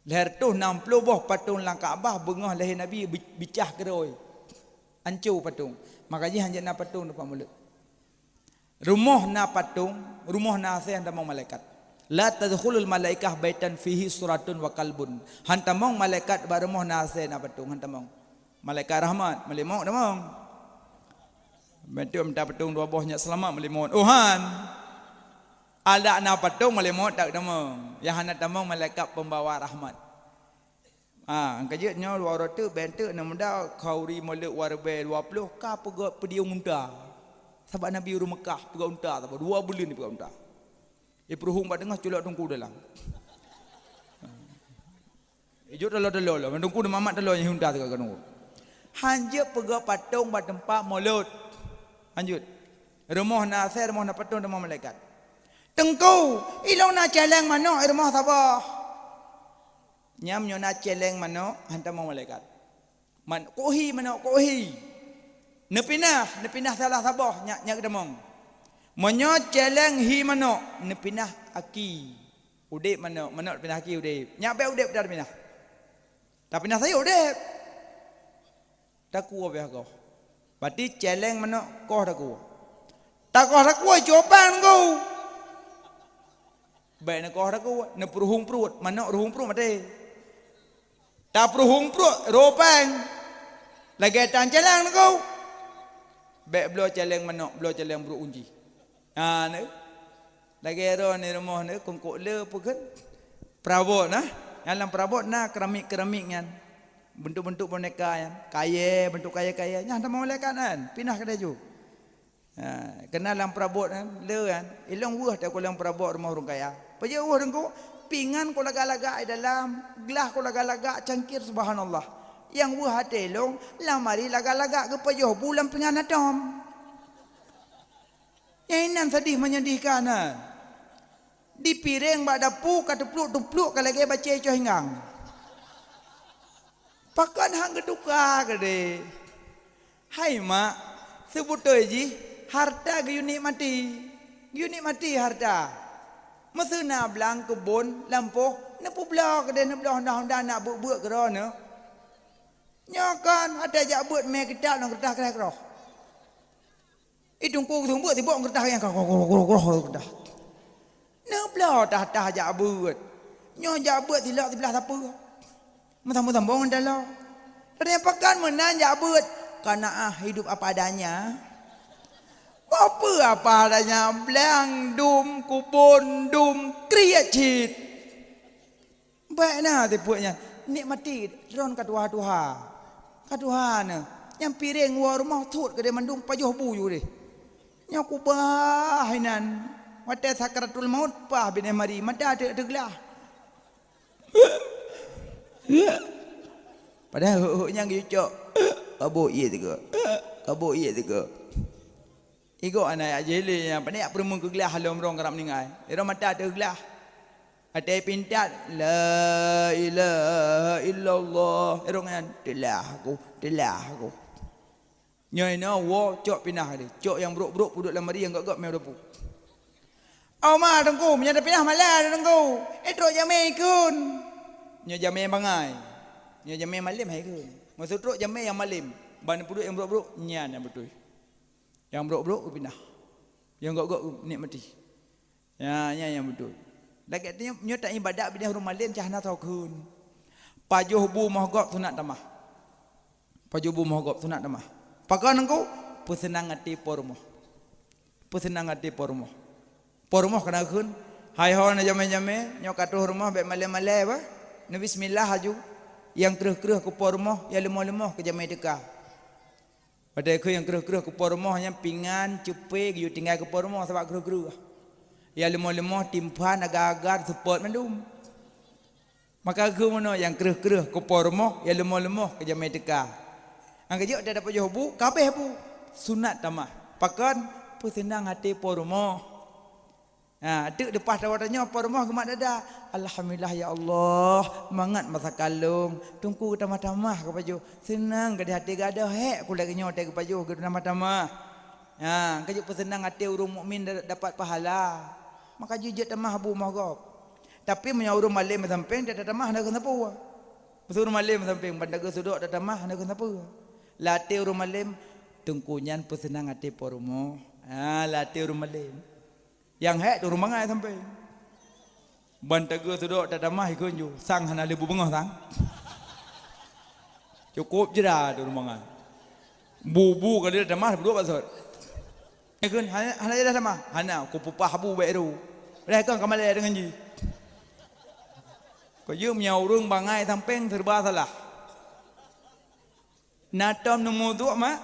Lhèe reutôh nam ploh boh patong lam Ka'bah beungoh lahé Nabi bi-, bicah keudroe. Anco patong. Maka jih hanjeuet na patong teumpat molot. Rumoh na patong, rumoh na asèe han tamong malaikat. "La tadkhulul malaikah baitan fihi suratun wa kalbun." Han tamong malaikat bak rumoh na asèe na patong, han tamong. Malaikat rahmat, meulimong tamong. Bentuk minta patong dua boh nyak selamat meulimong. Oh han. Adak na patong meulimong tak tamong. Nyang hana tamong malaikat pembawa rahmat. Ha, angka jeuet nyoe dua uroe teuk, ben teuk, aneuk muda, khauri molot wai ribée dua ploh, ka peugöt peudieng unta. Sabab Nabi ureuëng Meukah peugöt unta, sabab dua buleuen peugöt unta. Ipeuruhueng bak teungoh, culok teungku dalam. Ijok taloe-taloe lom, teungku na mamat taloe nyang unta teuka keunoe. Hanjeuet peugöt patong bak teumpat molot. Hanjeuet. Rumoh na asèe, rumoh na patong, rumoh malaikat. Teungku, ilong na céléng manok, rumoh saboh. Nyam nyoe na céléng manok, han tamong malaikat. Man, kok hi manok, kok hi. Neupinah, neupinah salah saboh, nyak, nyak tamong. Meunyoe céléng hi manok, neupinah aki. Udeb manok, manok neupinah aki udeb. Nyak bék udeb dah neupinah. Tapinah sayok udeb. Takue béh koh. Berarti céléng manok koh takue. Takoh takue cupang teungku. Bék neukoh takue, neupeuruhueng pruet, manok ruhueng pruet maté. Tapeuruhueng pruet, rupang. Lagée tan céléng teungku. Bék bloe céléng manok, bloe céléng bruek unji. Ha, neu. Lagée droe ni rumoh ni kungkok le peue kheun? Perabot nah. Nyan lam perabot na keramik-keramik nyan. Bentuk-bentuk boneka nyan. Kayée, bentuk kayée-kayée. Nyan tamong malaikat nyan. Pinah keudeh ju. Ha, keunan lam perabot nyan, le nyan. Ilong weueh teuh ku lam perabot rumoh ureuëng kaya. Peue jeuet weueh teungku? Pingan ku lagak-lagak di dalam, glah ku lagak-lagak, cangkir, subhanallah. Nyang weueh até ilong, lamari lagak-lagak geupajoh bu lam pingan atom. Nyang inan sedih menyedihkan, ha. Di piréng bak dapu ka teupluk-teupluk ka lagée bacée coh hinggang. Pakon han geutuka keudeh? Hai mak, seubeutôi jih harta geuyue nikmati. Geuyue nikmati harta. Meuseue na blang keubon lampôh neupeubloe keudeh, neubloe honda-honda nak beuet-beuet keudroe nyoe. Nyoe kon watée jak beuet mé kitab lam keureutah keurah-keurah. Ih, teungku seumeubeuet sibok ngeureudah nyang ka groh, groh, groh, groh, ngeureudah. Neubloe tah-tah jak beuet. Nyoe jak beuet silok siblah sapeue. Meusambong-sambong ngon taloe. Teurimong pakon meunan jak beuet. Qanaah, hidup apa adanya. Peue apa adanya, blang dum, kubon dum, kriet cit. Bék na teupeu nyan, nikmati droen ka tuha-tuha. Ka tuha na, nyang piréng woe rumoh thot keudeh mandum pajoh bu ju deh. Nyoe kubah inan, watée sakaratul maut, pah binéh mari, mata teuk teuglah. Padahai hok-hok nyang geucok, kabôk ié teuka. Kabôk ié teuka. Igoe aneuk jak jih lé nyan, pane jak peurumoh keuglah lom rong karab meuninggai. Irong mata teuglah. Watée pintat, "La ilaha illallah." Irong nyan, "Teulah aku, teulah aku." Nyoe inoe woe cok pinah deh. Cok nyang brok-brok peuduek lam mari nyang gok-gok mé dapu. "Oma Teungku, meunyoe tapinah malèe Teungku, eh, trok jamé ikheun." Nyoe jamé bangai. Nyoe jamé malém hai kheun. Meuseu trok jamé nyang malém, ban peuduek nyang brok-brok, nyan nyang beutôi. Nyang brok-brok geupinah. Nyang gok-gok nikmati. Ya, nyan nyang beutôi. Lagèe nyoe, nyoe tak ibadat bidang ureueng malém cah na tho kheun. Pajoh bu moh gob sunat tamah. Pajoh bu moh gob sunat tamah. Pakon Teungku? Peuseunang até po rumoh. Peuseunang até po rumoh. Po rumoh kana kheun, hai ho na jamé-jamé, nyoe ka troh rumoh bèk malèe-malèe bah. Neubismillah laju. Nyang kreueh-kreueh keu po rumoh, nyang leumoh-leumoh keu jamé teuka. Watèe kheun nyang kreueh-kreueh keu po rumoh nyan pingan, cupé geuyue tinggai keu po rumoh sabab kreueh-kreueh. Nyang leumoh-leumoh timphan, agar-agar, seupôt mandum. Maka kheun meunoe nyang kreueh-kreueh keu po rumoh, nyang leumoh-leumoh keu jamé teuka. Nyang keujeuet watèe tapajoh bu, ka abéh bu. Sunat tamah. Pakon? Peuseunang até po rumoh. Ha, teuk leupah tawoe tanyoe po rumoh geumat dada. "Alhamdulillah ya Allah, mangat masa kalon, Teungku geutamah-tamah geupajoh. Seunang gadôh até gata, hék kulét nyoe watèe geupajoh geutamah-tamah." Ha, ka jeuet peuseunang até ureueng mukmin da-, dapat pahala. Maka jeuet tamah bu moh gob. Tapi meunyoe ureueng malém sampéng, tatamah hana kheun sapeue. Meuseu ureueng malém sampéng, ban tageusudok tatamah hana kheun sapeue. Lam até ureueng malém, Teungku nyan peuseunang até po rumoh. Ha, lam até ureueng malém. Nyang hék ureueng bangai sampéng. Ban tageusudok tatamah ikheun ju, sang hana lé bu beungoh sang. Cukôp jra ureueng bangai. Bu-bu ka lheueh tamah, peuduek bak sot. Ikheun, "Hana, hana jeuet tamah?" "Hana, kupeupah bu bèk ru. Padahai kon ka malèe deungon jih." Keu jeuem nyang ureueng bangai sampéng serba salah. Na tom neumuduek, mak?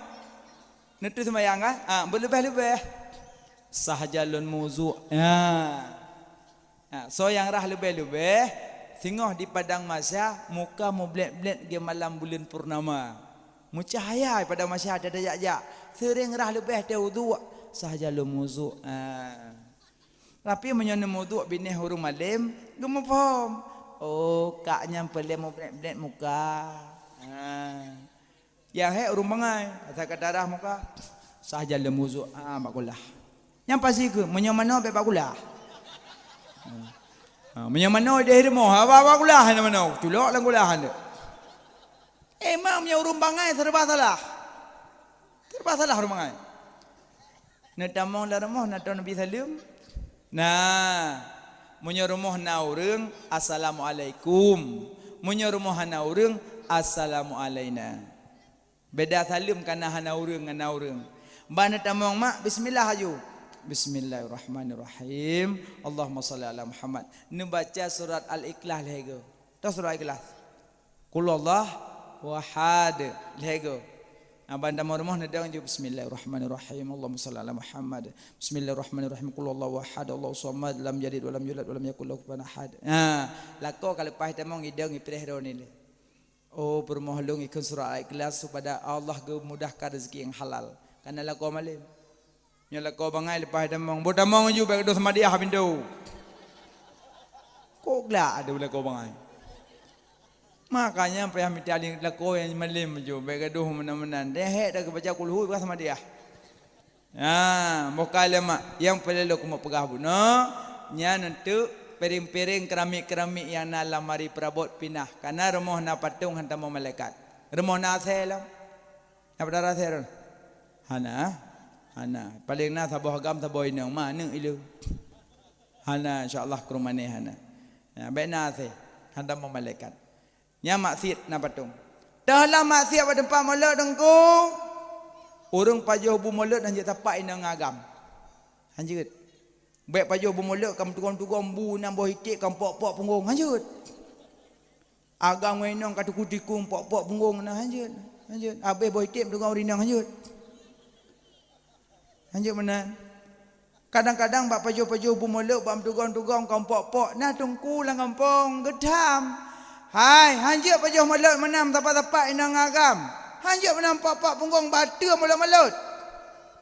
Neuteuh seumayang, kan? Ah, beuleubeh-leubeh. Sah jalon muduek. Ya. Ha, soe nyang rhah leubeh-leubeh, singoh di padang mahsyar, muka mublét-blét lagèe malam buleuen purnama. Meucahya padang mahsyar tajak-jak, seuréng rhah leubeh teuh uduk, sah jalon muduek. Ha. Tapi meunyoe neumuduek binéh ureueng malém, geumuphom, "Oh, kak nyan peulém mublét-blét muka." Ha. Nyang hék ureueng bangai, asai ka tarhah muka, sah jalon muduek, ah, bak kulah. Nyan pasti keu, meunyoe manoe bèk bak kulah. Ha, meunyoe manoe idéh rumoh, haba bak kulah hana manoe, culok lam kulah hana. Emang meunyoe ureueng bangai serba salah. Serba salah ureueng bangai. Neutamong lam rumoh na tom neubi saleuem? Na, meunyoe rumoh na ureueng, "Assalamualaikum." Meunyoe rumoh hana ureueng, "Assalamualaina." Beda saleuem kana hana ureueng ngon na ureueng. Ban neutamong mak, bismillah laju. "Bismillahirrahmanirrahim. Allahumma shalli ala Muhammad." Neubaca surat Al-Ikhlas lhèe goe. Tahu surat Al-Ikhlas? Qul huwallahu ahad. Lhèe goe. Nah, ban tamong rumoh neudong ju, "Bismillahirrahmanirrahim. Allahumma shalli ala Muhammad. Bismillahirrahmanirrahim. Qul huwallahu ahad. Allahu samad. Lam yalid wa lam yulad wa lam yakul lahu kufuwan ahad." Nah, lakoe ka leupah tamong idong ipreh droeneuh lé. Oh, peurumoh lôn ikheun surat Al-Ikhlas supaya Allah geumudahkan rezeki nyang halal. Kana lakoe malém. Nyoe lakoe bangai leupah tamong. Boh tamong ju bèk gadoh seumadiah pintoe. Kok glak ada lakoe bangai. Makanya payah mita lakoe nyang malém ju bèk gadoh meunan-meunan. Deh hek dah geubaca kulhu bèk seumadiah. Ha, boh ka lé mak, nyang peureulée lôn keumeung peugah bunoe, nyan eunteuk piréng-piréng, keuramik-keuramik nyang na lam lamari peurabot pinah, kana rumoh na patong hantom malaikat. Rumoh na asée lom. Na peudara asée lom? Hana, hana. Paléng na saboh agam, saboh inong, ma, neuk ilée. Hana, insya Allah keurumané hana. Ya, bék na asée, hantom malaikat. Nyan maksiet na patong. Teuh lam maksiet bak teumpat molot teungku. Ureuëng pajoh bu molot hanjeuet tapak inong agam. Hanjeuet. Bék pajoh bu molot ka meutugom-tugom bu nyan boh iték ka meupok-pok punggong. Hanjeuet. Agam ngon inong ka teuku-tiku meupok-pok punggong na hanjeuet. Hanjeuet. Habéh boh iték meutugom rinong hanjeuet. Hanjeuet meunan. Kadang-kadang bak pajoh-pajoh bu molot bak meutugom-tugom ka meupok-pok na teungku lam gampông geutham. Hai, hanjeuet pajoh molot meunan tapak-tapak inong agam. Hanjeuet meunan pok-pok punggong bateue molot-molot.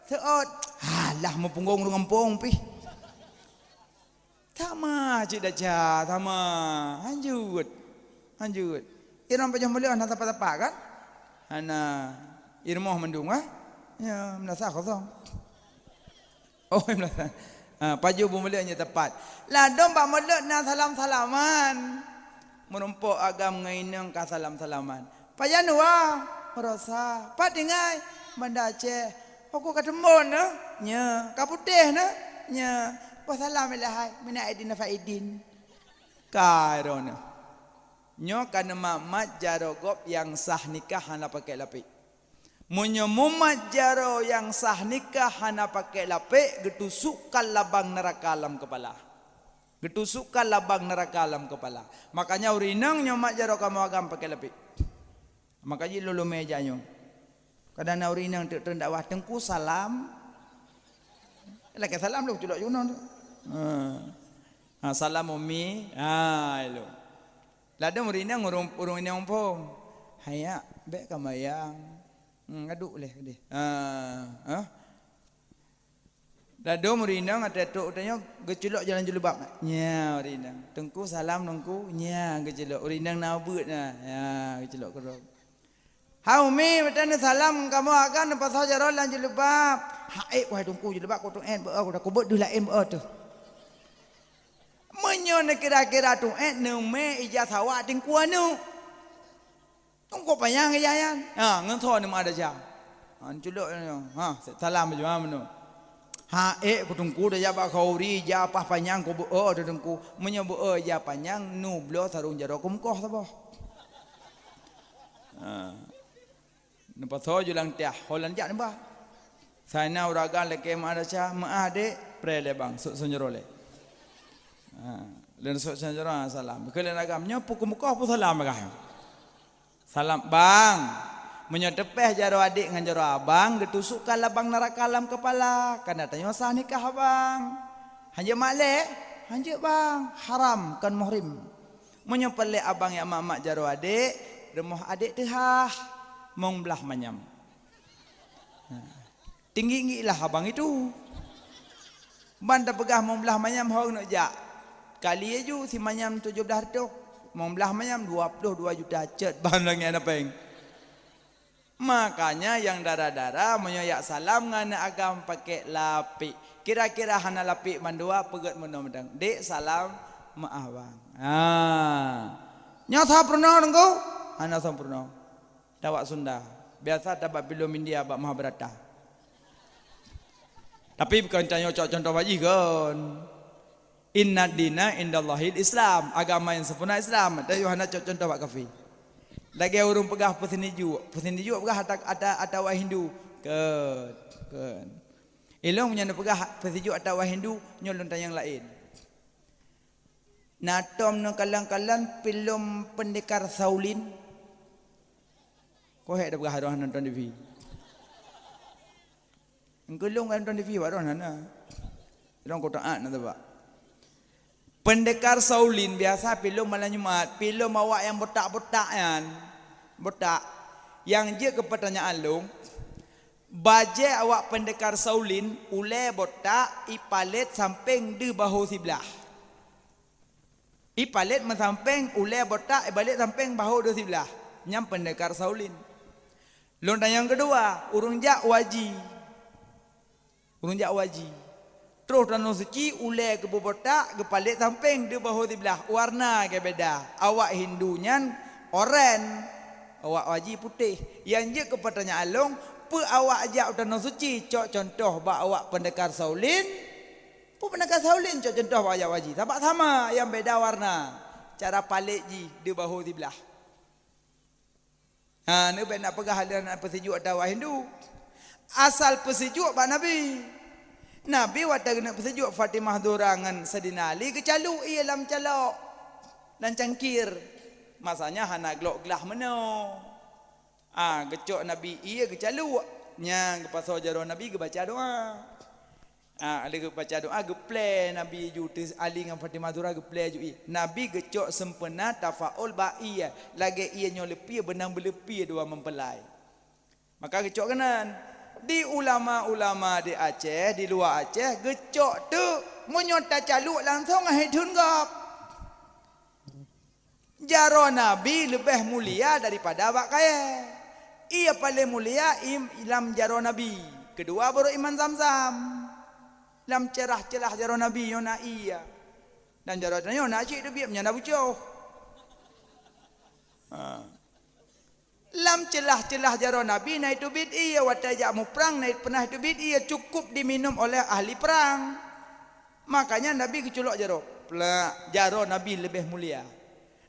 Seuôt, alah meupunggong ureuëng gampông pih. Sama cit desya, sama. Hanjeuet. Hanjeuet. Irong pajoh molot hana tapak-tapak kan? Hana. Irumoh mandum kan? Ya, meunasah kosong. Oh, meunasah. Ha, pajoh bumoe nyoe teumpat. Ladôm bak mulod na salam-salaman. Meurumpok agam ngon inong ka salam-salaman. Pajan dua, meurasa. Pat tinggai, Banda Aceh. Aku ka teumbon na? Nya. Ka putéh na? Nya. Wassalam ilahai. Mina aidin fa aidin. Ka droeneuh. Nyoe ka neumat-mat jaroe gob nyang sah nikah hana pakai lapék. Meunyoe mumat jaroe nyang sah nikah hana pakai lapék, geutusukkan labang neuraka lam keupala. Geutusukkan labang neuraka lam keupala. Makanya ureueng inong nyoe mat jaroe kamoe agam pakai lapék. Maka jih lôn lumé jak nyoe. Kadang na ureueng inong teuk treun dakwah, "Teungku, salam." Lakée salam lôn culok jinoe tu. Ha. Ha, salam Umi. Ha, ilôn. Ladôm ureueng inong, ureueng, ureueng inong phon. "Hai yak, bék ka mayang." Hmm, aduk lé deh. Ha, ha. Ladôm ureueng inong até trok tanyoe geuculok jalan jilbab. Nya ureueng inong. "Teungku, salam Teungku." Nya geuculok. Ureueng inong na ubeut na. Ya, geuculok keudroe. "Hai Umi, meutanyoe salam kamoe agam neupasoe jaroe lam jilbab." "Hai ék, wahai Teungku, jilbab ku tuét beu, ku dak kubeuet deuh laén beu teuh." Meunyoe neukira-kira tuét neumé ija sawa Teungku aneuk. Teungku panyang ija nyan. Ha, ngon soe ni meuada ija. Ha, culok nyoe. Ha, salam baju ha meunoe. "Ha ék, ku Teungku, dak jak bak khauri ija paih panyang ku beu teuh Teungku. Meunyoe beu ija panyang, nubloe sarong jaroe ku meukoh saboh." Ha. Neupasoe ju lam tiah, ho lam jak neuba. Saina ureueng agam lakée meuada ija, "Meuah adék, pré lé bang, sôk sanjoro lé." Ha, lôn sôk sanjoro, ha, salam. Keu lôn agam, nyoe pukon meukoh pun salam agam. "Salam bang, meunyoe teupéh jaroe adék ngon jaroe abang, geutusukkan labang neuraka lam keupala, kana tanyoe sah nikah abang." "Hanjeuet mat lé?" "Hanjeuet bang, haram, kon muhrim." Meunyoe peureulée abang jak mat-mat jaroe adék, rumoh adék teuhah, mong blaih manyam. Tinggi-tinggi lah abang itu. Ban tapeugah mong blaih manyam ho neuk jak. Kali aju si manyam tujoh blaih reutôh. Mong blaih manyam dua ploh dua juta cot ban langét na péng. Makanya nyang dara-dara meunyoe jak salam ngon aneuk agam pakék lapék. Kira-kira hana lapék mandua peugét meunoe mantong. "Dék salam meuah bang." Ha. Nyoe sempurna Teungku? Hana sempurna. Tawak Sunda. Biasa tabak filem India bak Mahabharata. Tapi bukan tanyoe cok contoh bak jih kon. Inna dina indallahil Islam. Agama yang sempurna Islam. Tapi hana cok contoh bak kafé. Lagée ureuëng peugah peusindijuk. Peusindijuk peugah ata, ata, atawa Hindu. Kon, kon. Ilong nyang peugah peusindijuk atawa Hindu, nyoe lôn tanyong laén. Na tom neukalon-kalon filem Pendekar Shaolin? Ko hék tapeugah droe nonton T V. Engkeulong nonton T V bak droe hana. Droe ko taat na sabab. Pendekar Shaolin biasa filem malam Jumat, filem awak nyang botak-botak nyan. Botak. Nyang jeuet keu peutanyaan lôn, bajée awak Pendekar Shaolin ulée botak ipalet sampéng deuh bahô siblah. Ipalet meusampéng ulée botak, ipalet sampéng bahô deuh siblah. Nyan Pendekar Shaolin. Lôn tanyong keudua, ureuëng jak u haji. Ureuëng jak u haji. Troh tanoh suci ulée keu botak, geupalet sampéng deuh bahô siblah, warna gét beda. Awak Hindu nyan oren, awak haji putéh. Nyang jeuet keu peutanyaan lôn, peue awak jak u tanoh suci cok contoh bak awak Pendekar Shaolin? Peue Pendekar Shaolin cok contoh bak awak jak u haji? Sabab sama, nyang beda warna, cara palet jih deuh bahô siblah. Ha, neubek nak peugah lé na peusijuek atawa Hindu. Asal peusijuek bak Nabi. Nabi watée geuneuk peusijuek Fatimah Zahra ngon Saidina Ali geucalok ié lam calok, lam cangkir. Masanya hana glok glah meunoe. Ah, geucok Nabi ié geucalok. Nyan geupasoe jaroe Nabi geubaca doa. Ah, lheueh geubaca doa, geuplée Nabi ju teuh Ali ngon Fatimah Zahra geuplée ju ié. Nabi geucok sempena tafaul bak ié, lagée ié nyoe leupie beunang beuleupie dua meupeulai. Maka geucok keunan. Di ulama-ulama di Aceh, di luwa Aceh, geucok teuk meunyoe tacalok langsong akhé thon gob. Jaroe Nabi leubeh mulia daripada bak kayée. Ié paleng mulia im-, lam jaroe Nabi. Keudua baru iman Zamzam. Lam celah-celah jaroe Nabi nyoe na ié. Dan jaroe tanyoe na cit teubiet meunyoe na bucoh. Ha. Lam celah-celah jaroe Nabi na teubiet ié, watée jak muprang na pernah teubiet ié, cukup diminum oleh ahli perang. Makanya Nabi geuculok jaroe. Plak, jaroe Nabi leubeh mulia.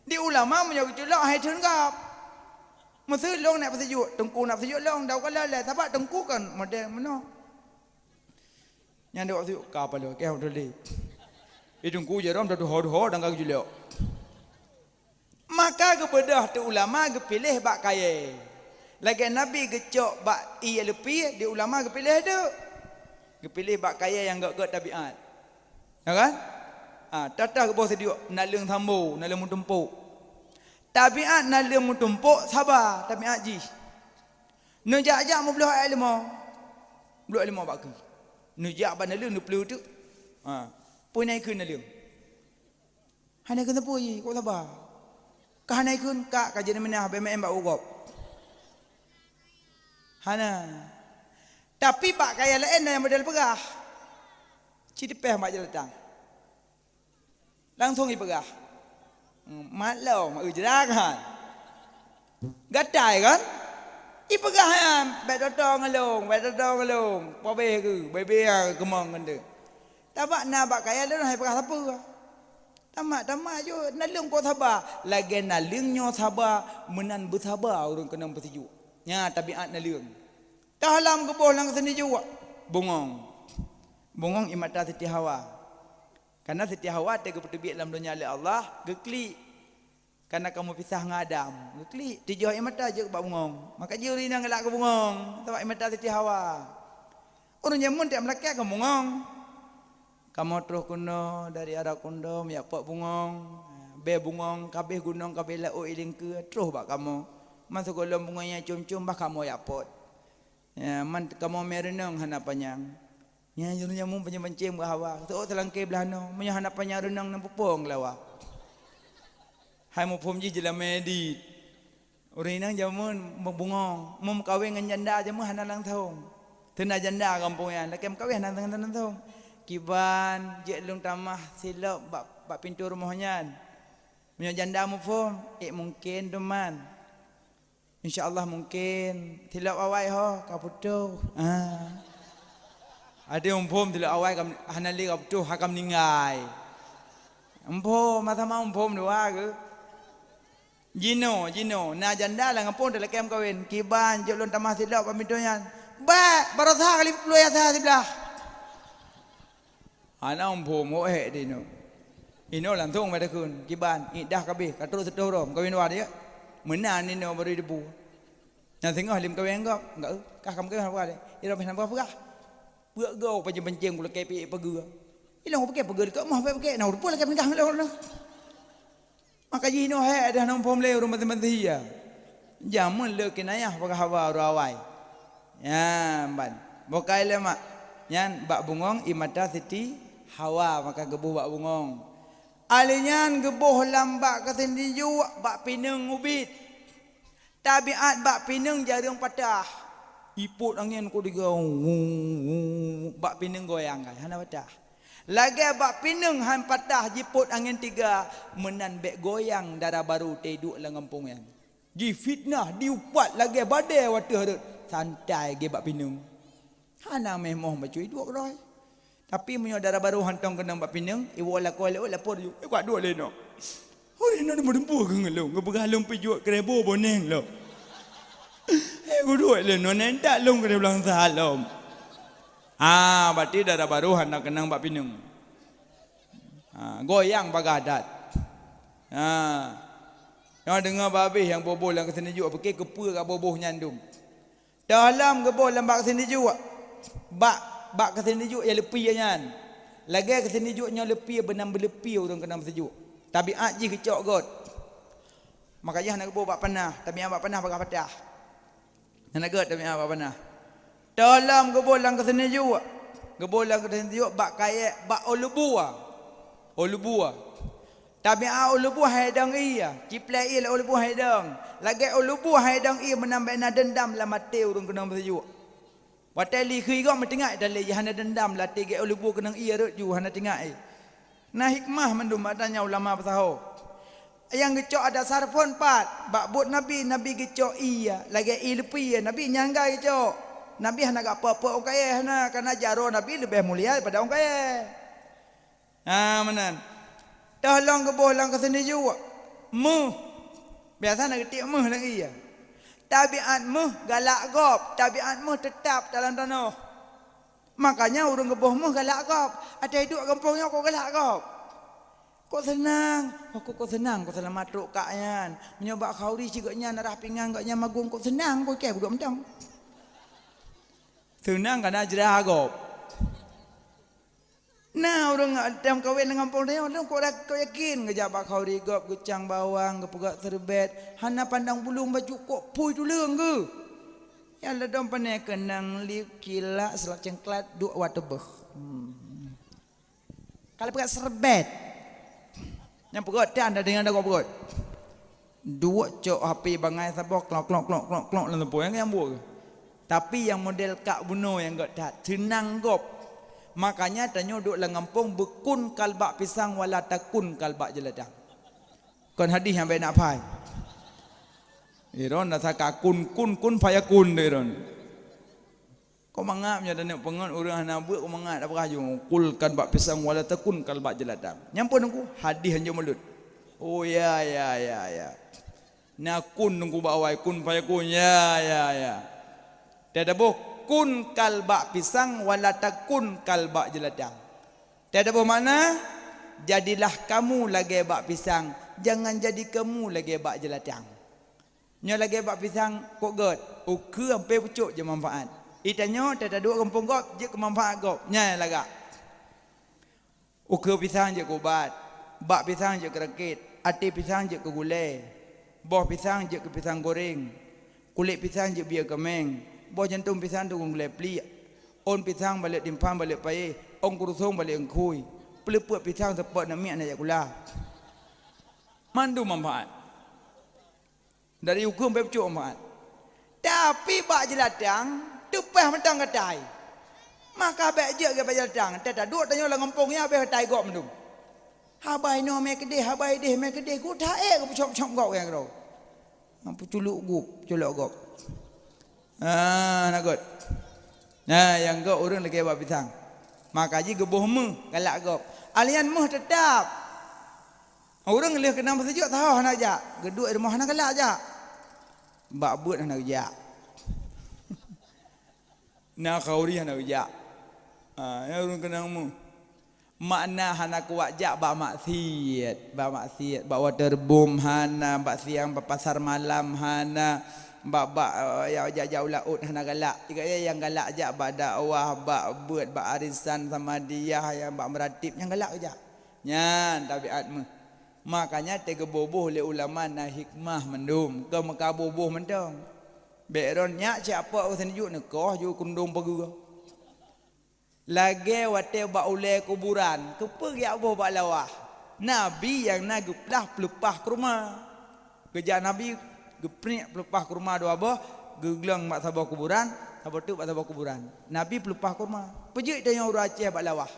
Di ulama meunyoe geuculok hai theun gab. Meuseu lôn nak peuseujut, teungku nak peuseujut lôn, dak kala lé, sabab teungku kan model meunoe. Nyan dok waktu ka paloe, keu beutôi lé. Di teungku jaroe dah duho-duho dan ka geuculok. Maka geubeudôh teuh ulama geupiléh bak kayée. Lagée Nabi geucok bak ié leupie, di ulama geupiléh teuk. Geupiléh bak kayée nyang gét-gét tabiat. Ya kan? Ha, tata geuboh siduek, naleueng sambo, naleueng meutumpok. Tabiat naleueng meutumpok saba, tabiat jih. Neujak-jak meubloh aé leumô. Bloh aé leumô bak keuh. Neujak bak naleueng neupleue teuk. Ha, peue na ikheun naleueng. Hana keuneuk peue jih, kok saba. Ka hana ikheun, ka, ka jeuet minah B M M bak u gob. Hana. Tapi bak kayée laén na nyang model peugah. Ci teupéh bak jalatang. Langsong ipeugah. Hmm, mat lom, eu jra kan. Gatai kan? Ipeugah nyan, "Bék toto ngon lôn, bék toto ngon lôn." Pobeh keuh, bebe keumong ngon deuh. Tabak na bak kayée lôn hai peugah sapeue. Tamat-tamat jeuet, naleueng kok saba. Lagée naleueng nyoe saba, meunan beusaba ureuëng keunong peusijuek. Nyan tabiat naleueng. Teuh lom geuboh lam keuseunijuek, bungöng. Bungöng ié mata Siti Hawa. Kareuna Siti Hawa teuh geupeuteubiet lam donya lé Allah, geuklik. Kareuna kamoe pisah ngon Adam, geuklik, teujoh ié mata jeuet bak bungöng. Maka jih ureuëng inong geulak keu bungöng, sabab ié mata Siti Hawa. Ureuëng jameun tieb meulakée keu bungöng. Kamoe troh keunoe dari Arab Kundom, jak pot bungöng. Bée bungöng, ka abéh gunong, ka abéh laôt i lingkeue, troh bak kamoe. Man sigohlom bungöng nyang com-com bah kamoe jak pot. Ya, man kamoe mé reunong hana panyang. Nyan ureuëng jameun pancéng-pancéng bak hawa. Seuôt seulangké blaih noe, meunyoe hana panyang reunong nang peupông lawa. Hai muphom jih jeulamé dit. Ureuëng inong jameun meubungöng, meumeukawen ngon janda jameun hana langsong. Teuna janda gampông nyan, lakée meukawen hana langsong. Kiban jeuet lôn tamah silop bak, bak pintoe rumoh nyan. Meunyoe janda muphom, ék mungken teuma. Insya Allah mungken silop awai ho ka putôh. Ah. Ada muphom silop awai ka, hana lé ka putôh, ha ka meuninggai. Muphom, masa ma muphom dua ke? Jinoe, jinoe, na janda lam gampông talakée meukawen. Kiban jeuet lôn tamah silop bak pintoe nyan. Bah, baroesa kali ploh yasa siblah. Hana muphom, ho hék di inoe. Inoe langsong bak takheun, kiban, iddah ka abéh, ka trok siteungoh uroe, meukawen dua dia. Meunan inoe baru jiteupeue. Nyang singoh lé meukawen gob, enggak, eh, kah ka meukawen hana peugah lé. Inoe pih hana peugah. Peuet goe pancéng-pancéng kulakée pih pageue. Ilong paké pageue dekat moh, paké, na ureuëng pun lakée peugah ngon lôn. Maka jih inoe hék dah nong phom lé ureuëng bansa-bansa hia. Jameun le kinayah bak hawa ureuëng awai. Nyan ban. Bukai lé mak. Nyan bak bungöng ié mata Siti Hawa maka geuboh bak bungöng. Alé nyan geuboh lam bak keuseunijuek bak pineung ubit. Tabiat bak pineung jareueng patah. Ipot angén kok tiga, bak pineung goyang kai, hana patah. Lagée bak pineung han patah jipot angén tiga, meunan bék goyang dara barô teuduek lam gampông nyan. Jifitnah, diupat lagée badée wateueh rot, santai gé bak pineung. Hana meuh moh bacut iduek keudroe. Tapi meunyoe dara barô hántom keunong bak pineung, iwoe lakoe leuôt lapor ju, "Eh, kuat duek lé inoe. Ureuëng inong meudumpue keu ngon lôn, geupeugah lôn peujuek keureubo boneng lom. Eh, kuduek lé inoe, nyan intat lôn keudeh blang sa lom." Ha, berarti dara barô hántom keunong bak pineung. Ha, goyang bagaih that. Ha. Nyang deungoe babeh nyang boh-boh lam keuseunijuek, pike keupeue ka boh-boh nyan dum. Teuh lom geuboh lam bak keuseunijuek. Bak, bak keuseunijuek nyang leupie nyan. Lagée keuseunijuek nyoe leupie, beunan beuleupie ureuëng keunong peusijuek. Tabiat jih geucok göt. Maka jih hana geuboh bak panah, tabiat bak panah bagaih patah. Hana göt tabiat bak panah. Teuh lom geuboh lam keuseunijuek. Geuboh lam keuseunijuek bak kayée, bak ulubu. Ulubu. Tabiat ulubu hai dong ié, ciplek ié lé ulubu hai dong. Lagée ulubu hai dong ié meunan bék na deundam lam até ureuëng keunong peusijuek. Watée likhui gob meuteungat dalé jih hana deundam, latée gét u leubue keunong ié rot ju hana teungat, eh. Na hikmah mandum bak tanyoe ulama peusaho. Nyang geucok dasar phon pat, bak buet Nabi, Nabi geucok ié, lagée ié leupie, Nabi nyanggai geucok. Nabi hana gak pok-pok ungkayée hana, karena jaroe Nabi leubeh mulia daripada ungkayée. Ha, meunan. Toh lôn geuboh lam keuseundijuek. Méuh. Biasa na geutiek méuh lagée nyan. Tabiat méuh galak gob, tabiat méuh teutap dalam tanoh. Makanya ureuëng geuboh méuh galak gob. Até duek gampông nyoe kok galak gob. Kok seunang, oh, kok, kok seunang, kok seulamat trok kak nyan. Meunyoe bak khauri cit gobnyan, arah pingan gobnyan magong, kok seunang, kok kée budok mantong. Seunang kana jrah gob. Na ureuëng lam kawén lam gampông tanyoe, lôn kok, kok yakin geujak bak khauri gob, geucang bawang, geupeugah seureubet, hana pandang bulong baju kok pui tuleueng geuh. Ya ladom pane keunong lip kilak seulak cengklat duek watée beuh. Hmm. Kalau peugah seureubet. Nyang peugah tan dah deungoe dagoe peugah. Duek cok H P bangai saboh klok, klok, klok, klok, klok lam teupeu nyang, nyang buet. Tapi nyang model kak bunoe nyang gét that, seunang gob. Makanya tanyoe duek lam gampông beukun kal bak pisang wala takun kal bak jeuladang. Kon hadih nyang bèk nak phai. Iron rasa ka kun, kun, kun fayakun deh iron. Kok mangat nyoe taneuk peungon ureuëng hana beuet kok mangat, apakah jong kul kan bak pisang wala takun kal bak jeuladang. Nyang peue nungku hadih hanjeuet mulut. Oh ya, ya, ya, ya. Na kun nungku bak awai kun fayakun. Ya, ya, ya. Teudaboh kun kal bak pisang wala takun kal bak jeuladang. Teudaboh makna, jadilah kamu lagée bak pisang, jangan jadi kamu lagée bak jeuladang. Nyoe lagée bak pisang kok gét, ukeue ampé pucok jeuet manfaat. Itanyoe teuduek gampông gob jeuet keu manfaat gob, nyan lagak. Ukeue pisang jeuet keu ubat, bak pisang jeuet keu rakét, até pisang jeuet keu gulée, boh pisang jeuet keu pisang goreng, kulét pisang jeuet bie kaméng, boh jantông pisang teuk gulée pliek, ôn pisang balek timphan balek payéh, ôn keurusong balek eungkhui, peuleupeuk pisang seupôt namiet aneuk jak sikula. Mandum manfaat. Dari ukeue sampai pucok manfaat. Tapi bak jeuladang, teupah mantong gatai. Maka bék jeuet keu bak jeuladang, teuduek tanyoe lam gampông nyan habéh gatai gob mandum. Haba inoe mé keudeh, haba ideh mé keudeh, geuta ék geupucok-pucok gob nyang keudroe. Nyang puculuk gob, culok gob. Ah, na gét. Nah, nyang gét ureuëng lagée bak pisang. Maka jih geuboh méuh galak gob. Alian méuh teutap. Ureuëng lheueh keunong peuseujok saho hana jak, geuduek rumoh hana galak jak. Bak beuet hana geujak. Na khauri hana geujak. Ha, nyan ureuëng keunong méuh. Makna hana kuat jak bak maksiet, bak maksiet, bak waterboom hana, bak siang bak pasar malam hana, bak, bak, eh, jak, jak, jak u laôt hana galak. Jika ya nyang galak jak bak dakwah, bak beuet, bak arisan Samadiyah, nyang bak meuratib nyang galak jak. Nyan tabiat méuh. Makanya teugeubôh-bôh lé ulama na hikmah mandum, keu meukaboh-boh mantong. Bék ron nyak cit apok keu seuneuk jok neukoh ju keurundong pageue. Lagée watée bak ulée kuburan, keupeue geujak boh bak lawah. Nabi nyang na geuplah peulupah keuruma. Geujak Nabi geupriek peulupah keuruma dua boh, geuglong bak saboh kuburan, saboh teuk bak saboh kuburan. Nabi peulupah keuruma. Peue jeuet tanyoe ureuëng Aceh bak lawah.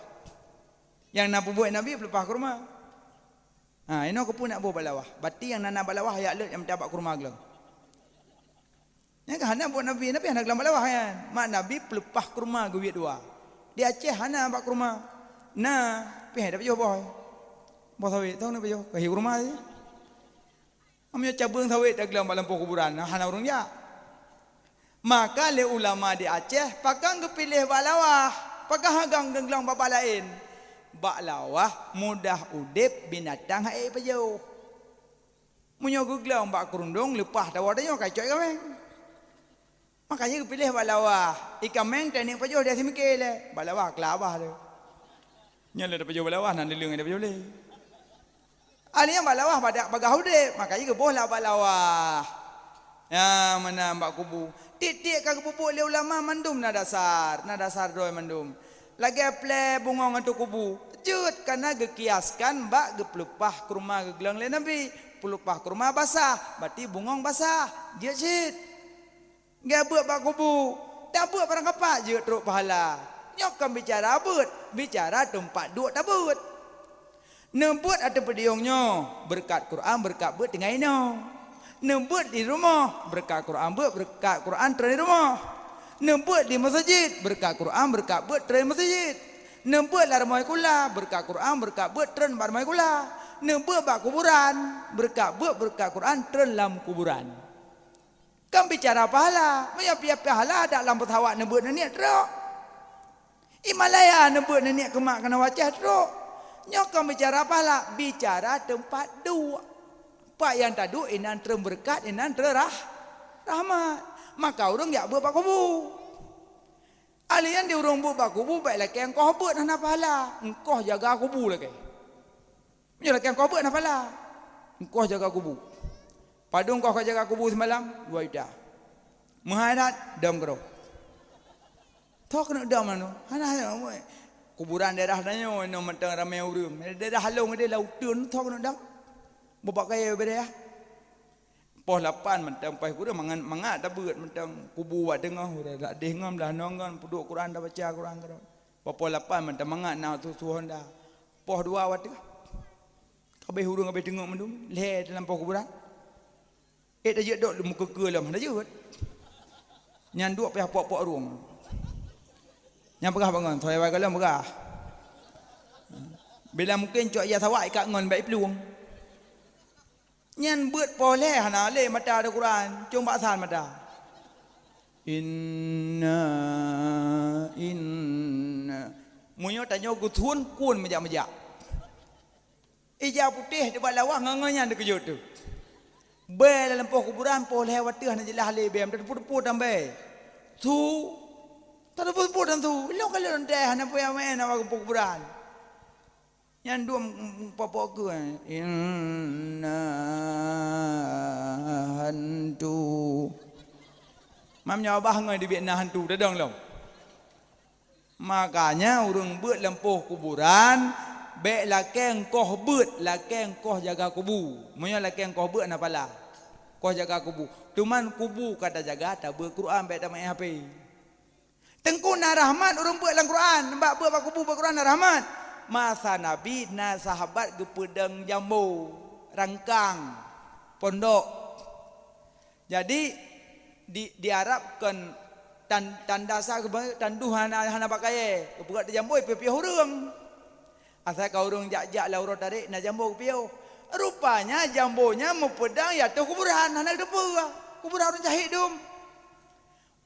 Nyang na peubuet Nabi peulupah keuruma. Ha, inoe keupeue nak boh bak lawah. Bati nyang na, na bak lawah, jak leuet nyang mita bak keuruma glong. Nyan ka hana buet Nabi, Nabi hana glong bak lawah nyan. Mak Nabi peulupah keuruma geuwiet dua. Di Aceh hana bak keuruma. Na, pih hana pajoh boh. Boh sawét, tong na pajoh, kahi keuruma je. Meunyoe cabeueng sawét taglong bak lampôh kuburan, hana ureuëng jak. Maka lé ulama di Aceh, pakon geupiléh bak lawah, pakon hana geuglong bak, bak laén. Bak lawah mudah udeb, binatang han ék pajoh. Meunyoe geuglong bak keurundong, leupah tawoe tanyoe ka icok ié kaméng. Makanya geupiléh bak lawah. Ié kaméng teuh nyan pajoh di simiké lé. Bak lawah keulabah lé. Nyan lé tapajoh bak lawah, na deuleueng tapajoh lé. Ahli nyang bak lawah bak, bagaih udeb, makanya geuboh lah bak lawah. Ya, meunan bak kubu. Tieb-tieb ka geupeubuet lé ulama mandum na dasar, na dasar droe mandum. Lagée plé bungong ateueh kubu, jeuet kana geukiaskan bak geupeulupah keuruma geuglong lé Nabi. Peulupah keuruma basah, berarti bungong basah, jeuet cit. Geubuet bak kubu, Tabeuet barang kapak jeuet trok pahala. Nyoe kon bicara beuet, bicara teumpat duek tabeuet. Neubeuet ateueh peudiyong nyoe, beureukat Quran, beureukat beuet tinggai inoe. Neubeuet di rumoh, beureukat Quran beuet, beureukat Quran treun di rumoh. Neubeuet di meuseujid, beureukat Quran, beureukat beuet treun meuseujid. Neubeuet lam rumoh sikula, beureukat Quran, beureukat beuet treun bak rumoh sikula. Neubeuet bak kuburan, beureukat beuet, beureukat Quran treun lam kuburan. Kan bicara pahala, meunyoe pih pahala dak lam peusawat neubeuet neuniet trok. Himalaya neubeuet neuniet keumak keunoe wacah trok. Nyoe kon bicara pahala, bicara teumpat duek. Pat nyang taduek inan treun beureukat, inan treun rah-, rahmat. Maka ureuëng jak beuet bak kubu. Alèh nyan di ureuëng beuet bak kubu, bèk lakèe engkoh beuet hana pahala. Engkoh jaga kubu lakèe. Meunyoe lakèe engkoh beuet hana pahala. Engkoh jaga kubu. Padum engkoh ka jaga kubu seumalam? Dua juta. Meuhai that, dam keudroe. Tho keuneuk dam anu. Hana, hana, kuburan daerah tanyoe nyoe mantong ramé ureuëng. Daerah lôn deh lam uteuen tho keuneuk dam. Bubak kayèe beda ya. Poh lapan mantong paih kureueng mangat, mangat tabeuet mantong kubu bak teungoh, uroe dak deh ngon blah nong ngon peuduek Quran tabaca Quran keudroe. Bak poh lapan mantong mangat na su-su honda. Poh dua watèe. Kabeh ureuëng kabeh teungoh mandum, lhèe dalam poh kuburan. Eh, tajeuet dok meukeue-keue lom, hana jeuet. Nyan duek payah pok-pok rueng. Nyan peugah bangon, soe wai kalon peugah. Bila mungken cok ija sawak ikat ngon bak iplueng. Nyan beuet poh lhèe hana lé mata ada Quran, cong bak san mata. Inna, inna. Meunyoe tanyoe geuthun kun meujak-meujak. Ija putéh teubat lawah ngon-ngon nyan teukeujot teuh. Bèe lam poh kuburan poh lhèe watèe hana jeulaih lé bèe, meuteupeu-teupeu tambah. Su, teupeu-teupeu dan su. Ilong ka lôn deh hana peue nyang meu'en awak poh kuburan. Nyan dua mupapok keu, eh. Inna hantu. Mam nyoe abah ngon dibiet na hantu tadong lom. Makanya ureuëng beuet lam poh kuburan, bèk lakèe engkoh beuet, lakèe engkoh jaga kubu. Meunyoe lakèe engkoh beuet na pahala. Koh jaga kubu. Cuman kubu ka tajaga, tabeuet Quran, bèk tameu'en H P. Teungku na rahmat ureuëng beuet lam Quran, bak beuet bak kubu bak Quran na rahmat. Masa Nabi na sahabat geupeudong jambo, rangkang, pondok. Jadi di, di Arab kon tan-, tanda sa geuba-, tandu hana, hana bak kayèe, geupeugöt di jambo piôh-piôh ureuëng. Asai ka ureuëng jak-jak lam uroe tarek na jambo geupiôh. Rupanya jambo nyan meupeudong di ateueh kuburan, hana geuteupeue. Kuburan ureuëng syahid dum.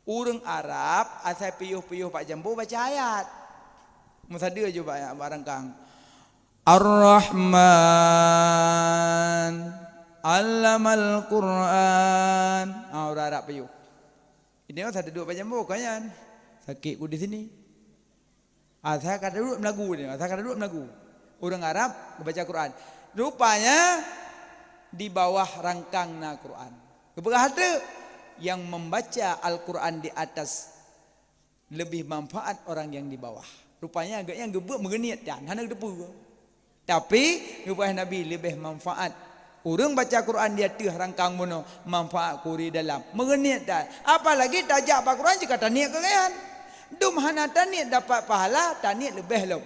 Ureuëng Arab asai piôh-piôh bak jambo baca ayat. Meusadeue ju bak, bak rangkang. Ar-Rahman, allamal Quran. Ah, ureuëng Arab piôh. Ini masa duduk bak jambo, kan nyan. Sakit ku di sini. Asai ka duek meulagu dia, asai ka duek meulagu. Ureuëng Arab geubaca Quran. Rupanya di bawah rangkang na Quran. Geupeugah teuk, yang membaca Al-Quran di atas lebih manfaat orang yang di bawah. Rupanya agak nyan geubeuet meugeuneuk dan hana geuteupeue. Tapi geupeugah Nabi leubeh manfaat ureuëng baca Quran di ateueh rangkang bunoe, manfaat kuri dalam. Meugeuneuk that. Apalagi tajak bak Quran jika taniet keu gobnyan. Dum hana taniet dapat pahala, taniet leubeh lom.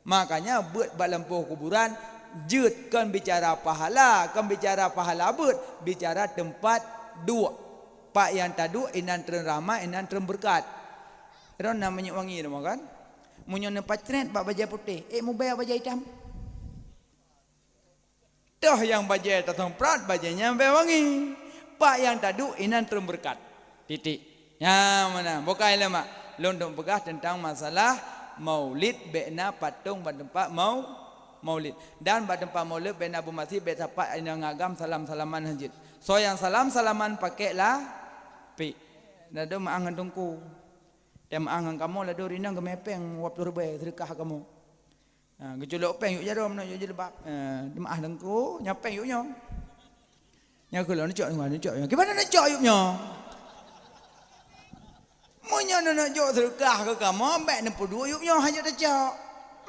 Makanya beuet bak lampôh kuburan jeuet kon bicara pahala, kon bicara pahala beuet, bicara teumpat duek. Pat nyang taduek inan treun rahmat, inan treun beureukat. Droeneuh na minyeuk wangi rumoh kan? Meunyoe neupacret bak bajèe putéh, ék mubèe bajèe itam. Toh nyang bajèe tasöng prat, bajèe nyan bèe wangi. Pat nyang taduek inan treun beureukat. Titik. Nyan meunan. Bukai lé mak. Lôn dong peugah teuntang masalah maulid bèk na patong bak teumpat mau-, maulid. Dan bak teumpat maulid bèk na beumasjid, bèk sapat inong agam salam-salaman hanjeuet. Soe nyang salam-salaman pakèk lapèk. Ladôm meu'ah ngon teungku. Tém meu'ah ngon kamoe ladôm rinong geumè péng dua ploh ribèe seudeukah kamoe. Ha, geuculok péng yôk jaroe meunan yôk jilbab. Ha, meu'ah teungku, nyoe péng yôk nyoe. Nyoe keu lôn neucok nyoe, neucok nyoe. Kiban neucok yôk nyoe? Meunyoe neuneuk jok seudeukah keu kamoe, bèk neupeuduek yôk nyoe hana tacok.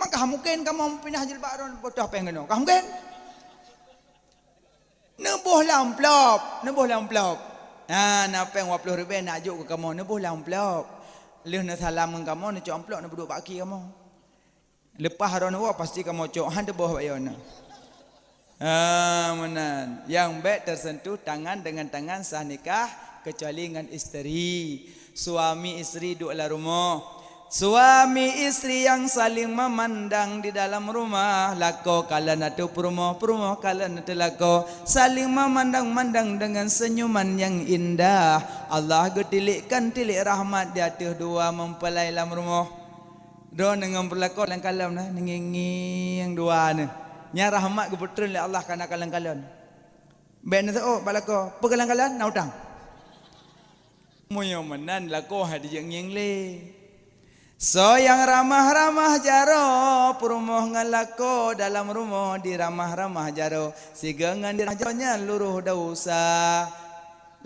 Maka mungken kamoe meupinah jilbab droe neubotoh péng keunoe. Ka mungken? Neuboh lam amplop, neuboh lam amplop. Na, na péng dua ploh ribèe nak jok keu kamoe, neuboh lam amplop. Lheueh neusalam ngon kamoe, neucok amplop, neupeuduek bak akhé kamoe. Leupah droeneuh woe, pasti kamoe cok, han teuboh bak yo na. Ah, meunan. Nyang bèk tersentuh tangan dengan tangan sah nikah, kecuali ngon isteri. Suami isteri duek lam rumoh. Suami isteri yang saling memandang di dalam rumah, lakoe kalon ateueh peurumoh, peurumoh kalon ateueh lakoe, saling memandang-mandang dengan senyuman yang indah. Allah geutilékkan tilék rahmat di ateueh dua meumpelai lam rumoh. Droeneuh ngon peurumoh kalon-kalon na, neungieng-ngieng dua neuh. Nyan rahmat geupeutreun lé Allah ka na kalon-kalon. Bèk neuseuôt bak lakoe, peukalon-kalon na utang. Meunyoe meunan lakoe hai dijak ngieng lé. Soe nyang ramah-ramah jaroe, peurumoh ngon lakoe dalam rumoh diramah-ramah jaroe, sigoe ngon diramah jaroe nyan lurôh desya.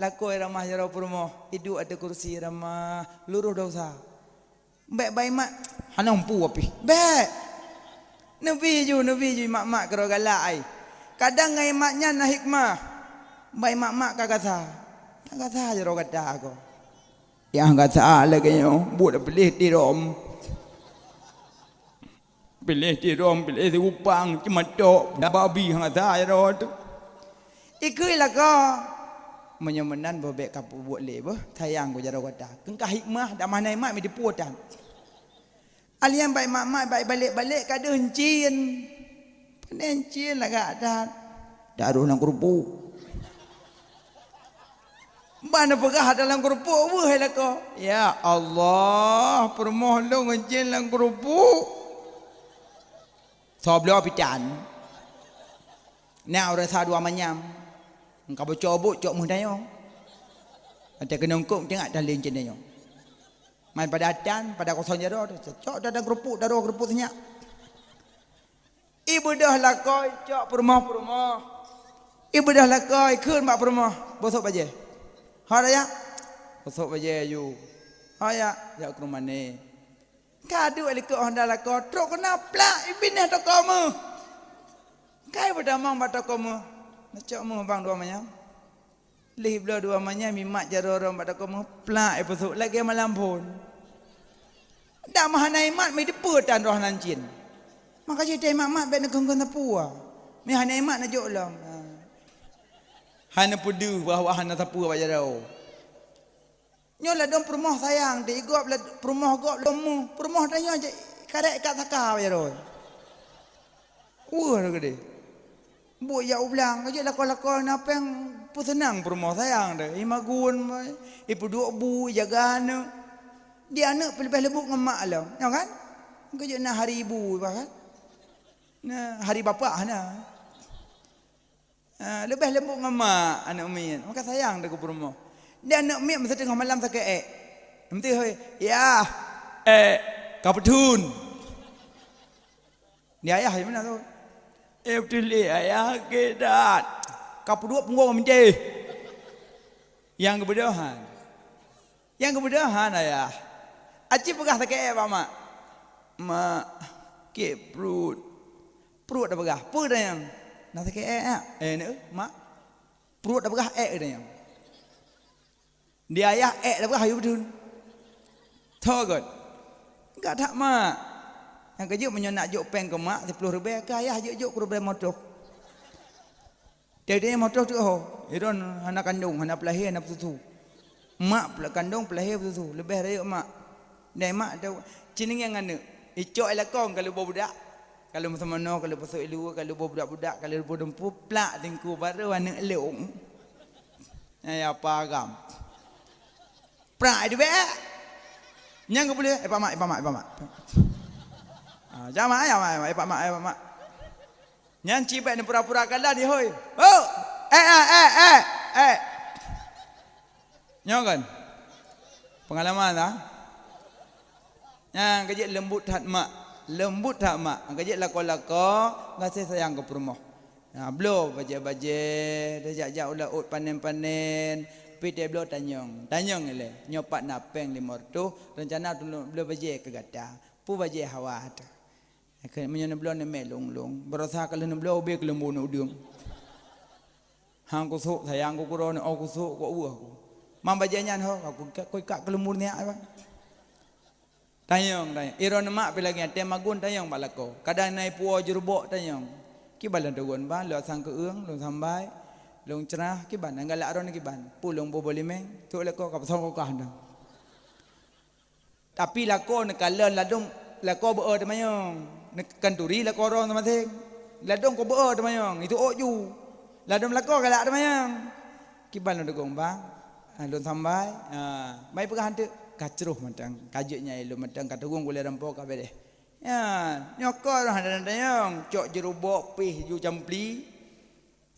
Lakoe ramah jaroe peurumoh, iduek ateueh kursi ramah, lurôh desya. Bèk bak ié mak, hana mampu pih. Bèk. Neubi ju, neubi ju ié mak-mak keudroe galak ai. Kadang ngon ié mak nyan na hikmah. Bak ié mak-mak ka gasa. Ka gasa jaroe gata ko. Nyang gasa lagèe nyoe, buet piléh tirôm. Piléh tirôm, piléh siupang, ceumatok, babi han gasa jaroe teuh. Ikheun lakoe, meunyoe meunan boh bèk kapeubuet lé boh, sayang keu jaroe gata. Keungkah hikmah, dak meuhana ié mak meuteupeu tan. Alheuh bak ié mak-mak, bak ié balek-balek ka deuh encin. Pane encin lagak that. Taroh lam keurupuk. Ban neupeugah dalam keurupuk weueh lakoe. Ya Allah, peurumoh lôn encin lam keurupuk. Soe bloe pih tan. Na ureueng sa dua manyam. Ka beucok buet cok meuh tanyoe. Watèe keunong kok teuingat tan lé encin tanyoe. Man pada tan, pada kosong jaroe, cok dalam keurupuk, taroh keurupuk seunyak. Ié beudôh lakoe cok peurumoh-peurumoh. Ié beudôh lakoe kheun bak peurumoh, "Boh sôk bajèe." "Ho, dak jak?" "Boh sôk bajèe ju." "Ho jak?" "Jak keu rumoh nè." Ka duek likot honda lakoe, trok keunan plak, ié binéh toko meuh. Ka ié beutamong bak toko meuh, neucok meuh bang dua manyam. Lheuh bloe dua manyam, ié mak jaroe rhom bak toko meuh, plak ié peusôk lagèe malam phôn. Dak meuhana ié mat meuteupeu tan roh nan cin. Maka jih teuh ié mak-mak bèk neukheun-kheun sapeue. Meuhana ié mat neujok lom. Ha. Hana peudeuh bahwa hana sapeue bak jaroe. Nyoe ladôm peurumoh sayang teuh, gob lad-, peurumoh gob lom meuh. Peurumoh tanyoe jeuet karek ikat saka bak jaroe. Weueh lagèe deh. Buet jak u blang, ka jeuet lakoe-lakoe na péng peuseunang peurumoh sayang teuh. Ié magun, ipeuduek bu, ijaga aneuk. Di aneuk pih leubeh leumbot ngon mak lom, nyo kan? Ka jeuet na hari ibu bah kan? Na hari bapak hana. Ha, leubeh leumbot ngon mak aneuk miet. Maka sayang teuh keu peurumoh. Di aneuk miet meuseutengah malam sakét èk. Meuteui hôi, "Yah, èk, ka peuthun." Di ayah di meunan tu. "Eh, beutôi lé ayah, sakét that." Ka peuduek punggong meunteh. Nyang geubeudôh han. Nyang geubeudôh han ayah. Aci peugah sakét èk bak mak. "Mak, sakét pruet." Pruet tapeugah. "Peue tanyong?" "Na sakét èk, Yak." "Eh, neu, Mak." Pruet tapeugah èk tanyong. Di ayah èk tapeugah, "Ayo beutôi." Tho göt. Gak that mak. Nyang keujeuet meunyoe nak jok péng keu mak siploh ribèe, keu ayah jeuet jok keu ribèe motoh. Tiep-tiep motoh teuh ho. Idon hana kandong, hana peulahé, hana peususu. Mak pela-, kandong, peulahé, peususu. Leubeh rayeuk mak. Dai mak teuh, ci neungieng aneuk. Icok i lakong ka lheueh boh budak. Ka lheueh meuseumanoe, ka lheueh peususu i luwa, ka lheueh boh budak-budak, ka lheueh boh dumpeue, plak teungku, barô aneuk lôn. Nyan ya paham. Prak, eh, dibek. Nyang geupeuleueh, eh, Pak Mak, eh, Pak Mak, eh, Pak Mak. Ah, jamaah, eh, Pak Mak, eh, Pak Mak. Nyan cibek ni pura-pura kalah di hôi. Oh, eh, eh, eh, eh, eh. Nyoe kan? Pengalaman lah. Nyan ka jeuet leumbut that mak. Leumbut that mak. Ka jeuet lakoe-lakoe, gaséh sayang keu peurumoh. Ha, bloe bajèe-bajèe, tajak-jak u laôt panen-panen, pih teuh bloe tanyong. Tanyong ilèe, nyoe pat na péng limong reutôh, reuncana tulông bloe bajèe keu gata. Peue bajèe hawa teuh. Meunyoe neubloe neumè lông-lông, baroesa ka lheueh neubloe ubé keu leumbô neudeueng. Han kusôk sayang ku keudroe, nyoe kusôk kok weueh ku. Mak bajée nyan ho, aku ka, aku ka keuleumur nyak, bang. Tanyong, tanyong. Iron mak pi lagée nyan, tem magun tanyong bak lakoe. Kadang na ipuwoe jeurubok tanyong. Kiban lôn teugon bang, lôn sang keueung, lôn sambai, lôn ceurah, kiban, nyang galak droeneuh kiban. Peue lôn boh boh limeng, trok lakoe ka peusong kukah dah. Tapi lakoe neukalon ladôm, lakoe beu-e teumanyong. Neukanturi lakoe droe teumaséng. Ladôm keu beu-e teumanyong, itu ôk ju. Ladôm lakoe galak teumanyong. Kiban lôn deugong bang, ah, lôn sambai, ah, mai peugah hanteuk, ka cruh mantong, ka jeuet nyang ilôn mantong, ka teugung gulée rampo ka beudeh. Ya, nyoe kon hana tanyong, cok jeurubok pih ju campli,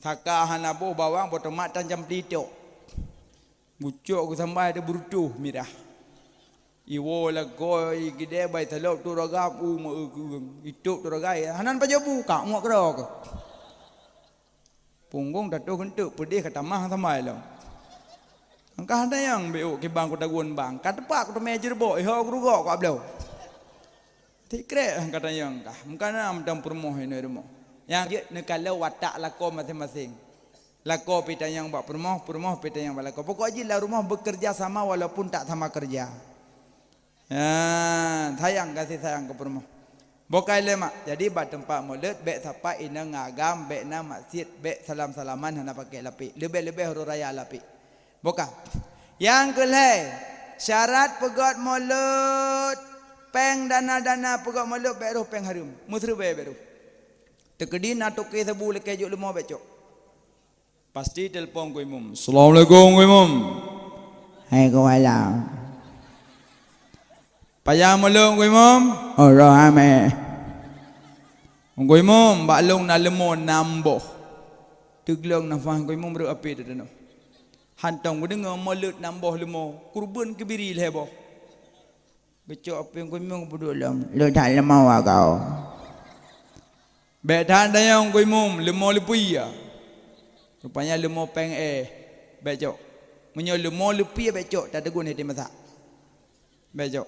saka hana boh bawang, boh tomat tan campli tok. Bucok geusambai teuh beurutoh mirah. Iwoe lagoe, igidée bai salop tu ragam, u meu keueung. Itôp tu ragai, hana pajoh bu, ka muak keudroe keuh. Punggong tatoh geunteuk, peudeh ka tamah samai lom. Angkah tanyong beu kiban kutagun bang, ka teupak kuteumé jeurubok, iho kurugok ku abloe. Tikrek angkah tanyong kah, meukanan mantong peurumoh inoe rumoh. Nyang jeuet neukalon watak lakoe maséng-maséng. Lakoe pi tanyong bak peurumoh, peurumoh pi tanyong bak lakoe. Pokok jih lam rumoh bekerja sama walaupun tak sama kerja. Ha, sayang, kasih sayang keu peurumoh. Bokai lé mak. Jadi bak teumpat mulod bék sapat inong ngon agam, bék na maksiet, bék salam-salaman hana pakai lapék. Leubeh-leubeh uroe raya lapék. Boka. Nyang keu lhée, syarat peugét mulod, péng dana-dana peugét mulod bék roh péng hareuem. Meuseureubée bék roh. Teukeudi na toke sabu lakée jok leumo bék cok. Pasti telepon Ungku Imum. "Assalamualaikum, Ungku Imum." "Waalaikumsalam." "Pajan mulod, Ungku Imum?" "Uroe Hamé." "Ungku Imum, bak lôn na leumo nam boh." Teugleng nafah Ungku Imum reuek apé teunoh. Hantong geudeungoe mulod nam boh leumo, kurban keubiri lhée boh. Geucok apé Ungku Imum geupeudok lom, "Lôn that leumo wagoe." "Bék that tanyong Ungku Imum, leumo leupie." Rupanya leumo péng éh, bék cok. Meunyoe leumo leupie bék cok, tateugon hé teumasak. Bék cok.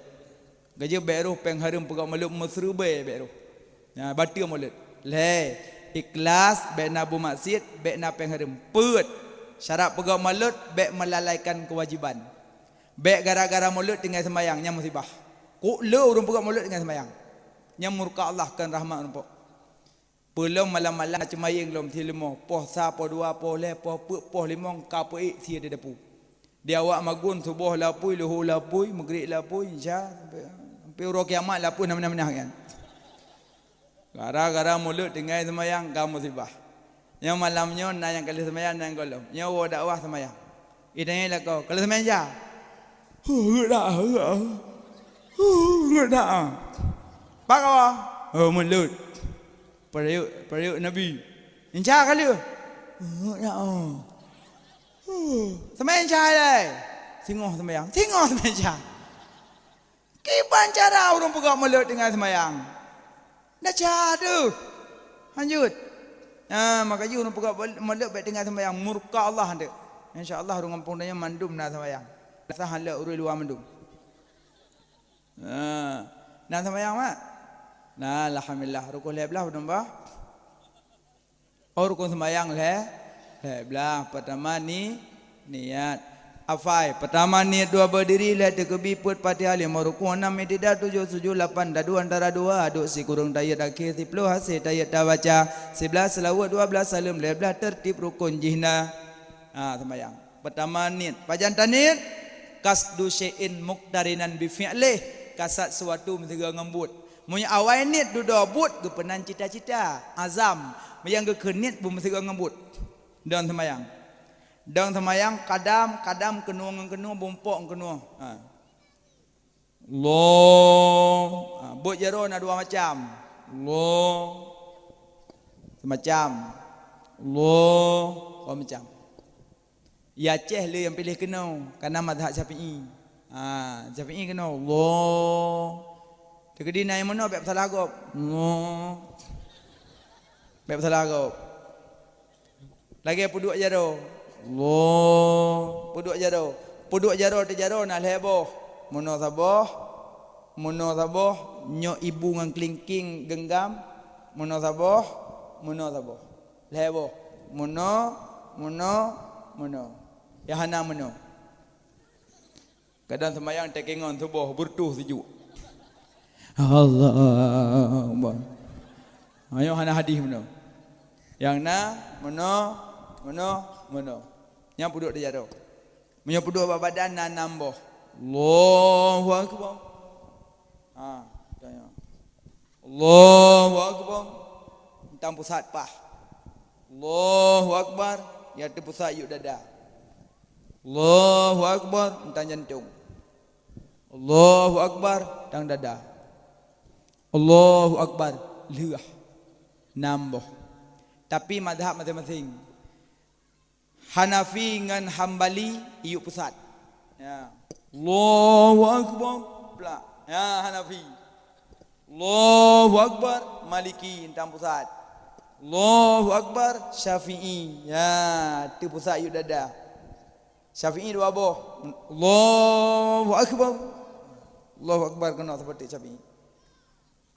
Geujeuet bék roh péng hareuem peugét mulod meuseureubée bék roh. Nah, bateue mulod. Lhée, ikhlas, bék na beumaksiet, bék na péng hareuem. Peuet, syarat peugét mulod bék melalaikan keuwajiban. Bék gara-gara mulod tinggai seumayang, nyan musibah. Kok le ureuëng peugét mulod tinggai seumayang. Nyan murka Allah kon rahmat rumpok. Peulom malam-malam ceumayeng lom si leumo, poh sa, poh dua, poh lhée, poh peuet, poh limong ka peuék sie di dapu. Di awak magun suboh lapui, luhô lapui, meugrib lapui, insya sampai, sampai uroe kiamat lapui na minah-minah nyan. Gara-gara mulod tinggai seumayang ka musibah. Nyoe malam nyoe na nyang ka lheueh seumayang na nyang gohlom. Nyoe woe dakwah seumayang. Itanyong lakoe, "Ka lheueh seumayang, Sya?" "Huh, rhot dah, rhot dah. Huh, rhot dah." "Pakon?" "Oh, mulod. Peurayeuk, peurayeuk Nabi." "Insya ka lheueh?" "Huh, rhot dah, oh." "Huh, seumayang Sya ilée?" "Singoh seumayang." "Singoh seumayang Sya." Kiban cara ureuëng peugét mulod tinggai seumayang? Desya deuh. Lanjut. Nah, maka jih ureuëng peugét mulod bék tinggai seumayang, murka Allah hanteuk. Insya Allah ureuëng gampông tanyoe mandum na seumayang. Sah lé ureuëng luwa mandum. Nah, na seumayang, mak? Nah, alhamdulillah, rukun lhée blaih padum bah? Oh, rukun seumayang lhée, lhée blaih. Peutama ni, niat. Hafai, peutama niet, dua berdiri, lhée teukeubi, peuet Fatihah, limong rukun, nam itidal, tujoh sujud, lapan tadu antara dua, aduk sikureueng tayeuet akhé, siploh hasé tayeuet tabaca, siblaih seulaweuet, dua blaih saleuem, lhée blaih tertib rukun jih na. Ha, seumayang. Peutama niet. Pajan taniet? Qasdu syai'in muqtarinan bi fi'lih. Kasat suatu meusigoe ngon buet. Meunyoe awai niet dudoe buet, geupeunan cita-cita, azam. Meunyoe geukheun niet beumeusigoe ngon buet. Dong seumayang. Dong seumayang, kadam, kadam keunoe ngon keunoe, beumpok ngon keunoe. Ha. Allah. Ha, buet jaroe na dua macam. Allah. Seumacam. Allah. Dua macam. Ya Aceh le nyang piléh keunoe, kana mazhab Syafi'i. Ha, Syafi'i keunoe, Allah. Teukeudi na nyang meunoe bék peusalah gob. Allah. Bék peusalah gob. Lagée peuduek jaroe. Allah. Peuduek jaroe. Peuduek jaroe teuh jaroe na lhée boh. Meunoe saboh, meunoe saboh, nyoe ibu ngon keulingking geunggam. Meunoe saboh, meunoe saboh. Lhée boh. Meunoe, meunoe, meunoe. Nyang hana meunoe. Kadang seumayang teukengon suboh, beureutoh sijuek. Allahu Akbar. Ayo hana hadih meunoe. Nyang na meunoe, meunoe, meunoe. Nyang peuduek di jaroe. Meunyoe peuduek bak badan na nam boh. Allahu Akbar. Ha, tanya. Allahu Akbar. Tang pusat paih. Allahu Akbar. Nyang teupusat yub dada. Allahu Akbar. Tang jantong. Allahu Akbar. Tang dada. Allahu Akbar. Lheueh. Nam boh. Tapi mazhab maséng-maséng. Hanafi ngon Hambali yub pusat. Ya. Allahu Akbar. Plak. Ya, Hanafi. Allahu Akbar. Maliki, tang pusat. Allahu Akbar. Syafi'i. Ya, teupusat yub dada. Syafi'i dua boh. Allahu Akbar. Allahu Akbar keunoe saboh teuk Syafi'i.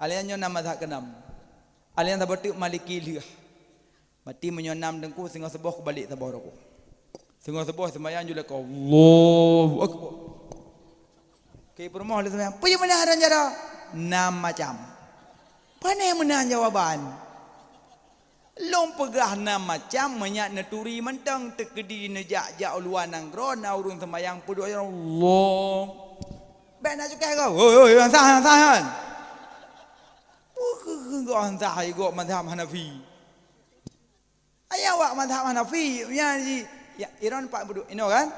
Alèh nyoe na mazhab keenam. Alèh saboh teuk Maliki lheueh. Berarti meunyoe nam teungku, singoh suboh kubalek saboh rukuk. Singoh suboh seumayang jeuet lakoe, Allahu Akbar. Keu peurumoh lé seumayang, peue meunan adan jaroe? Nam macam. Pane meunan jawaban? Lôn peugah nam macam, meunyak neuturi mantong, teukeudi neujak-jak u luwa nanggroe, na ureueng seumayang peuduek jaroe, Allah. Bèk na cukai gob, hoi, hoi, nyang sah, nyang sah nyan. Peue keuh gob nyang sah, gob mazhab Hanafi. Ayah awak mazhab Hanafi, ya, ji, ya, Iran pat beuduk inoe kan?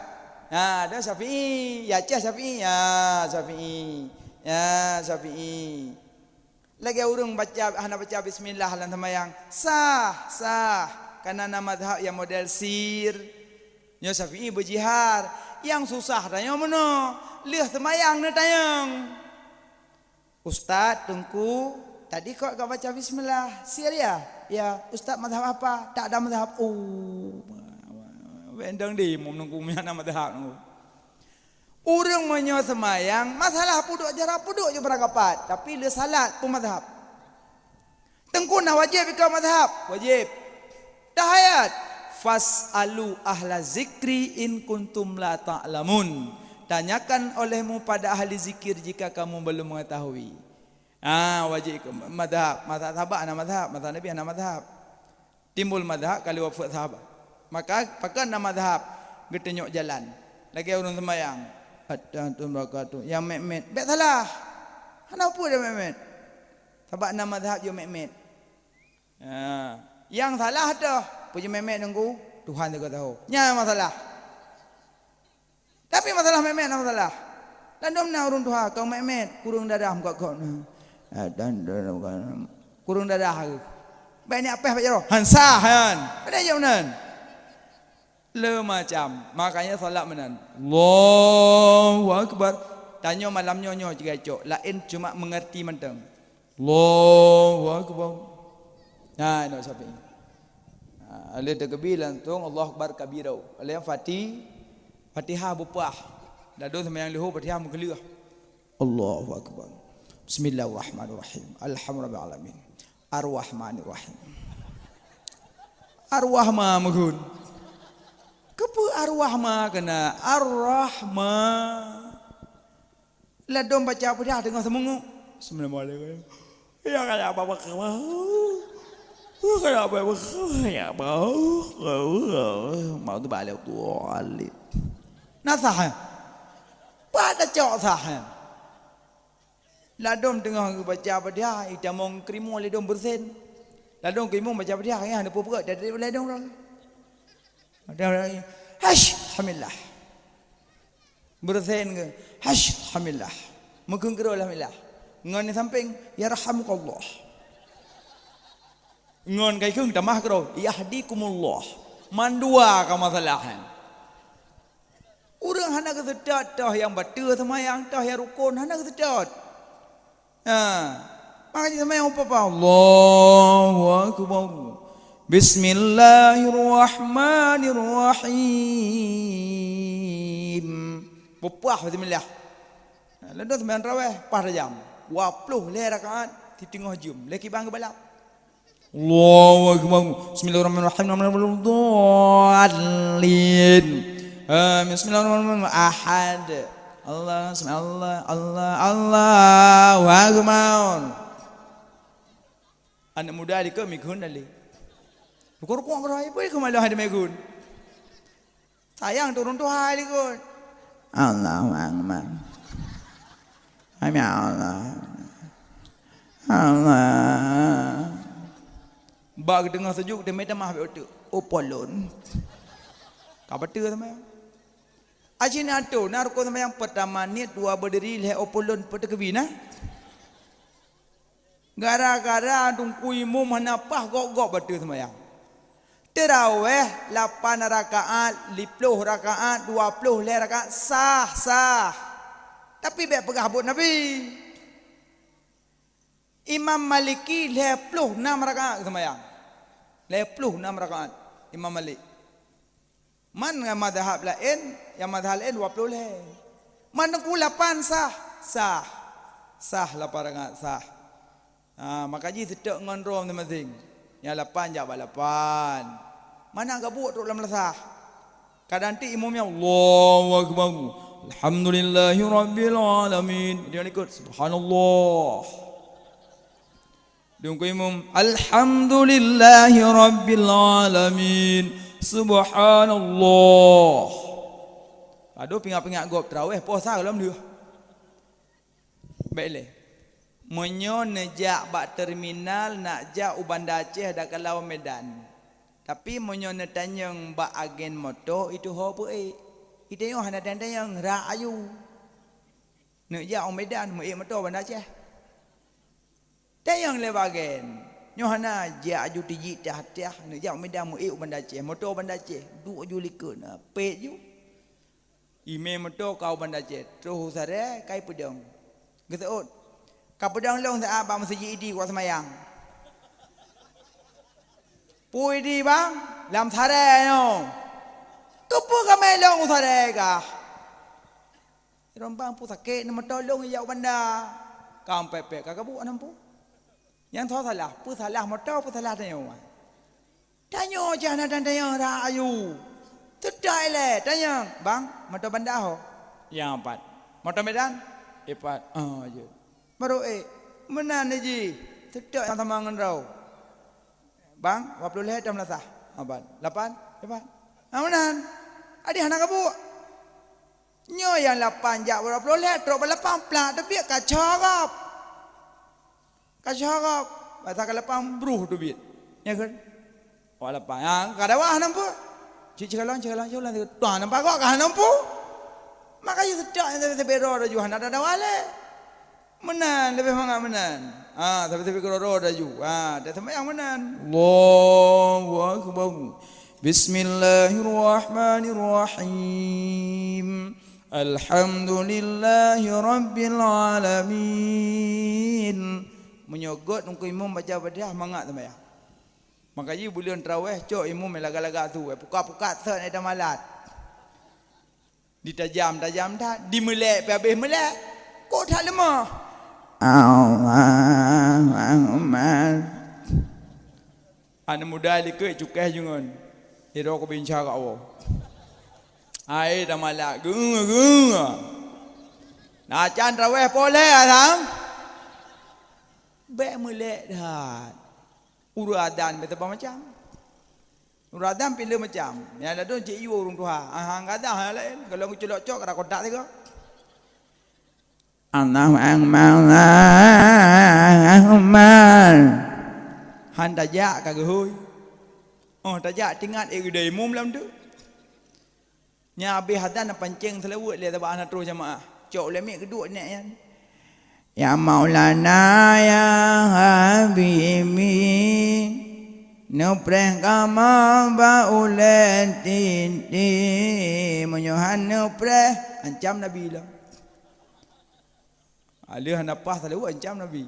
Ha, ada Syafi'i, ya, Aceh Syafi'i, ya, Syafi'i, ya, Syafi'i. Lagèe ureueng baca, hana baca bismillah lam seumayang, sah, sah. Karena na mazhab nyang model sir. Nyoe Syafi'i beujihar. Nyang susah tanyoe meunoe, lheueh seumayang neutanyong. Ustaz, Teungku, tadi kok ka baca bismillah? Sir ya? Ya. Ustaz mazhab apa? Tak ada mazhab. Oh. Bèk dong di, Teungku, meunyo na mazhab, Teungku. Ureueng meunyoe seumayang, masalah peuduek jaroe, peuduek jih beurangkapat, tapi le salat peue mazhab. Teungku na wajéb ikoh mazhab? Wajéb. Tahayat, "Fas'alu ahla zikri in kuntum la ta'lamun." Tanyakan olehmu pada ahli zikir jika kamu belum mengetahui. Ah, wajéb ikoh mazhab. Mazhab sahabat hana mazhab, mazhab Nabi hana mazhab. Timbul mazhab ka lheueh wafeuet sahabat. Maka pakon na mazhab? Geutunyok jalan. Lagèe ureueng seumayang, "At-tahiyatu barakatuh." Nyang mèt-mèt, bèk salah. Hana peue nyang mèt-mèt. Sabab na mazhab jeuet mèt-mèt. Ha. Nyang salah toh, peue jeuet mèt-mèt, Teungku? Tuhan saja tahu. Nyan masalah. Tapi masalah mèt-mèt na masalah. Ladôm na ureueng tuha ka mèt-mèt, kureueng dadah muka kok na. Eh, dan, dan, dan, kureueng dadah. Bèk niat péh bak jaroe. Han sah nyan. Padahai jeuet meunan. Le macam. Makanya salat meunan. Allahu Akbar. Tanyoe malam nyoe, nyoe jigacok. Laén cuma mengerti mantong. Allahu Akbar. Nah, inoe Syafi'i. Ha, lheueh takbir langsung Allahu Akbar kabira. Lheueh Fati-, Fatihah beupah. Ladôm seumayang leuhô Fatihah meukeuleuh. Allahu Akbar. Bismillahirrahmanirrahim. Alhamdulillahirabbil alamin. Arrahmanirrahim. Arwah ma meugun. Keupeue arwah ma keunan? Arrahma. Ladôm baca Fatihah teungoh seumeungok. Bismillahirrahmanirrahim. Ya, kayak apa, apa, apa. Ya, kayak apa, apa, kayak apa. Mau tu balik tu, alim. Na sah, eh? Pada cok sah, eh? Ladôm teungoh baca Fatihah, itamong keurimong ladôm beureusen. Ladôm keurimong baca Fatihah, ya, hana peue-peue, dari ladôm orang. Ada orang, "Hash, alhamdulillah." Beureusen ke? "Hash, alhamdulillah." Meukeung keudroe, "Alhamdulillah." Ngon di sampéng, "Yarhamukallah." Ngon kai keung tamah keudroe, "Yahdikumullah." Mandua ka masalah nyan. Ureueng hana geuseutôt toh nyang bateue seumayang, toh nyang rukon, hana geuseutôt. Ha. Maka jih seumayang upapa, Allahu Akbar. Bismillahirrahmanirrahim. Beupah bismillah. Ha, ladôm seumayang tarawih, paih jam. Dua ploh lhèe rakaat, siteungoh jeuem. Lhèe kiban geubalap. Allahu Akbar. Bismillahirrahmanirrahim. Amin. Bismillahirrahmanirrahim. Ahad. Allah, Allah, Allah, Allahu Akbar. Aneuk muda likot migeuen dalé. Rukuk-rukuk keudroe, peue keu malah ada migeuen. Sayang turun tuha likot. Allahu Akbar. Amin ya Allah. Allah. Bak geuteungoh sujud, teumé tamah bek uteuk. Oh, polon. Ka beutôi sama. Aci na tu, na rukun sembahyang pertama niet, dua berdiri, lhèe oh polon, peuteukeubina. Gara-gara teungku imum hana paih gop-gop bateue sembahyang. Teurawéh lapan rakaat, liploh rakaat, dua ploh lhèe rakaat, sah, sah. Tapi bèk peugah buet Nabi. Imam Maliki lhèe ploh nam rakaat geuseumbahyang. Lhèe ploh nam rakaat Imam Malik. Man ngon mazhab laén, nyang mazhab laén dua ploh lhèe. Man teungku lapan sah, sah. Sah lapan rakaat sah. Ha, maka jih seutôt ngon droe masing-masing. Nyang lapan jak bak lapan. Mana gabuk trok lam lasah. Kadang ti imum nyan, Allahu Akbar. Alhamdulillahi Rabbil Alamin. Dia ikut, Subhanallah. Deungon imum, Alhamdulillahi Rabbil Alamin. Subhanallah. Aduh, pingat-pingat gop teurawéh, poh sa lom deuh. Bèk lé. Meunyoe neujak bak terminal, nak jak u Banda Aceh, dak kala u Medan. Tapi meunyoe neutanyong bak agen moto, itu ho peuék. Itu nyoe hana tanyong-tanyong, rak aju. Neujak u Medan, meuék moto Banda Aceh. Tanyong lé bak agen. Nyoe hana jak aju tijik tiah-tiah, neujak u Medan, meuék u Banda Aceh. Moto Banda Aceh, duek aju likot na, pèt ju. Imé moto ka u Banda Aceh, troh u Saré, kai peudong. Geuseuôt, "Ka peudong lôn siat bak meuseujid Idi kujak seumayang." "Peue Idi, Bang?" "Lam Saré nyoe." "Keupeue ka mè lôn u Saré kah?" "Rombang peue sakét, neumoto lôn jak u Banda." "Ka pèt-pèt ka gabuk aneuk pu." Nyang soe salah, peue salah moto, peue salah tanyoe? Tanyoe cah na dan tanyoe rak aju. Teutai lé, tanyong, "Bang, moto Banda ho?" "Nyang pat." "Moto Medan?" "Ipat." "Oh, jeuet." Baru ék, meunan jih. Teutok sama-sama ngon droe. "Bang, dua ploh lhèe tam lasah." "Aban." "Lapan?" "Ipat." "Ah, meunan. Adi hana gabuk." Nyoe nyang lapan jak dua ploh lhèe, trok bak lapan plak teubiet ka cogop. Ka cogop, basa ka lapan bruh teubiet. Ya kan? Wak lapan. Ha, ka dawa hana meupeue. Cik cikalon, cikalon, cikalon. Tuan nampak kok ka hana meupeue. Maka yue seujak nyang sabe-sabe droe laju hana dawa lé. Meunan, leubeh mangat meunan. Ha, sabe-sabe keudroe-droe laju. Ha, dak seumayang meunan. Allahu Akbar. Bismillahirrahmanirrahim. Alhamdulillahi Rabbil Alamin. Meunyoe göt Teungku Imum baca Fatihah, mangat seumayang. Maka jih buleuen teurawéh, cok imum laga-laga su, pukat-pukat sot nyang tamalat. Ditajam-tajam that, dimeulek pih habéh meulek. Kok that leumah? Allahu Akbar. Aneuk muda likot cukéh jungon. Sidroe keubinca keu Allah. Hai tamalat, geungeue-geungeue. Na can trawéh polé asam. Bèk meulek that. Ureueng adan bèk teuba macam. Ureueng adan pih le macam. Nyang ladôm cit yue ureueng tuha. Aha, gadah nyang laén. Kalau geuculok cok, kada kontak sigoe. Allahu Akbar, Allahu Akbar. Han tajak ka geuhôi. Oh, tajak tingat ék geude imum lam tu. Nya abéh adan na pancéng seulaweuet lé sabab hana troh jamaah. Cok lé miet geuduek nèk nyan. Ya Maulana ya Habibi, neupreh kamoe bak ulèe titi. Meunyoe han neupreh, ancam Nabi lom. Aleuh hana paih seulaweuet ancam Nabi.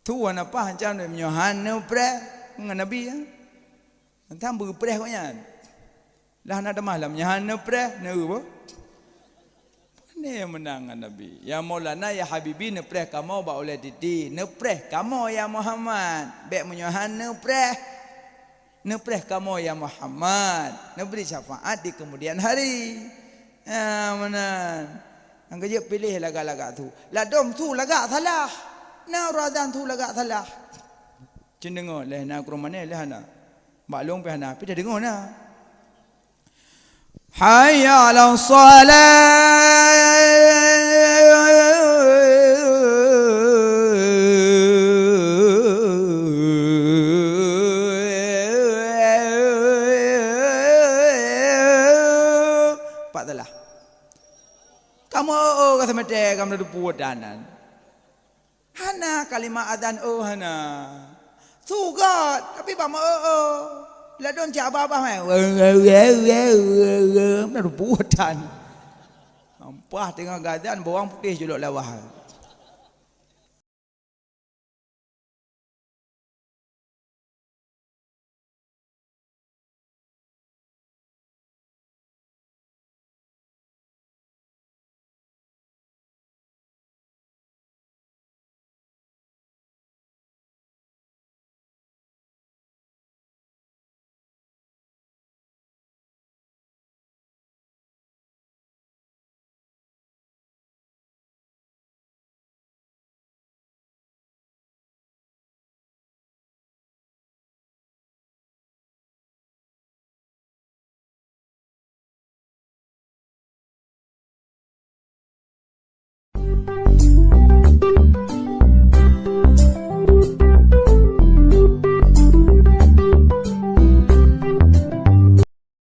Su hana paih ancam Nabi, meunyoe han neupreh ngon Nabi, ya. Ancam beupreh gobnyan. Lah na teuma lom, meunyoe han neupreh, neu boh. Pane meunan ngon Nabi. Ya Maulana, ya Habibi, neupreh kamoe bak ulèe titi. Neupreh kamoe, ya Muhammad. Bèk meunyoe han neupreh. Neupreh kamoe, ya Muhammad. Neubri syafaat di keumudian hari. Ha, meunan. Nyang keujeuet piléh lagak-lagak su. Ladôm su lagak salah. Na ureueng azan su lagak salah. Cen deungoe lé na keurumané lé hana. Bak lôn pih hana, pih tadeungoe na. Hayya 'alas shalah. Pat salah. Kamoe oh ka seumete kamoe dupu danan. Hana kalimat azan oh hana. Su göt, tapi bak meu-eu. Ladôm cit abah-abah mai. Meunan butan. Ampah teungoh geuazan bawang putéh julok lawah.